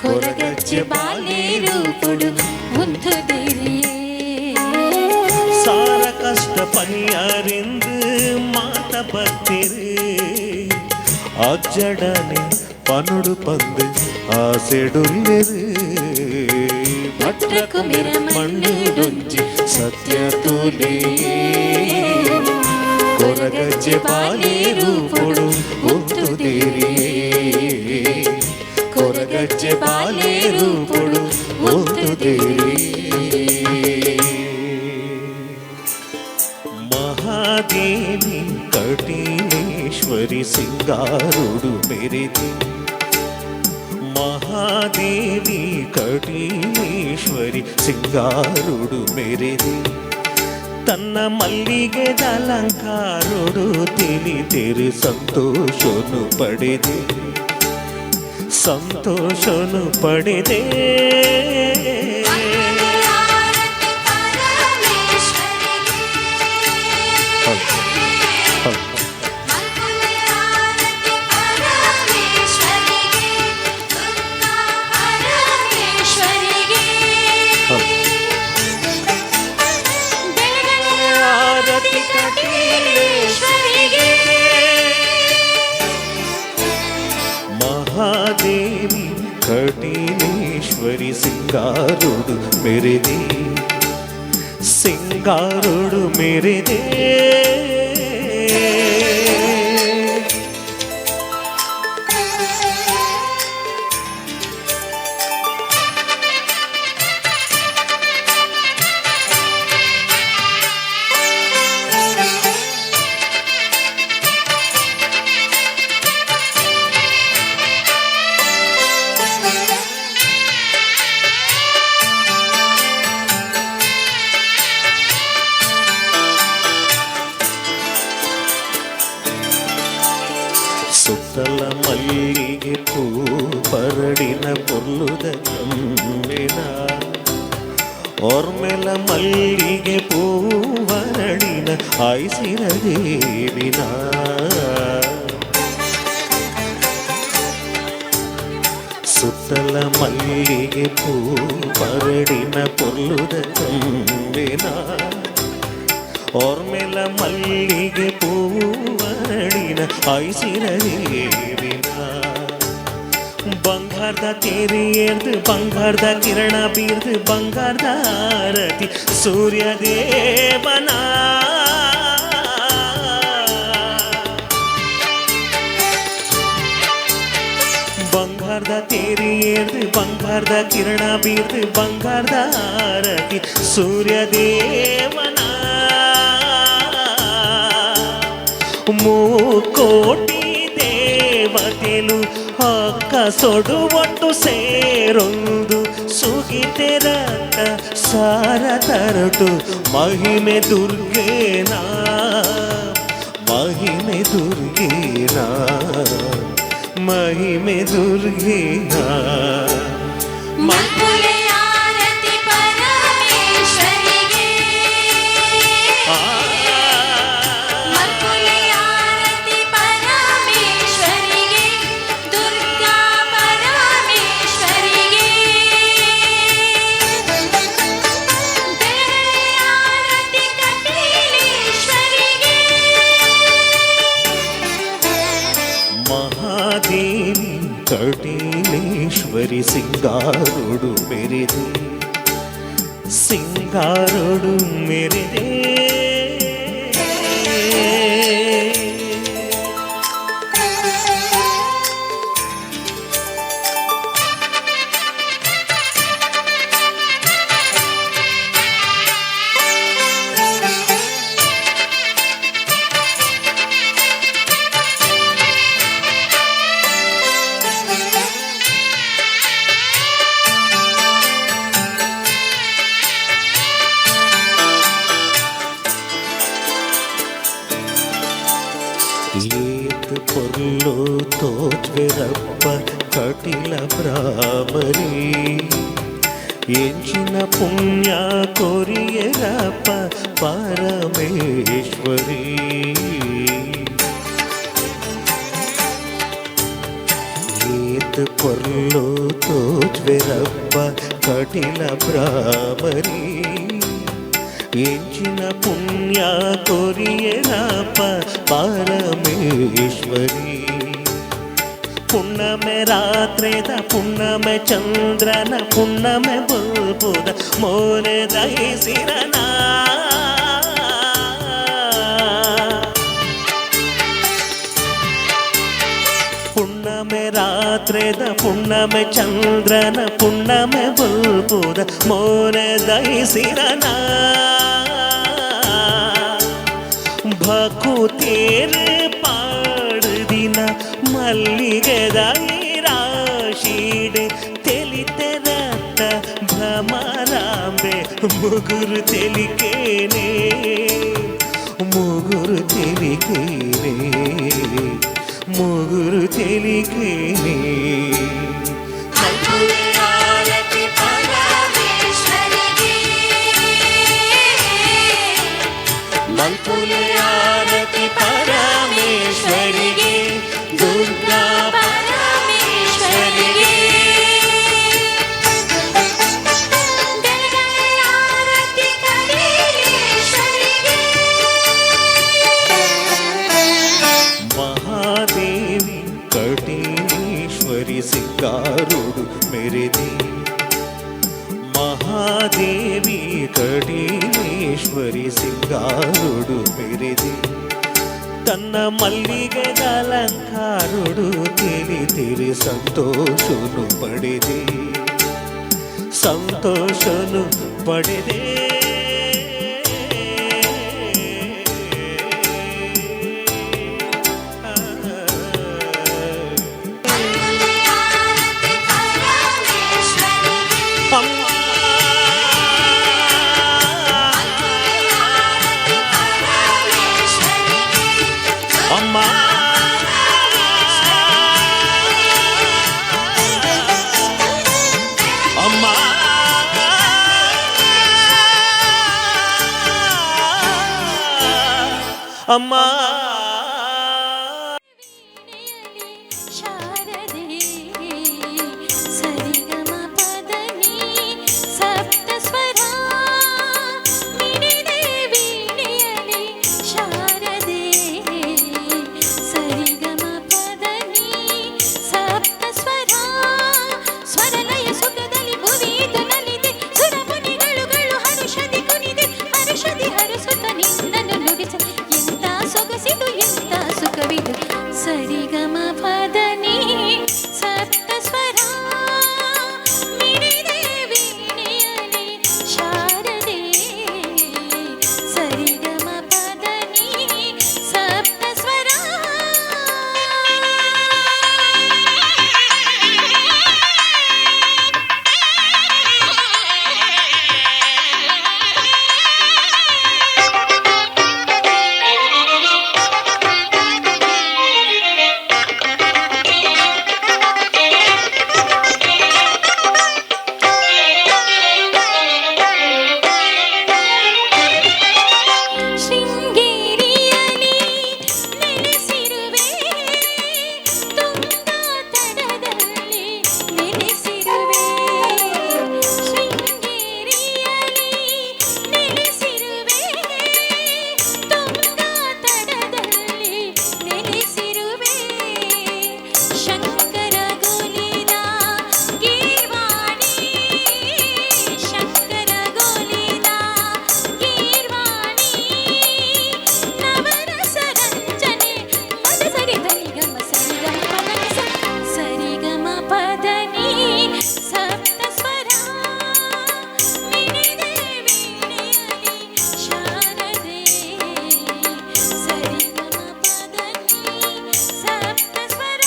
ಕೊರಗಜ್ಜೆ ಬಾಲೆ ರೂಪುಡು ಉಂತುದಿರಿ. ಸಾರ ಕಷ್ಟ ಪನಿಯಾರೆಂದು ಮಾತ ಬತ್ತಿರು ಅಜ್ಜಡನೆ ಪನುಡು ಪಂದು ಆಸೆಡುಲ್ಲೆರು ಭಟ್ರ ಕುಮಿರ ಮಣ್ಣುಡೊಂಜಿ ಸತ್ಯ ತೂಲೆ ಕೊರಗಜ್ಜೆ ಬಾಲೆ ರೂಪುಡು ಒತ್ತುದೇರಿ ಕೊರಗಜ್ಜೆ ಬಾಲೆ ರೂಪುಡು ಒತ್ತುದೇರಿ. ಮಹಾದೇವಿ ಕಟೀಲೇಶ್ವರಿ ಸಿಂಗಾರುಡು ಮೆರೆದಿ ಮಹಾದೇವಿ ಕಟೀಲೇಶ್ವರಿ ಸಿಂಗಾರುಡು ಮೆರೆದಿ ತನ್ನ ಮಲ್ಲಿಗೆದ ಅಲಂಕಾರುಡು ತಿಳಿತೆರು ಸಂತೋಷನು ಪಡೆದೆ ಸಂತೋಷನು ಪಡೆದೆ. ಆರತಿ ಕಟೀಲೇಶ್ವರಿಗೆ ಮಹಾದೇವಿ ಕಟೀಲೇಶ್ವರಿ ಸಿಂಗಾರುಡು ಮೆರೆದೆ ಸಿಂಗಾರುಡು ಮೆರೆದೆ. ಸುತ್ತಲ ಮಲ್ಲಿಗೆ ಪೂ ಪರಡಿನ ಪೊರ್ಲುದ ಕಮ್ಮಿನ ಓರ್ಮೆಲ ಮಲ್ಲಿಗೆ ಪೂ ವರಡಿನ ಆಯ್ಸಿರ ದೇವಿನ ಸುತ್ತಲ ಮಲ್ಲಿಗೆ ಪೂ ಪರಡಿನ ಪೊರ್ಲುದ ಕಮ್ಮಿನ ಓರ್ಮೆಲ ಮಲ್ಲಿಗೆ ಪೂವರಡಿನ ಐಸಿರ ದೇವಿನ ಬಂಗಾರದ ತೇರಿ ಏರ್ದು ಬಂಗಾರದ ಕಿರಣ ಬೀರ್ದು ಬಂಗಾರದ ಆರತಿ ಸೂರ್ಯ ದೇವನ ಬಂಗಾರದ ತೇರಿ ಏರ್ದು ಬಂಗಾರದ ಕಿರಣ ಬೀರ್ದು ಬಂಗಾರದ ಆರತಿ ಸೂರ್ಯ ದೇವನ ಮುಕ್ಕೋಟಿ ದೇವತೆಲು ಅಕ್ಕ ಸೊಡು ಒಟ್ಟು ಸೇರೊಂದು ಸುಗಿತೆರತ್ತ ಸಾರ ತರಟು ಮಹಿಮೆ ದುರ್ಗೇನಾ ಮಹಿಮೆ ದುರ್ಗೇನಾ ಮಹಿಮೆ ದುರ್ಗೇನಾ. ಮಲ್ಪುಲೆ ಆರತಿ ಪರಮೇಶ್ವರಿಗೆ, ಮಲ್ಪುಲೆ ಆರತಿ ಪರಮೇಶ್ವರಿಗೆ, ದುರ್ಗಾ ಪರಮೇಶ್ವರಿಗೆ. ಬೆರಳೆ ಆರತಿ ಕಪಿಲೇಶ್ವರಿಗೆ. ಮಹಾದೇವಿ ಕಟೀಲೇಶ್ವರಿ ಸಿಂಗಾರುಡು ಮೆರೆದೆ ಸಿಂಗಾರುಡು ಮೆರೆದೆ. ಏತ್ ಪೊರ್ಲು ತೋಜ್ವೆರಪ್ಪ ಕಟಿಲ ಭ್ರಾಮರಿ, ಎಂಚಿನ ಪುಣ್ಯ ಕೊರಿಯರಪ್ಪ ಪರಮೇಶ್ವರಿ. ಏತ್ ಪೊರ್ಲು ತೋಜ್ವೆರಪ್ಪ ಕಟಿಲ ಭ್ರಾಮರಿ, ಎಂಚಿನ ಪುಣ್ಯ ಕೊರಿಯರಪ್ಪ ಪರಮೇಶ್ವರಿ. ಪುಣ್ಣಮೆ ರಾತ್ರಿದ ಪುಣ್ಣಮೆ ಚಂದ್ರನ ಪುಣ್ಣಮೆ ಬುಲ್ಬುದ ಮೋನೆ ದಹಿಸಿರನ. ಪುಣ್ಣಮೆ ರಾತ್ರಿದ ಪುಣ್ಣಮೆ ಚಂದ್ರನ ಪುಣ್ಣಮೆ ಬುಲ್ಬುದ ಮೋನೆ ದಹಿಸಿರನ. ಭಕುತೇರ್ ಪಾಡುದಿನ ಮಲ್ಲಿಗೆದ ರಾಶಿಡೆ ತೆಲಿತೆರತ್ತ ಭ್ರಮರಾಂಬೆ ಮುಗುರು ತೆಲಿಕೇನೆ ಮುಗುರು ತೆಲಿಕೇನೆ ಮುಗುರು ತೆಲಿಕೇನೆ. ಮಲ್ಪುಲೆ ಆರತಿ ಪರಮೇಶ್ವರಿಗೆ, ಮಲ್ಪುಲೆ ಆರತಿ ಪರಮೇಶ್ವರಿಗೆ, ದುರ್ಗಾ ಪರಮೇಶ್ವರಿಗೆ. ಬೆಳಗಳೆ ಆರತಿ ಕಪಿಲೇಶ್ವರಿಗೆ. ಮಹಾದೇವಿ ಕಟೀಲೇಶ್ವರಿ ಸಿಂಗಾರುಡು ಮೆರೆದೆ ಮಹಾದೇವಿ ಕಟೀಲೇಶ್ವರಿ ಸಿಂಗಾರುಡು ಮೆರೆದೆ. ತನ್ನ ಮಲ್ಲಿಗೆದ ಅಲಂಕಾರುಡು ತಿಳಿತಿರಿ ಸಂತೋಷನು ಪಡೆದೆ ಸಂತೋಷನು ಪಡೆದೆ. ಮಲ್ಪುಲೆ ಆರತಿ ಪರಮೇಶ್ವರಿಗೆ, ಮಲ್ಪುಲೆ ಆರತಿ ಪರಮೇಶ್ವರಿಗೆ, ಅಮ್ಮ ಅಮ್ಮ ಅಮ್ಮ. ಶಾರದೆ ಸರಿಗಮ ಪದನಿ ಸಪ್ತಸ್ವರ ಮಿಡಿದೆ ವೀಣೆಯಲಿ ಶಾರದೆ ಸರಿಗಮ ಪದನಿ ಸಪ್ತಸ್ವರ ಸ್ವರಲಯ ಸುಖದಲ್ಲಿ ಭುವಿದು ನಲಿದೆ ಸುರಮುನಿಗಳುಗಳು ಹರುಷದಿ ಕುಣಿದೆ ಹರುಷದಿ ಹರುಸುತ್ತ ನಿನ್ನನ್ನು ನುಡಿಸ ಎಂತ ಸೊಗಸಿದು ಎಂತ ಸುಖವಿದು ಸರಿಗಮ ಪದನಿ ಸಪ್ತಸ್ವರ ಮಿಡಿದೆ ವೀಣೆಯಲಿ ಶಾರದೆ ಸರಿಗಮ ಪದನಿ ಸಪ್ತಸ್ವರ. ಧನಿ ಗಮ ಸರಿ ಗಮ ಪದ ಸ ಸರಿ ಗಮ ಪದ ನಿ ಸಪ್ತ ಸ್ವರ ಮಿಡಿದೆ ವೀಣೆಯಲಿ ಶಾರದೆ ಸರಿ ಗಮ ಪದ ನಿ ಸಪ್ತ ಸ್ವರ.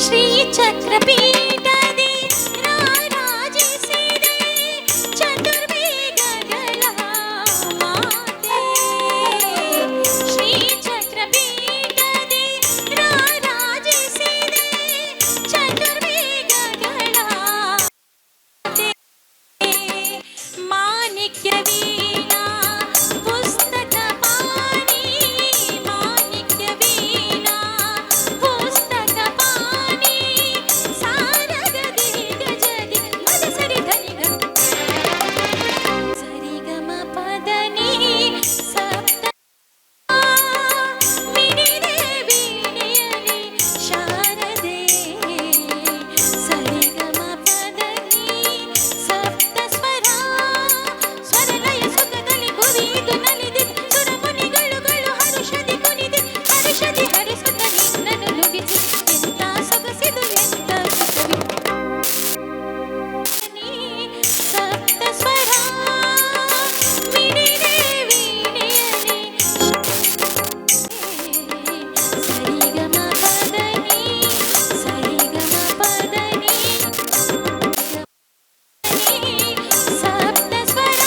ಶ್ರೀ ಚಕ್ರಪೀಠದಿ ರಾರಾಜಿಸಿದೆ ಚತುರ್ವೇದಗಳ ಮಾತೆ. ಶ್ರೀ ಚಕ್ರಪೀಠದಿ ರಾರಾಜಿಸಿದೆ ಚತುರ್ವೇದಗಳ ಮಾತೆ. ಮಾಣಿಕ್ಯ ವೀಣಾ ಪುಸ್ತಕ ಪಾಣಿ, ಮಾಣಿಕ್ಯ ವೀಣಾ ಪುಸ್ತಕ ಪಾಣಿ, ಸಾರಗದಿ ಗಜದಿ ಮದ ಸರಿ ಧನಿ ಗ ಸರಿ ಗಮ ಪದ ನಿ ಸಪ್ತ ಮಿಡಿದೆ ವೀಣೆಯಲಿ ಶಾರದೆ ಸರಿ ಗಮ ಪದ ನಿ ಸಪ್ತ ಸ್ವರ. ಸ್ವರಲಯ ಸುಖದಲ್ಲಿ ಭುವಿದು ನಲಿದೆ ಸುರಮುನಿಗಳುಗಳು ಹರುಷದಿ ಕುಣಿದೆ ಹರುಷದಿ ಹರಿಸುತ್ತ ನಿನ್ನನ್ನು ನುಡಿಸಿ ಎಂತ ಸೊಗಸಿದು ಎಂತ ಸುಖವಿ ನೀ ಸಪ್ತ ಸ್ವರ ಮಿಡಿದೆ ವೀಣೆಯಲಿ ಸರಿ ಗಮ ಪದ ನಿ ಸರಿ ಗಮ ಪದ ನಿ ಸಪ್ತ ಸ್ವರ.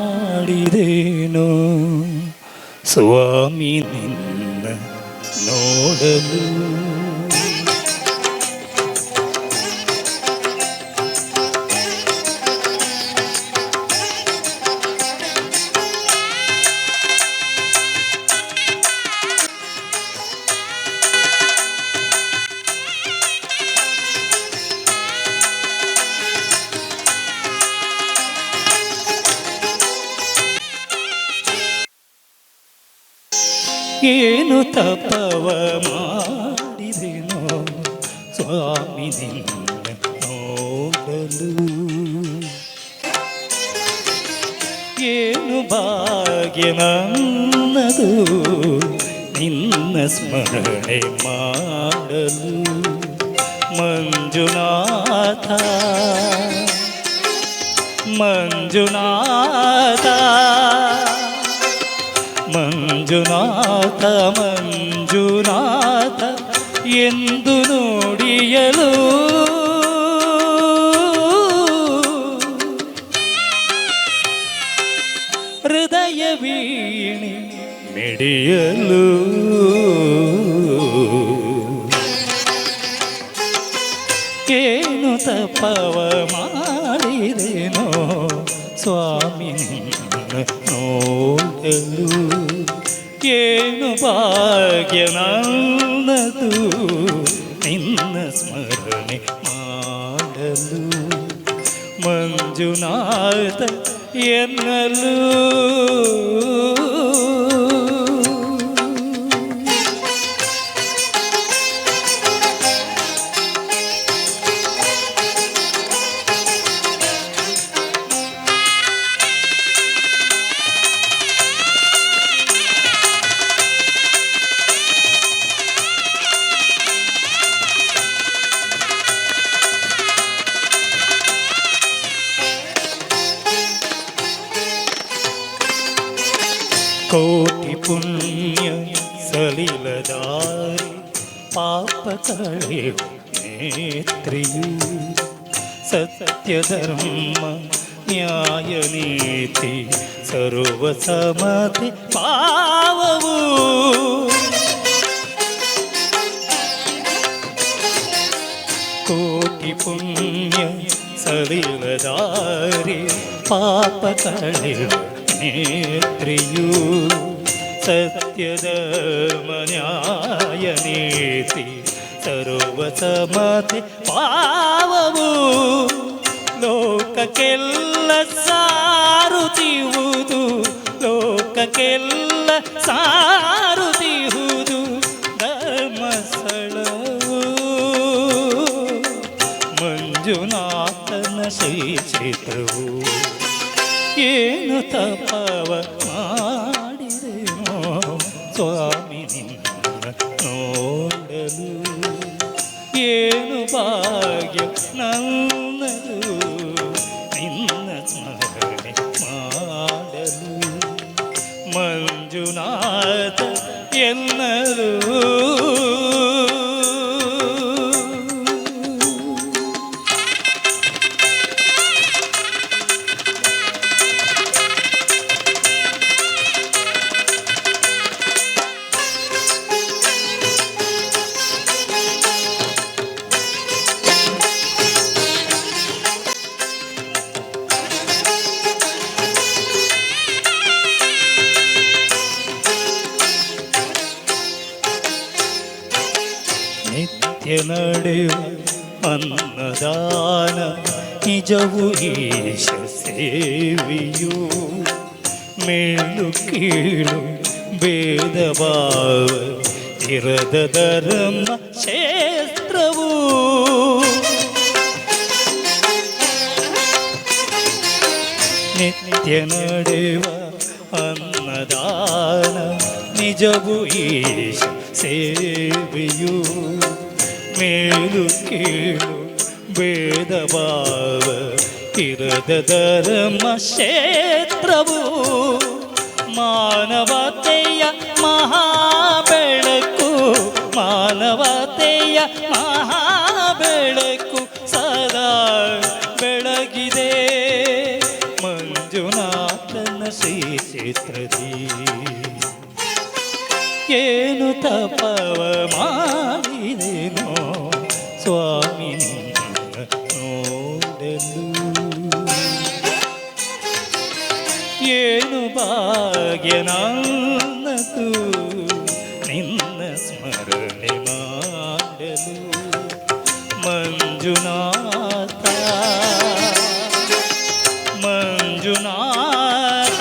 ಮಾಡಿದೇನೋ ಸ್ವಾಮಿ ನಿನ್ನ ನೋಡಲು. ಏನು ತಪವ ಮಾಡಿದೆನೋ ಸ್ವಾಮಿ ನಿನ್ನ ನೋಡಲು. ಏನು ಭಾಗ್ಯ ನನ್ನದು ನಿನ್ನ ಸ್ಮರಣೆ ಮಾಡಲು. ಮಂಜುನಾಥ ಮಂಜುನಾಥ ಮಂಜುನಾಥ ಮಂಜುನಾಥ ಎಂದು ನೋಡಿಯಲು. ಹೃದಯ ವೀಣೆ ಮಿಡಿಯಲು ಏನು ತಪವ ಮಾಡಿದೆನೋ ಸ್ವಾಮಿ ನಿನ್ನ ನೋಡಲು. ಏನು ಭಾಗ್ಯ ನನ್ನದು ನಿನ್ನ ಸ್ಮರಣೆ ಮಾಡಲು. ಮಂಜುನಾಥ ಎನ್ನಲು. ಕೋಟಿ ಪುಣ್ಯ ಸಲಿಲದಾರಿ ಪಾಪ ಕಳೆಯು ನೇತ್ರಿಯು, ಸತ್ಯಧರ್ಮ ನ್ಯಾಯ ನೀತಿ ಸರ್ವ ಸಮತೆ ಭಾವವು. ಕೋಟಿ ಪುಣ್ಯ ಸಲಿಲದಾರಿ ಪಾಪ ಕಳೆಯುವ ನೇತ್ರಿಯು ಸತ್ಯಧರ್ಮ ನ್ಯಾಯ ನೀತಿ ಸರ್ವ ಸಮತೆ ಭಾವವು ಲೋಕಕ್ಕೆಲ್ಲ ಸಾರುತ್ತಿರುವುದು, ಲೋಕಕ್ಕೆಲ್ಲ ಸಾರುತ್ತಿರುವುದು ಧರ್ಮಸ್ಥಳವು. ಮಂಜುನಾಥನ ಶ್ರೀ ಕ್ಷೇತ್ರವು. ಏನು ತಪವ ಮಾಡಿದೆನೋ ಸ್ವಾಮಿ ನಿನ್ನ ನೋಡಲು, ಏನು ಭಾಗ್ಯ ನನ್ನದು ನಿನ್ನ ಸ್ಮರಣೆ ಮಾಡಲು, ಮಂಜುನಾಥ ಎನ್ನಲು. ನಿತ್ಯ ನಡೆಯುವ ಅನ್ನದಾನ ನಿಜವು ಈಶ ಸೇವೆಯು, ಮೇಲು ಕೀಳು ಭೇದ ಭಾವ ಇರದ ಧರ್ಮ ಕ್ಷೇತ್ರವು. ನಿತ್ಯ ನಡೆಯುವ ಅನ್ನದಾನ ನಿಜವು ಈಶ ಸೇವೆಯು, ಮೇಲು ಕೀಳು ಭೇದ ಭಾವ ಇರದ ಧರ್ಮ ಕ್ಷೇತ್ರವು. ಮಾನವತೆಯ ಮಹಾಬೆಳಕು, ಮಾನವತೆಯ ಮಹಾಬೆಳಕು ಸದಾ ಬೆಳಗಿದೆ ಮಂಜುನಾಥನ ಶ್ರೀ ಕ್ಷೇತ್ರದಿ. ಏನು ತಪವ ಮಾಡಿದೆನೋ ಸ್ವಾಮಿ ನಿನ್ನ ನೋಡಲು, ಏನು ಭಾಗ್ಯ ನನ್ನದು ನಿನ್ನ ಸ್ಮರಣೆ ಮಾಡಲು, ಮಂಜುನಾಥ ಮಂಜುನಾಥ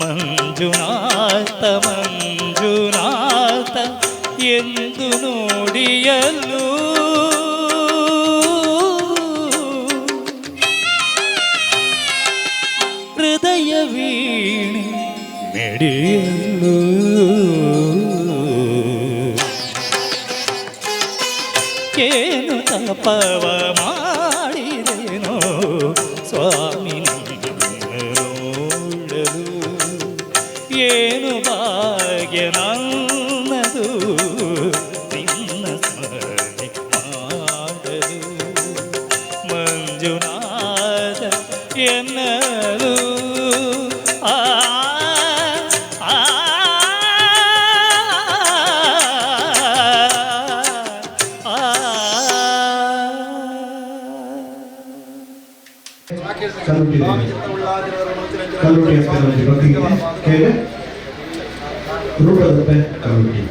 ಮಂಜುನಾಥ ಮಂಜುನಾಥ ಎಂದು ನೋಡಿಯಲು. ಹೃದಯ ವೀಣೆ ಮಿಡಿಯಲು, ಏನು ತಪವ ಮಾಡಿದೆನೋ ಸ್ವಾಮಿ ನಿನ್ನ ನೋಡಲು, ಏನು ಭಾಗ್ಯ ನನ್ನದು ನಿನ್ನ ಸ್ಮರಣೆ ಮಾಡಲು, ಮಂಜುನಾಥ ಎನ್ನಲು. ಆ ಆ ಆ ಕಲ್ಲುಟ್ಟಿ ಕಲ್ಲುಟ್ಟಿ ಅಂತ ಭಕ್ತಿಗೆ ಕೇಳಿ ರೂಪದಪ್ಪೆ ಕಲ್ಲುಟ್ಟಿ.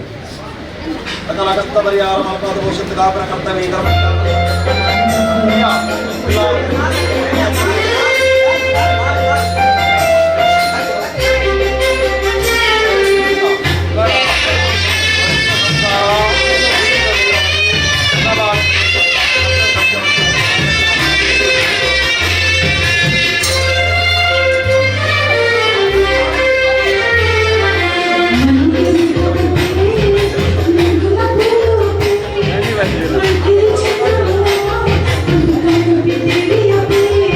Thank you.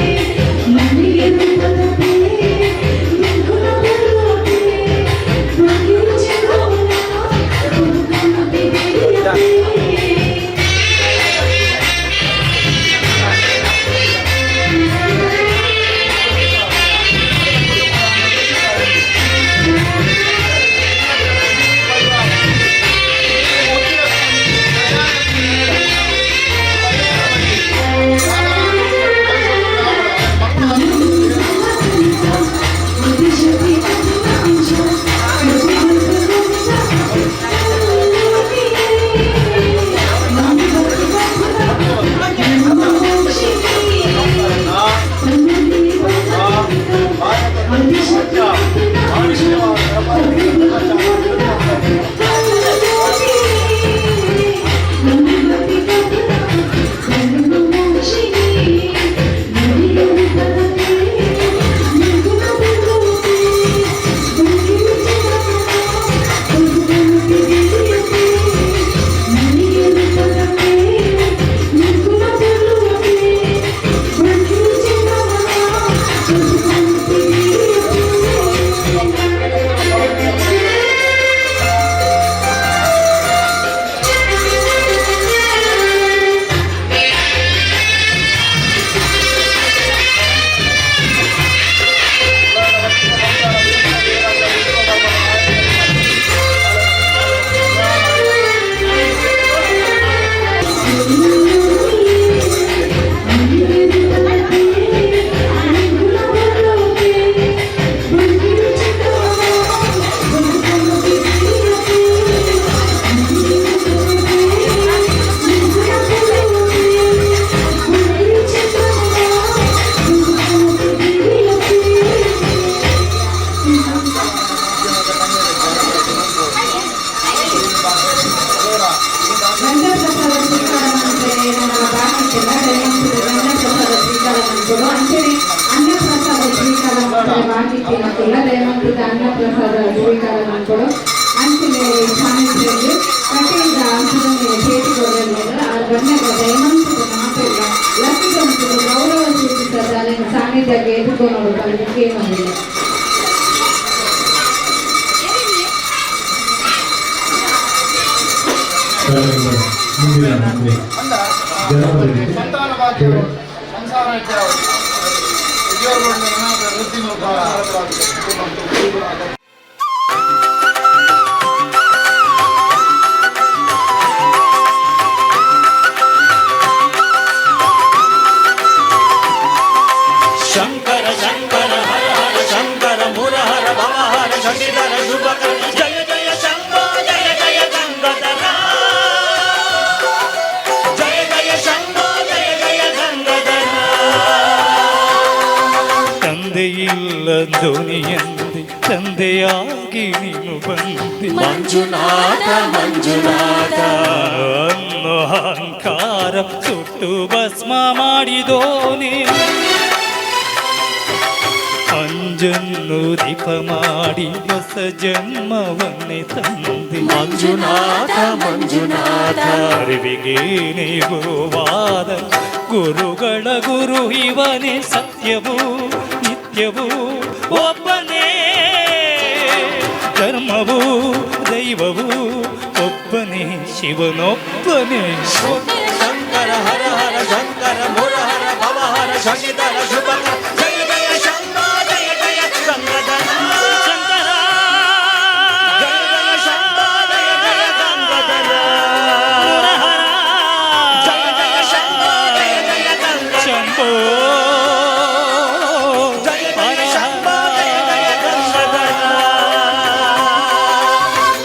ಮಾತೆಲ್ಲ ದೈವಂತದ ಗಂಧ ಪ್ರಸಾದ ಸ್ವೀಕಾರ ಮನ್ಪೊಡು. ಅಂಚನೆ ಅನ್ನ ಪ್ರಸಾದ ಸ್ವೀಕಾರ ಮನ್ಪರೆ ಬಾಕಿ ಇತ್ತಿನಕುಲ್ಲ ದೈವಂತದ ಅನ್ನ ಪ್ರಸಾದ ಸ್ವೀಕಾರ ಮನ್ಪೊಡು. ಅಂಚನೆ ಸಾನ್ನಿಧ್ಯಡ್ ಕಟೀಲ್ದ ಅಂಚನೆ ಭೇಟಿ ಕೊರೊಂದು ಆ ಬಣ್ಣದ ದೈವಂತದ ಮಾತೆಲ್ಲ ಲಕ್ಕಿದಂತದ ಗೌರವ ಸೂಚಿಸದ ಅಲೆನ ಸಾನ್ನಿಧ್ಯಕ್ಕೆ ಎದುರ್ಕೊನೊಡು ಪಂದ್ ಕೇನೊಂದುಲ್ಲೆ. ಮುಂದಿನ ಜನಪದ ಗೀತೆ ಕೇಳಿ. ಸಂಸಾರ ವೃದ್ಧಿ. ಶಂಕರ ಶಂಕರ ಹರ ಹರ ಶಂಕರ ಮುರಹರ ಭವಹರ ಶಶಿಧರ ಶುಭಕರ ಜಯ ಜಯ ಶಂಭೋ ಜಯ ಜಯ ಗಂಗಾಧರ ಜಯ ಜಯ ಶಂಭೋ ಜಯ ಜಯ ಗಂಗಾಧರ. ತಂದೆಯಿಲ್ಲ ಧ್ವನಿಯಂದೆ ತಂದೆಯಾಗಿ ನೀನು ಬಂದೆ. ಮಂಜುನಾಥ ಮಂಜುನಾಥ. ಅನ್ನೋ ಅಹಂಕಾರ ಸುಟ್ಟು ಭಸ್ಮ ಮಾಡಿದೋನೆ. ಅಂಜನ್ನು ದೀಪ ಮಾಡಿ ಹೊಸ ಜನ್ಮವನ್ನೇ ತಂದೆ. ಮಂಜುನಾಥ ಮಂಜುನಾಥ. ಅರಿವಿಗೆ ಗುರುವಾದ ಗುರುಗಳ ಗುರು ಇವನೇ. ಸತ್ಯವು ನಿತ್ಯವು ಒಬ್ಬನೇ, ಧರ್ಮವು ದೈವವು ಒಬ್ಬನೇ, ಶಿವನೊಬ್ಬನೇ. ಶಂಕರ ಹರ ಹರ ಶಂಕರ ಮುರಹರ ಭವಹರ ಶಶಿಧರ ಶುಭಕರ ಜಯ ಜಯ ಶಂಭೋ ಜಯ ಜಯ ಗಂಗಾಧರ ಶಂಕರ ಜಯ ಜಯ ಶಂಭೋ ಜಯ ಜಯ ಗಂಗಾಧರ ಮುರಹರ ಜಯ ಜಯ ಶಂಭೋ ಜಯ ಜಯ ಗಂಗಾಧರ ಶಂಭೋ ಜಯ ಜಯ ಶಂಭೋ ಜಯ ಜಯ ಗಂಗಾಧರ.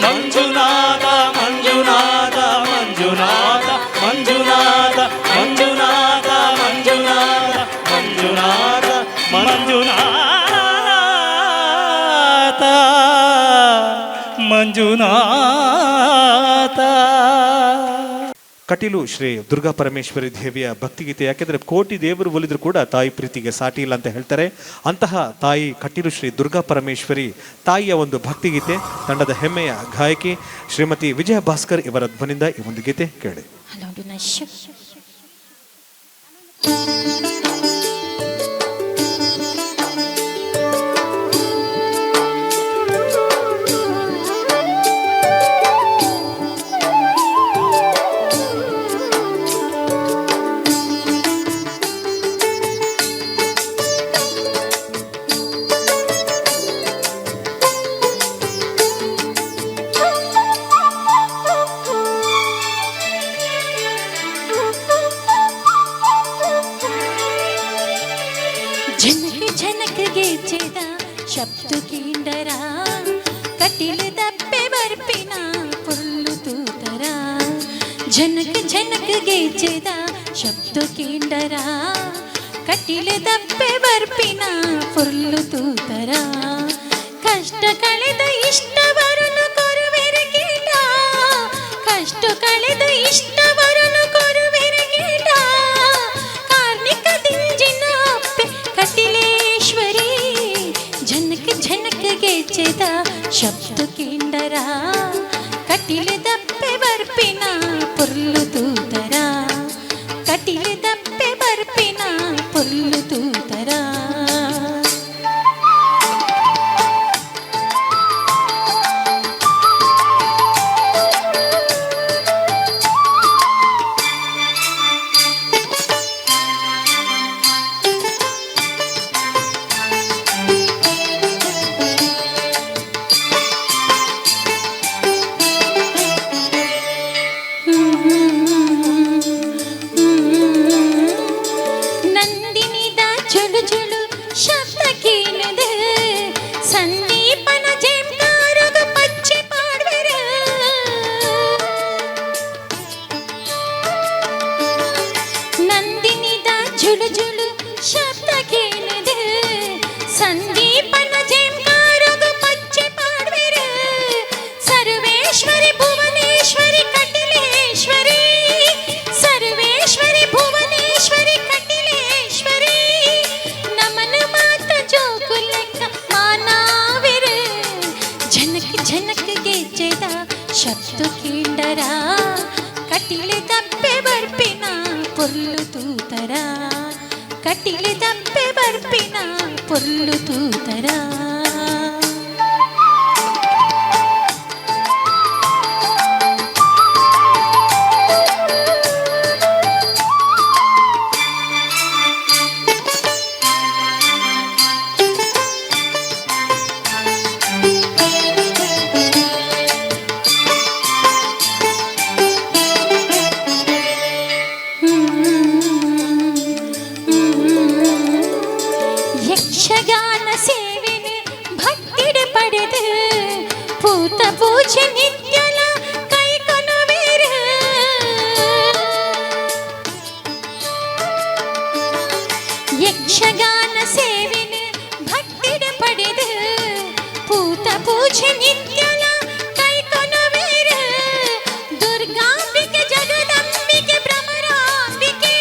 ಮಂಜುನಾಥ ಮಂಜುನಾಥ ಮಂಜುನಾಥ ಮಂಜುನಾಥ ಮಂಜುನಾಥ ಮಂಜುನಾಥ ಮಂಜುನಾಥ ಮಂಜುನಾಥ ಮಂಜುನಾಥ. ಕಟೀಲು ಶ್ರೀ ದುರ್ಗಾ ಪರಮೇಶ್ವರಿ ದೇವಿಯ ಭಕ್ತಿಗೀತೆ. ಯಾಕೆಂದರೆ ಕೋಟಿ ದೇವರು ಒಲಿದ್ರು ಕೂಡ ತಾಯಿ ಪ್ರೀತಿಗೆ ಸಾಟಿ ಇಲ್ಲ ಅಂತ ಹೇಳ್ತಾರೆ. ಅಂತಹ ತಾಯಿ ಕಟೀಲು ಶ್ರೀ ದುರ್ಗಾ ಪರಮೇಶ್ವರಿ ತಾಯಿಯ ಒಂದು ಭಕ್ತಿಗೀತೆ ತಂಡದ ಹೆಮ್ಮೆಯ ಗಾಯಕಿ ಶ್ರೀಮತಿ ವಿಜಯ ಭಾಸ್ಕರ್ ಇವರ ಧ್ವನಿಂದ ಈ ಒಂದು ಗೀತೆ ಕೇಳಿ. ಹಲೋ ನಶ್ಯ. ಝನಕ್ ಝನಕ್ ಗೆಜ್ಜೆದ ಶಬ್ದ ಕೇಂಡರ ಕಟಿಲ ದಪ್ಪೆ ಬರ್ಪಿನ ಪೊರ್ಲು ತೂತರ. ಝನಕ್ ಝನಕ್ ಗೆಜ್ಜೆದ ಶಬ್ದ ಕೇಂಡರ ಕಟಿಲ ದಪ್ಪೆ ಬರ್ಪಿನ ಪೊರ್ಲು ತೂತರ. ಕಷ್ಟ ಕಳೆದ ಇಷ್ಟವರನು ಕೊರುವೆರ ಕೇಟ, ಕಷ್ಟ ಕಳೆದ ಇಷ್ಟವರನು ಕೊರುವೆರ ಕೇಟ. ಕಾರ್ಣಿಕ ದಿಂಜಿನ ಅಪ್ಪೆ ಕಟಿಲೇಶ್ವರಿ. ಝನಕ್ ಝನಕ್ ಗೆಜ್ಜೆದ ಶಬ್ದ ಕೇಂಡರ ಕಟಿಲ ದಪ್ಪೆ ಬರ್ಪಿನ ಪೊರ್ಲು ತೂತರ. ಕಟಿಲ ದಪ್ಪೆ ಬರ್ಪಿನ ಪೊರ್ಲು ತೂತರ. ನಂದಿನಿದ ಚುಳು ಚುಳು ಪೊರ್ಲು ತೂತರ ಕಟಿಲೆ ದಪ್ಪೆ ಬರ್ಪಿನ ಪೊರ್ಲು ತೂತರ ಯಕ್ಷಗಾನ ಸೇವೆನೆ ಭಕ್ತಿಡೆ ಪಡೆದು ಪೂತ ಪೂಜೆ ನಿತ್ಯಲ ಕೈಕೊನುವೆರು ಯಕ್ಷಗಾನ ಸೇವೆನೆ ಭಕ್ತಿಡೆ ಪಡೆದು ಪೂತ ಪೂಜೆ ನಿತ್ಯಲ ಕೈಕೊನುವೆರು ದುರ್ಗಾಂಬಿಕೆ ಜಗದಂಬಿಕೆ ಭ್ರಮರಾಂಬಿಕೆ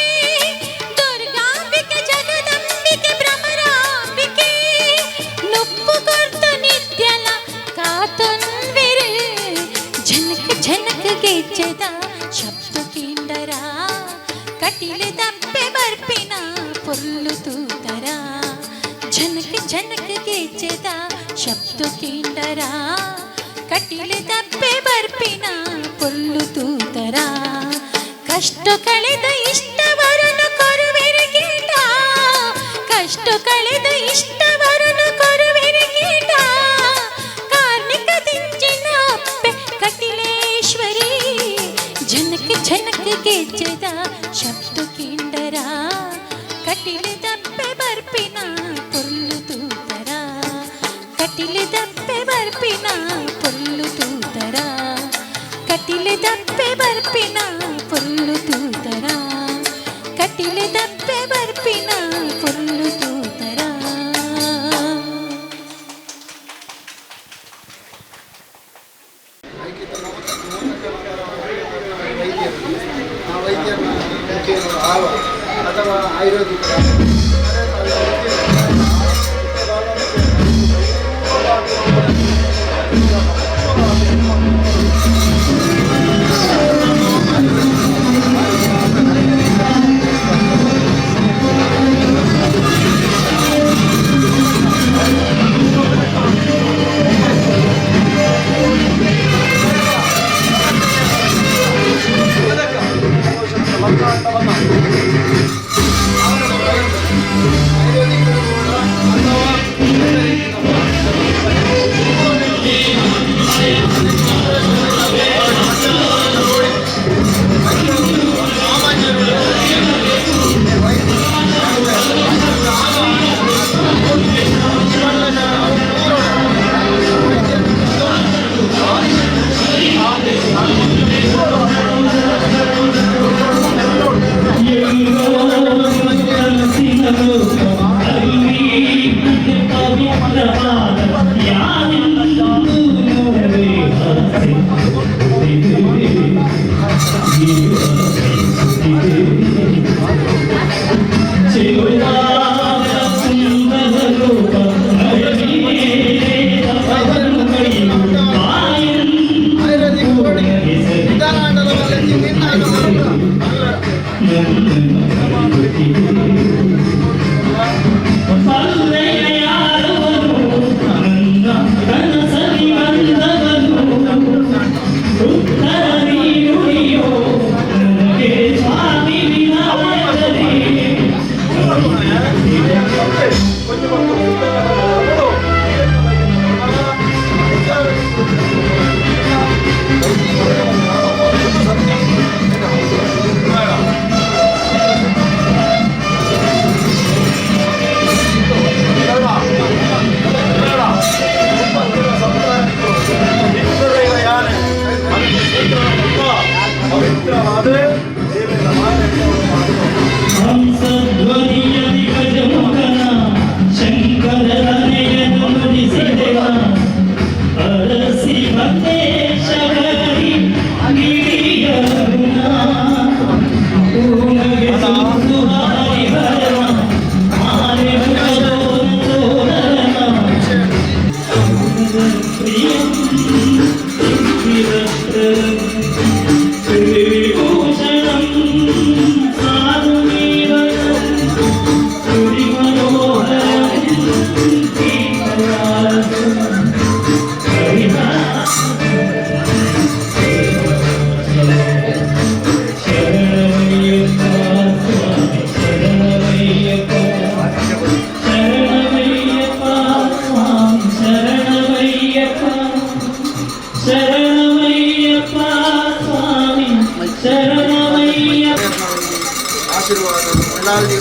ದುರ್ಗಾಂಬಿಕೆ ಜಗದಂಬಿಕೆ ಭ್ರಮರಾಂಬಿಕೆ ನುಪ್ಪು ಕೊರ್ತು ನಿತ್ಯಲ ಕಾತೊನ್ವೆರು ಝನಕ್ ಝನಕ್ ಗೆಜ್ಜೆದ ಶಬ್ದ ಕಿಂಡರ ಕಟಿಲೆ ದಪ್ಪೆ ಬರ್ಪಿನ ಪೊರ್ಲು ತೂತರ ಝನಕ್ ಝನಕ್ ಗೆಜ್ಜೆದ ಶಬ್ದ ಕಿಂಡರ ಕಟಿಲೆ ದಪ್ಪೆ ಬರ್ಪಿನ ಪೊರ್ಲು ತೂತರ ಕಷ್ಟ ಕಳೆದ ಇಷ್ಟವರನು ಕೊರುವೆರು ಗೀಟ ಕಷ್ಟ ಕಳೆದ ಇಷ್ಟವರನು ಕೊರುವೆರು ಗೀಟ ಕಾರ್ಣಿಕ ದಿಂಜಿನ ಅಪ್ಪೆ ಕಟಿಲೇಶ್ವರಿ ಝನಕ್ ಝನಕ್ ಗೆಜ್ಜೆದ ಶಬ್ದ ಕಿಂಡರ ಕಟಿಲೆ ದಪ್ಪೆ ಬರ್ಪಿನ ಪೊರ್ಲು ತೂತರ ಕಟಿಲೆ ದಪ್ಪೆ ಬರ್ಪಿನ ಪೊರ್ಲು ತೂತರ ಕಟಿಲೆ ದಪ್ಪೆ ಬರ್ಪಿನ ಪೊರ್ಲು ತೂತರ ಕಟಿಲೆ ದಪ್ಪೆ ಬರ್ಪಿನ ಪೊರ್ಲು ತೂತರ. ಆ ವೈದ್ಯನ ಮುಖೇನ ಆವ ಅಥವಾ ಆಯುರ್ವೇದಿಕ್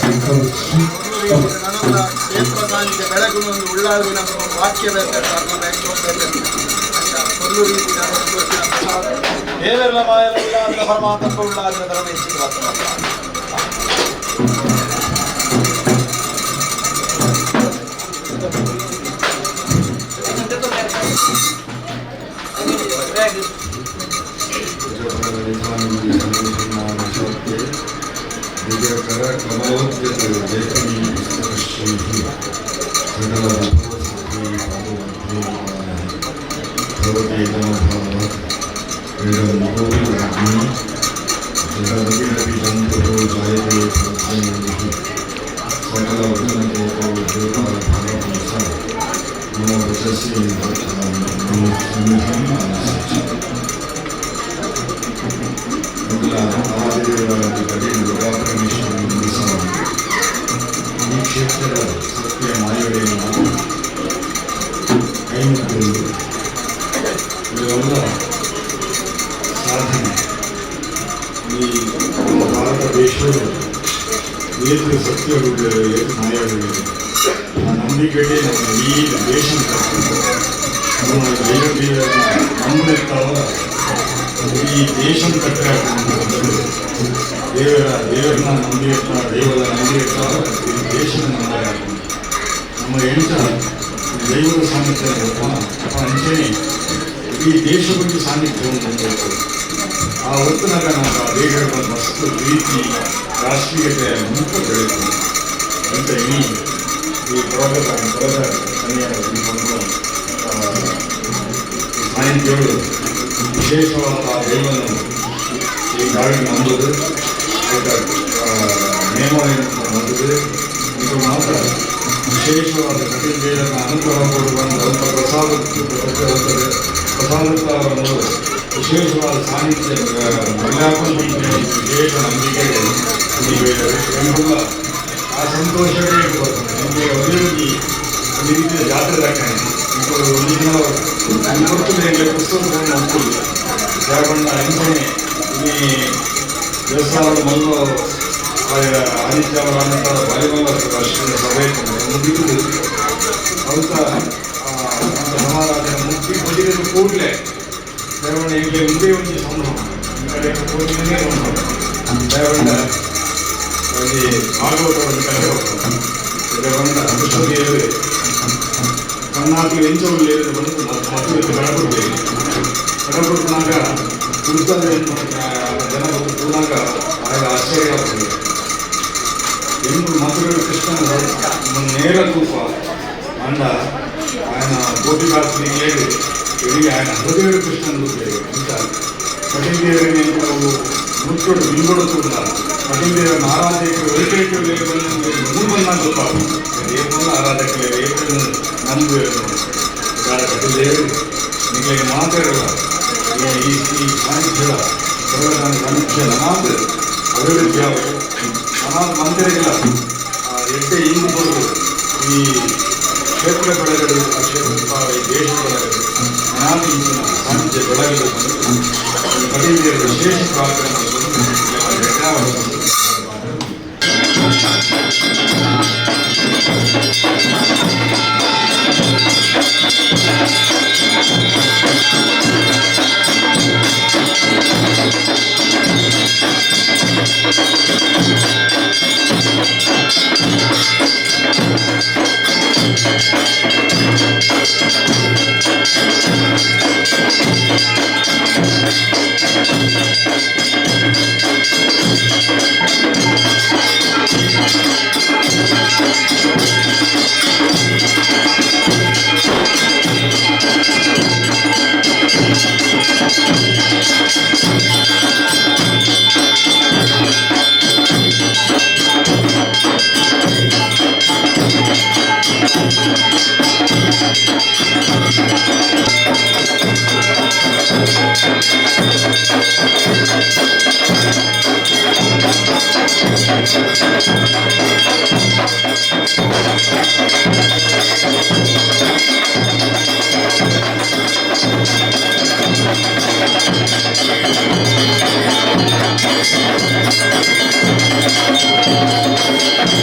ನನಗಳ ಕ್ಷೇತ್ರ ಸಾನ್ನಿಧ್ಯ ಬೆಳಗುನ ಒಂದು ಉಳ್ಳಾಳಿನ ವಾಕ್ಯ ಕೊಲ್ಲು ರೀತಿ ದೇವರ ಮಾಯಲ ಉಳ್ಳಾದ ಪರಮಾತ್ಮ ಉಳ್ಳಾದ ಧರ್ಮ ಹೆಚ್ಚಿಗೆ ಬರ್ತದೆ. ಈ ಕ್ಷೇತ್ರದ ಸತ್ಯ ಮಾಯವೆಯನ್ನು ಕೈಮುಗಿದು ಇವೆಲ್ಲ ಸಾಧನೆ. ಈ ನಮ್ಮ ಭಾರತ ದೇಶವು ಏತು ಸತ್ಯವಿದೆ, ಏತು ಮಾಯವಿದೆ, ಆ ನಂಬಿಕೆಗೆ ನಮ್ಮ ಈ ದೇಶ ನಮ್ಮ ದೈವ ನಂಬಿರ್ತಾವ ಈ ದೇಶ ಕಟ್ಟೆ ದೇವರ ದೇವರನ್ನ ನಂಬಿರ್ತಾ ದೈವದ ನಂಬಿರ್ತಾವ ಈ ದೇಶದ ನಂಬರೆ. ನಮ್ಮ ಎಂಟ ದೈವದ ಸಾನ್ನಿಧ್ಯ ಅಂಚನೆ ಈ ದೇಶ ಬಗ್ಗೆ ಸಾನ್ನಿಧ್ಯವನ್ನು ಹೊಂದಬೇಕು. ಆ ಹೊತ್ತಿನಾಗ ನಾವು ಆ ದೇಶದ ಮಸ್ತು ಪ್ರೀತಿ ರಾಷ್ಟ್ರೀಯತೆ ಮುಖ ಬೆಳೆಯುತ್ತೆ ಅಂತ ಈ ಈ ಕೊರಗದ ಕೊರಗ ಕನ್ಯಾ ಸಾಹಿತ್ಯಗಳು ವಿಶೇಷವಾದ ಆ ದೈವವನ್ನು ಈ ಗಾಳಿ ನಂಬುದು ನೇಮವನ್ನು ನಂಬುದು. ಇದು ಮಾತ್ರ ವಿಶೇಷವಾದ ಕಠಿಣ ದೇವರ ಅನುಗ್ರಹ ಕೊಡುವ ಪ್ರಸಾದ ಪ್ರಸಾದ ವಿಶೇಷವಾದ ಸಾನ್ನಿಧ್ಯ ಮಲ್ಯಾಪನ ವಿಶೇಷ ನಂಬಿಕೆ ಎಂಬುಲ್ಲ ಆ ಸಂತೋಷವೇ ಬರ್ತದೆ. ನಿಮಗೆ ಅಭಿವೃದ್ಧಿ ಒಂದು ರೀತಿಯ ಜಾತ್ರೆ ದಾಖಲೆ ఇప్పుడు ಒಂದು ದಿನ ಗುರ್ತುలు ಪುಸ್ತಕಗಳನ್ನು ಅನುಕೂಲ ಜಾಗಣ್ಣ ಅಂಚನೆ ಈ ದೇವಸ್ಥಾನದ ಮೊದಲು ಆದಿತ್ಯವರ ಅನಂತರ ಬಾಲಿಮಲ್ಲ ರಾಷ್ಟ್ರೀಯ ಸಭೆ ಮುಗಿದು ಅಂತ ಅಂತ ಸಮಾರಾಧನೆ ಮುಗಿ ಮುಗಿದ ಕೂಡಲೇ ದೇವಣ್ಣ ಇಲ್ಲಿ ಒಂದೇ ಒಂದು ಸಂಭ್ರಮ ಈ ಕಡೆ ಕೂಡಲೇ ಒಂದು ದೇವಣ್ಣ ಅಲ್ಲಿ ಭಾಗವತವನ್ನು ಕಲೆ ಹೋಗ್ತಾರೆ. ದೇವಣ್ಣ ಕೃಷ್ಣದೇವರು ಕಣ್ಣಾಕಲು ಎಂಚವರು ಬಂದು ಮತ್ತು ಕಡಪಡ್ಬೇಕು ಕಡಪಡ್ನಾಗ ಕುರ್ತದೆ ಜನ ಬಂದು ಕೂಡಾಗ ಆಗ ಆಶ್ಚರ್ಯ ಆಗ್ತದೆ. ಎಂಟು ಮಧುರ ಕೃಷ್ಣನ ನೇರ ತೂಪ ಅಂಡ ఆయన గోపికాత్మీయుడు వెళ్ళి ఆయన హృదయ కృష్ణను చూపేది ಅಂತ కఠిన ಮುಚ್ಚೋಡು ಬಿಂಗೊಡುತ್ತಿಲ್ಲ. ಕಠಿಣ ಆರಾಧಕರು ವೈಕರಿಕರು ಮೂರು ಬಂದ ಗೊತ್ತಾಗ ಏಪಲ್ಲ ಆರಾಧಕರು ಏಪಲ್ ನಂಬುವರು ಕಠಿಣ ದೇವರು ನಿಮಗೆ ಮಾತಾಡಲ್ಲ. ಈ ಈ ಸಾನ್ನಿಧ್ಯದ ಸರ್ವದಾನ ಸಾನ್ನಿಧ್ಯ ನಮಾಜ್ ಅಭಿವೃದ್ಧಿ ಆಗುತ್ತೆ ನಮಾಜ್ ಮಂದಿರಗಳ ಎಟ್ಟೆ ಇಂದು ಬರೋದು ಈ ಕ್ಷೇತ್ರ ಬೆಳಗಲು ಆ ಕ್ಷೇತ್ರ ಈ ದೇಶ ಬೆಳಗಲು ಅನಾಥ ಇಂಚಿನ ಸಾನ್ನಿಧ್ಯ ಬೆಳಗಲು ಕಠಿಣ ವಿಶೇಷ ಪ್ರಾರ್ಥನೆ Thank you.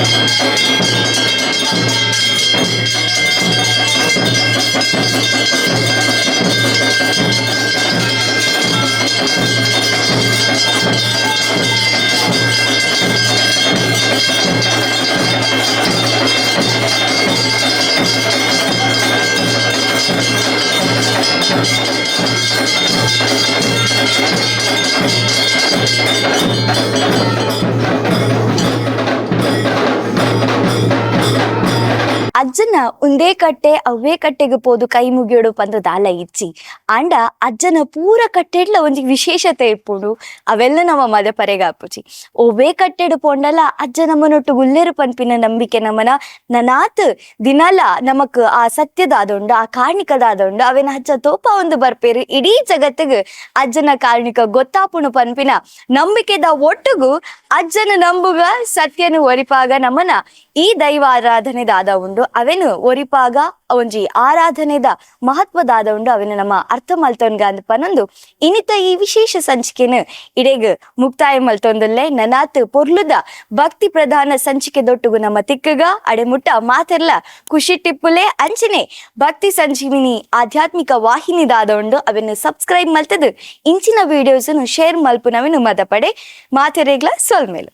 ಅಜ್ಜನ ಉಂದೇ ಕಟ್ಟೆ ಅವ್ವೇ ಕಟ್ಟೆಗೆ ಪೋದು ಕೈ ಮುಗಿಯೋಡು ಪಂದು ದಾಲ ಇಚ್ಚಿ. ಆಂಡ ಅಜ್ಜನ ಪೂರ ಕಟ್ಟೆಡ್ಲ ಒಂಜಿ ವಿಶೇಷತೆ ಇಪ್ಪುಂಡು, ಅವೆಲ್ಲ ನಮ್ಮ ಮದ ಪರೆಗಾಪುಜಿ. ಒವ್ವೇ ಕಟ್ಟೆಡು ಪೋಂಡಲ ಅಜ್ಜ ನಮ್ಮನೊಟ್ಟು ಗುಲ್ಲೇರು ಪನ್ಪಿನ ನಂಬಿಕೆ ನಮನ ನನಾತ್ ದಿನಲ ನಮಕ್ ಆ ಸತ್ಯದಾದುಂಡು, ಆ ಕಾರ್ಣಿಕದಾದುಂಡು. ಅವೆನ ಅಜ್ಜ ತೋಪ ಒಂದು ಬರ್ಪೇರು ಇಡೀ ಜಗತ್ತಿಗೆ ಅಜ್ಜನ ಕಾರ್ಣಿಕ ಗೊತ್ತಾಪುಣು ಪನ್ಪಿನ ನಂಬಿಕೆದ ಒಟ್ಟುಗು ಅಜ್ಜನ ನಂಬುಗ ಸತ್ಯನು ಒರಿಪಾಗ ನಮನ ಈ ದೈವ ಆರಾಧನೆದಾದ ಉಂಡು. ಅವೆನು ಒರಿಪಾಗ ಒಂಜಿ ಆರಾಧನೆದ ಮಹತ್ವದಾದ ಉಂಡು. ಅವೆನು ನಮ್ಮ ಅರ್ಥ ಮಲ್ತೊನ್ಗ ಅಂದ್ ಪನೊಂದು ಇನಿತ ಈ ವಿಶೇಷ ಸಂಚಿಕೆನು ಇಡೆಗ್ ಮುಕ್ತಾಯ ಮಲ್ತೊಂದುಲ್ಲೆ. ನನಾತ್ ಪೊರ್ಲುದ ಭಕ್ತಿ ಪ್ರಧಾನ ಸಂಚಿಕೆ ದೊಟ್ಟುಗು ನಮ್ಮ ತಿಕ್ಕಗ ಅಡೆಮುಟ್ಟ ಮಾತೆರ್ಲ ಖುಷಿ ಟಿಪ್ಪುಲೆ. ಅಂಚನೆ ಭಕ್ತಿ ಸಂಜೀವಿನಿ ಆಧ್ಯಾತ್ಮಿಕ ವಾಹಿನಿದಾದ ಉಂಡು, ಅವೆನ್ನು ಸಬ್ಸ್ಕ್ರೈಬ್ ಮಲ್ತದು ಇಂಚಿನ ವಿಡಿಯೋಸ್ ಶೇರ್ ಮಲ್ಪುನವೆನು ಮದಪಡೆ. ಮಾತೆರೆಗ್ಲ ಸೊಲ್ಮೇಲು.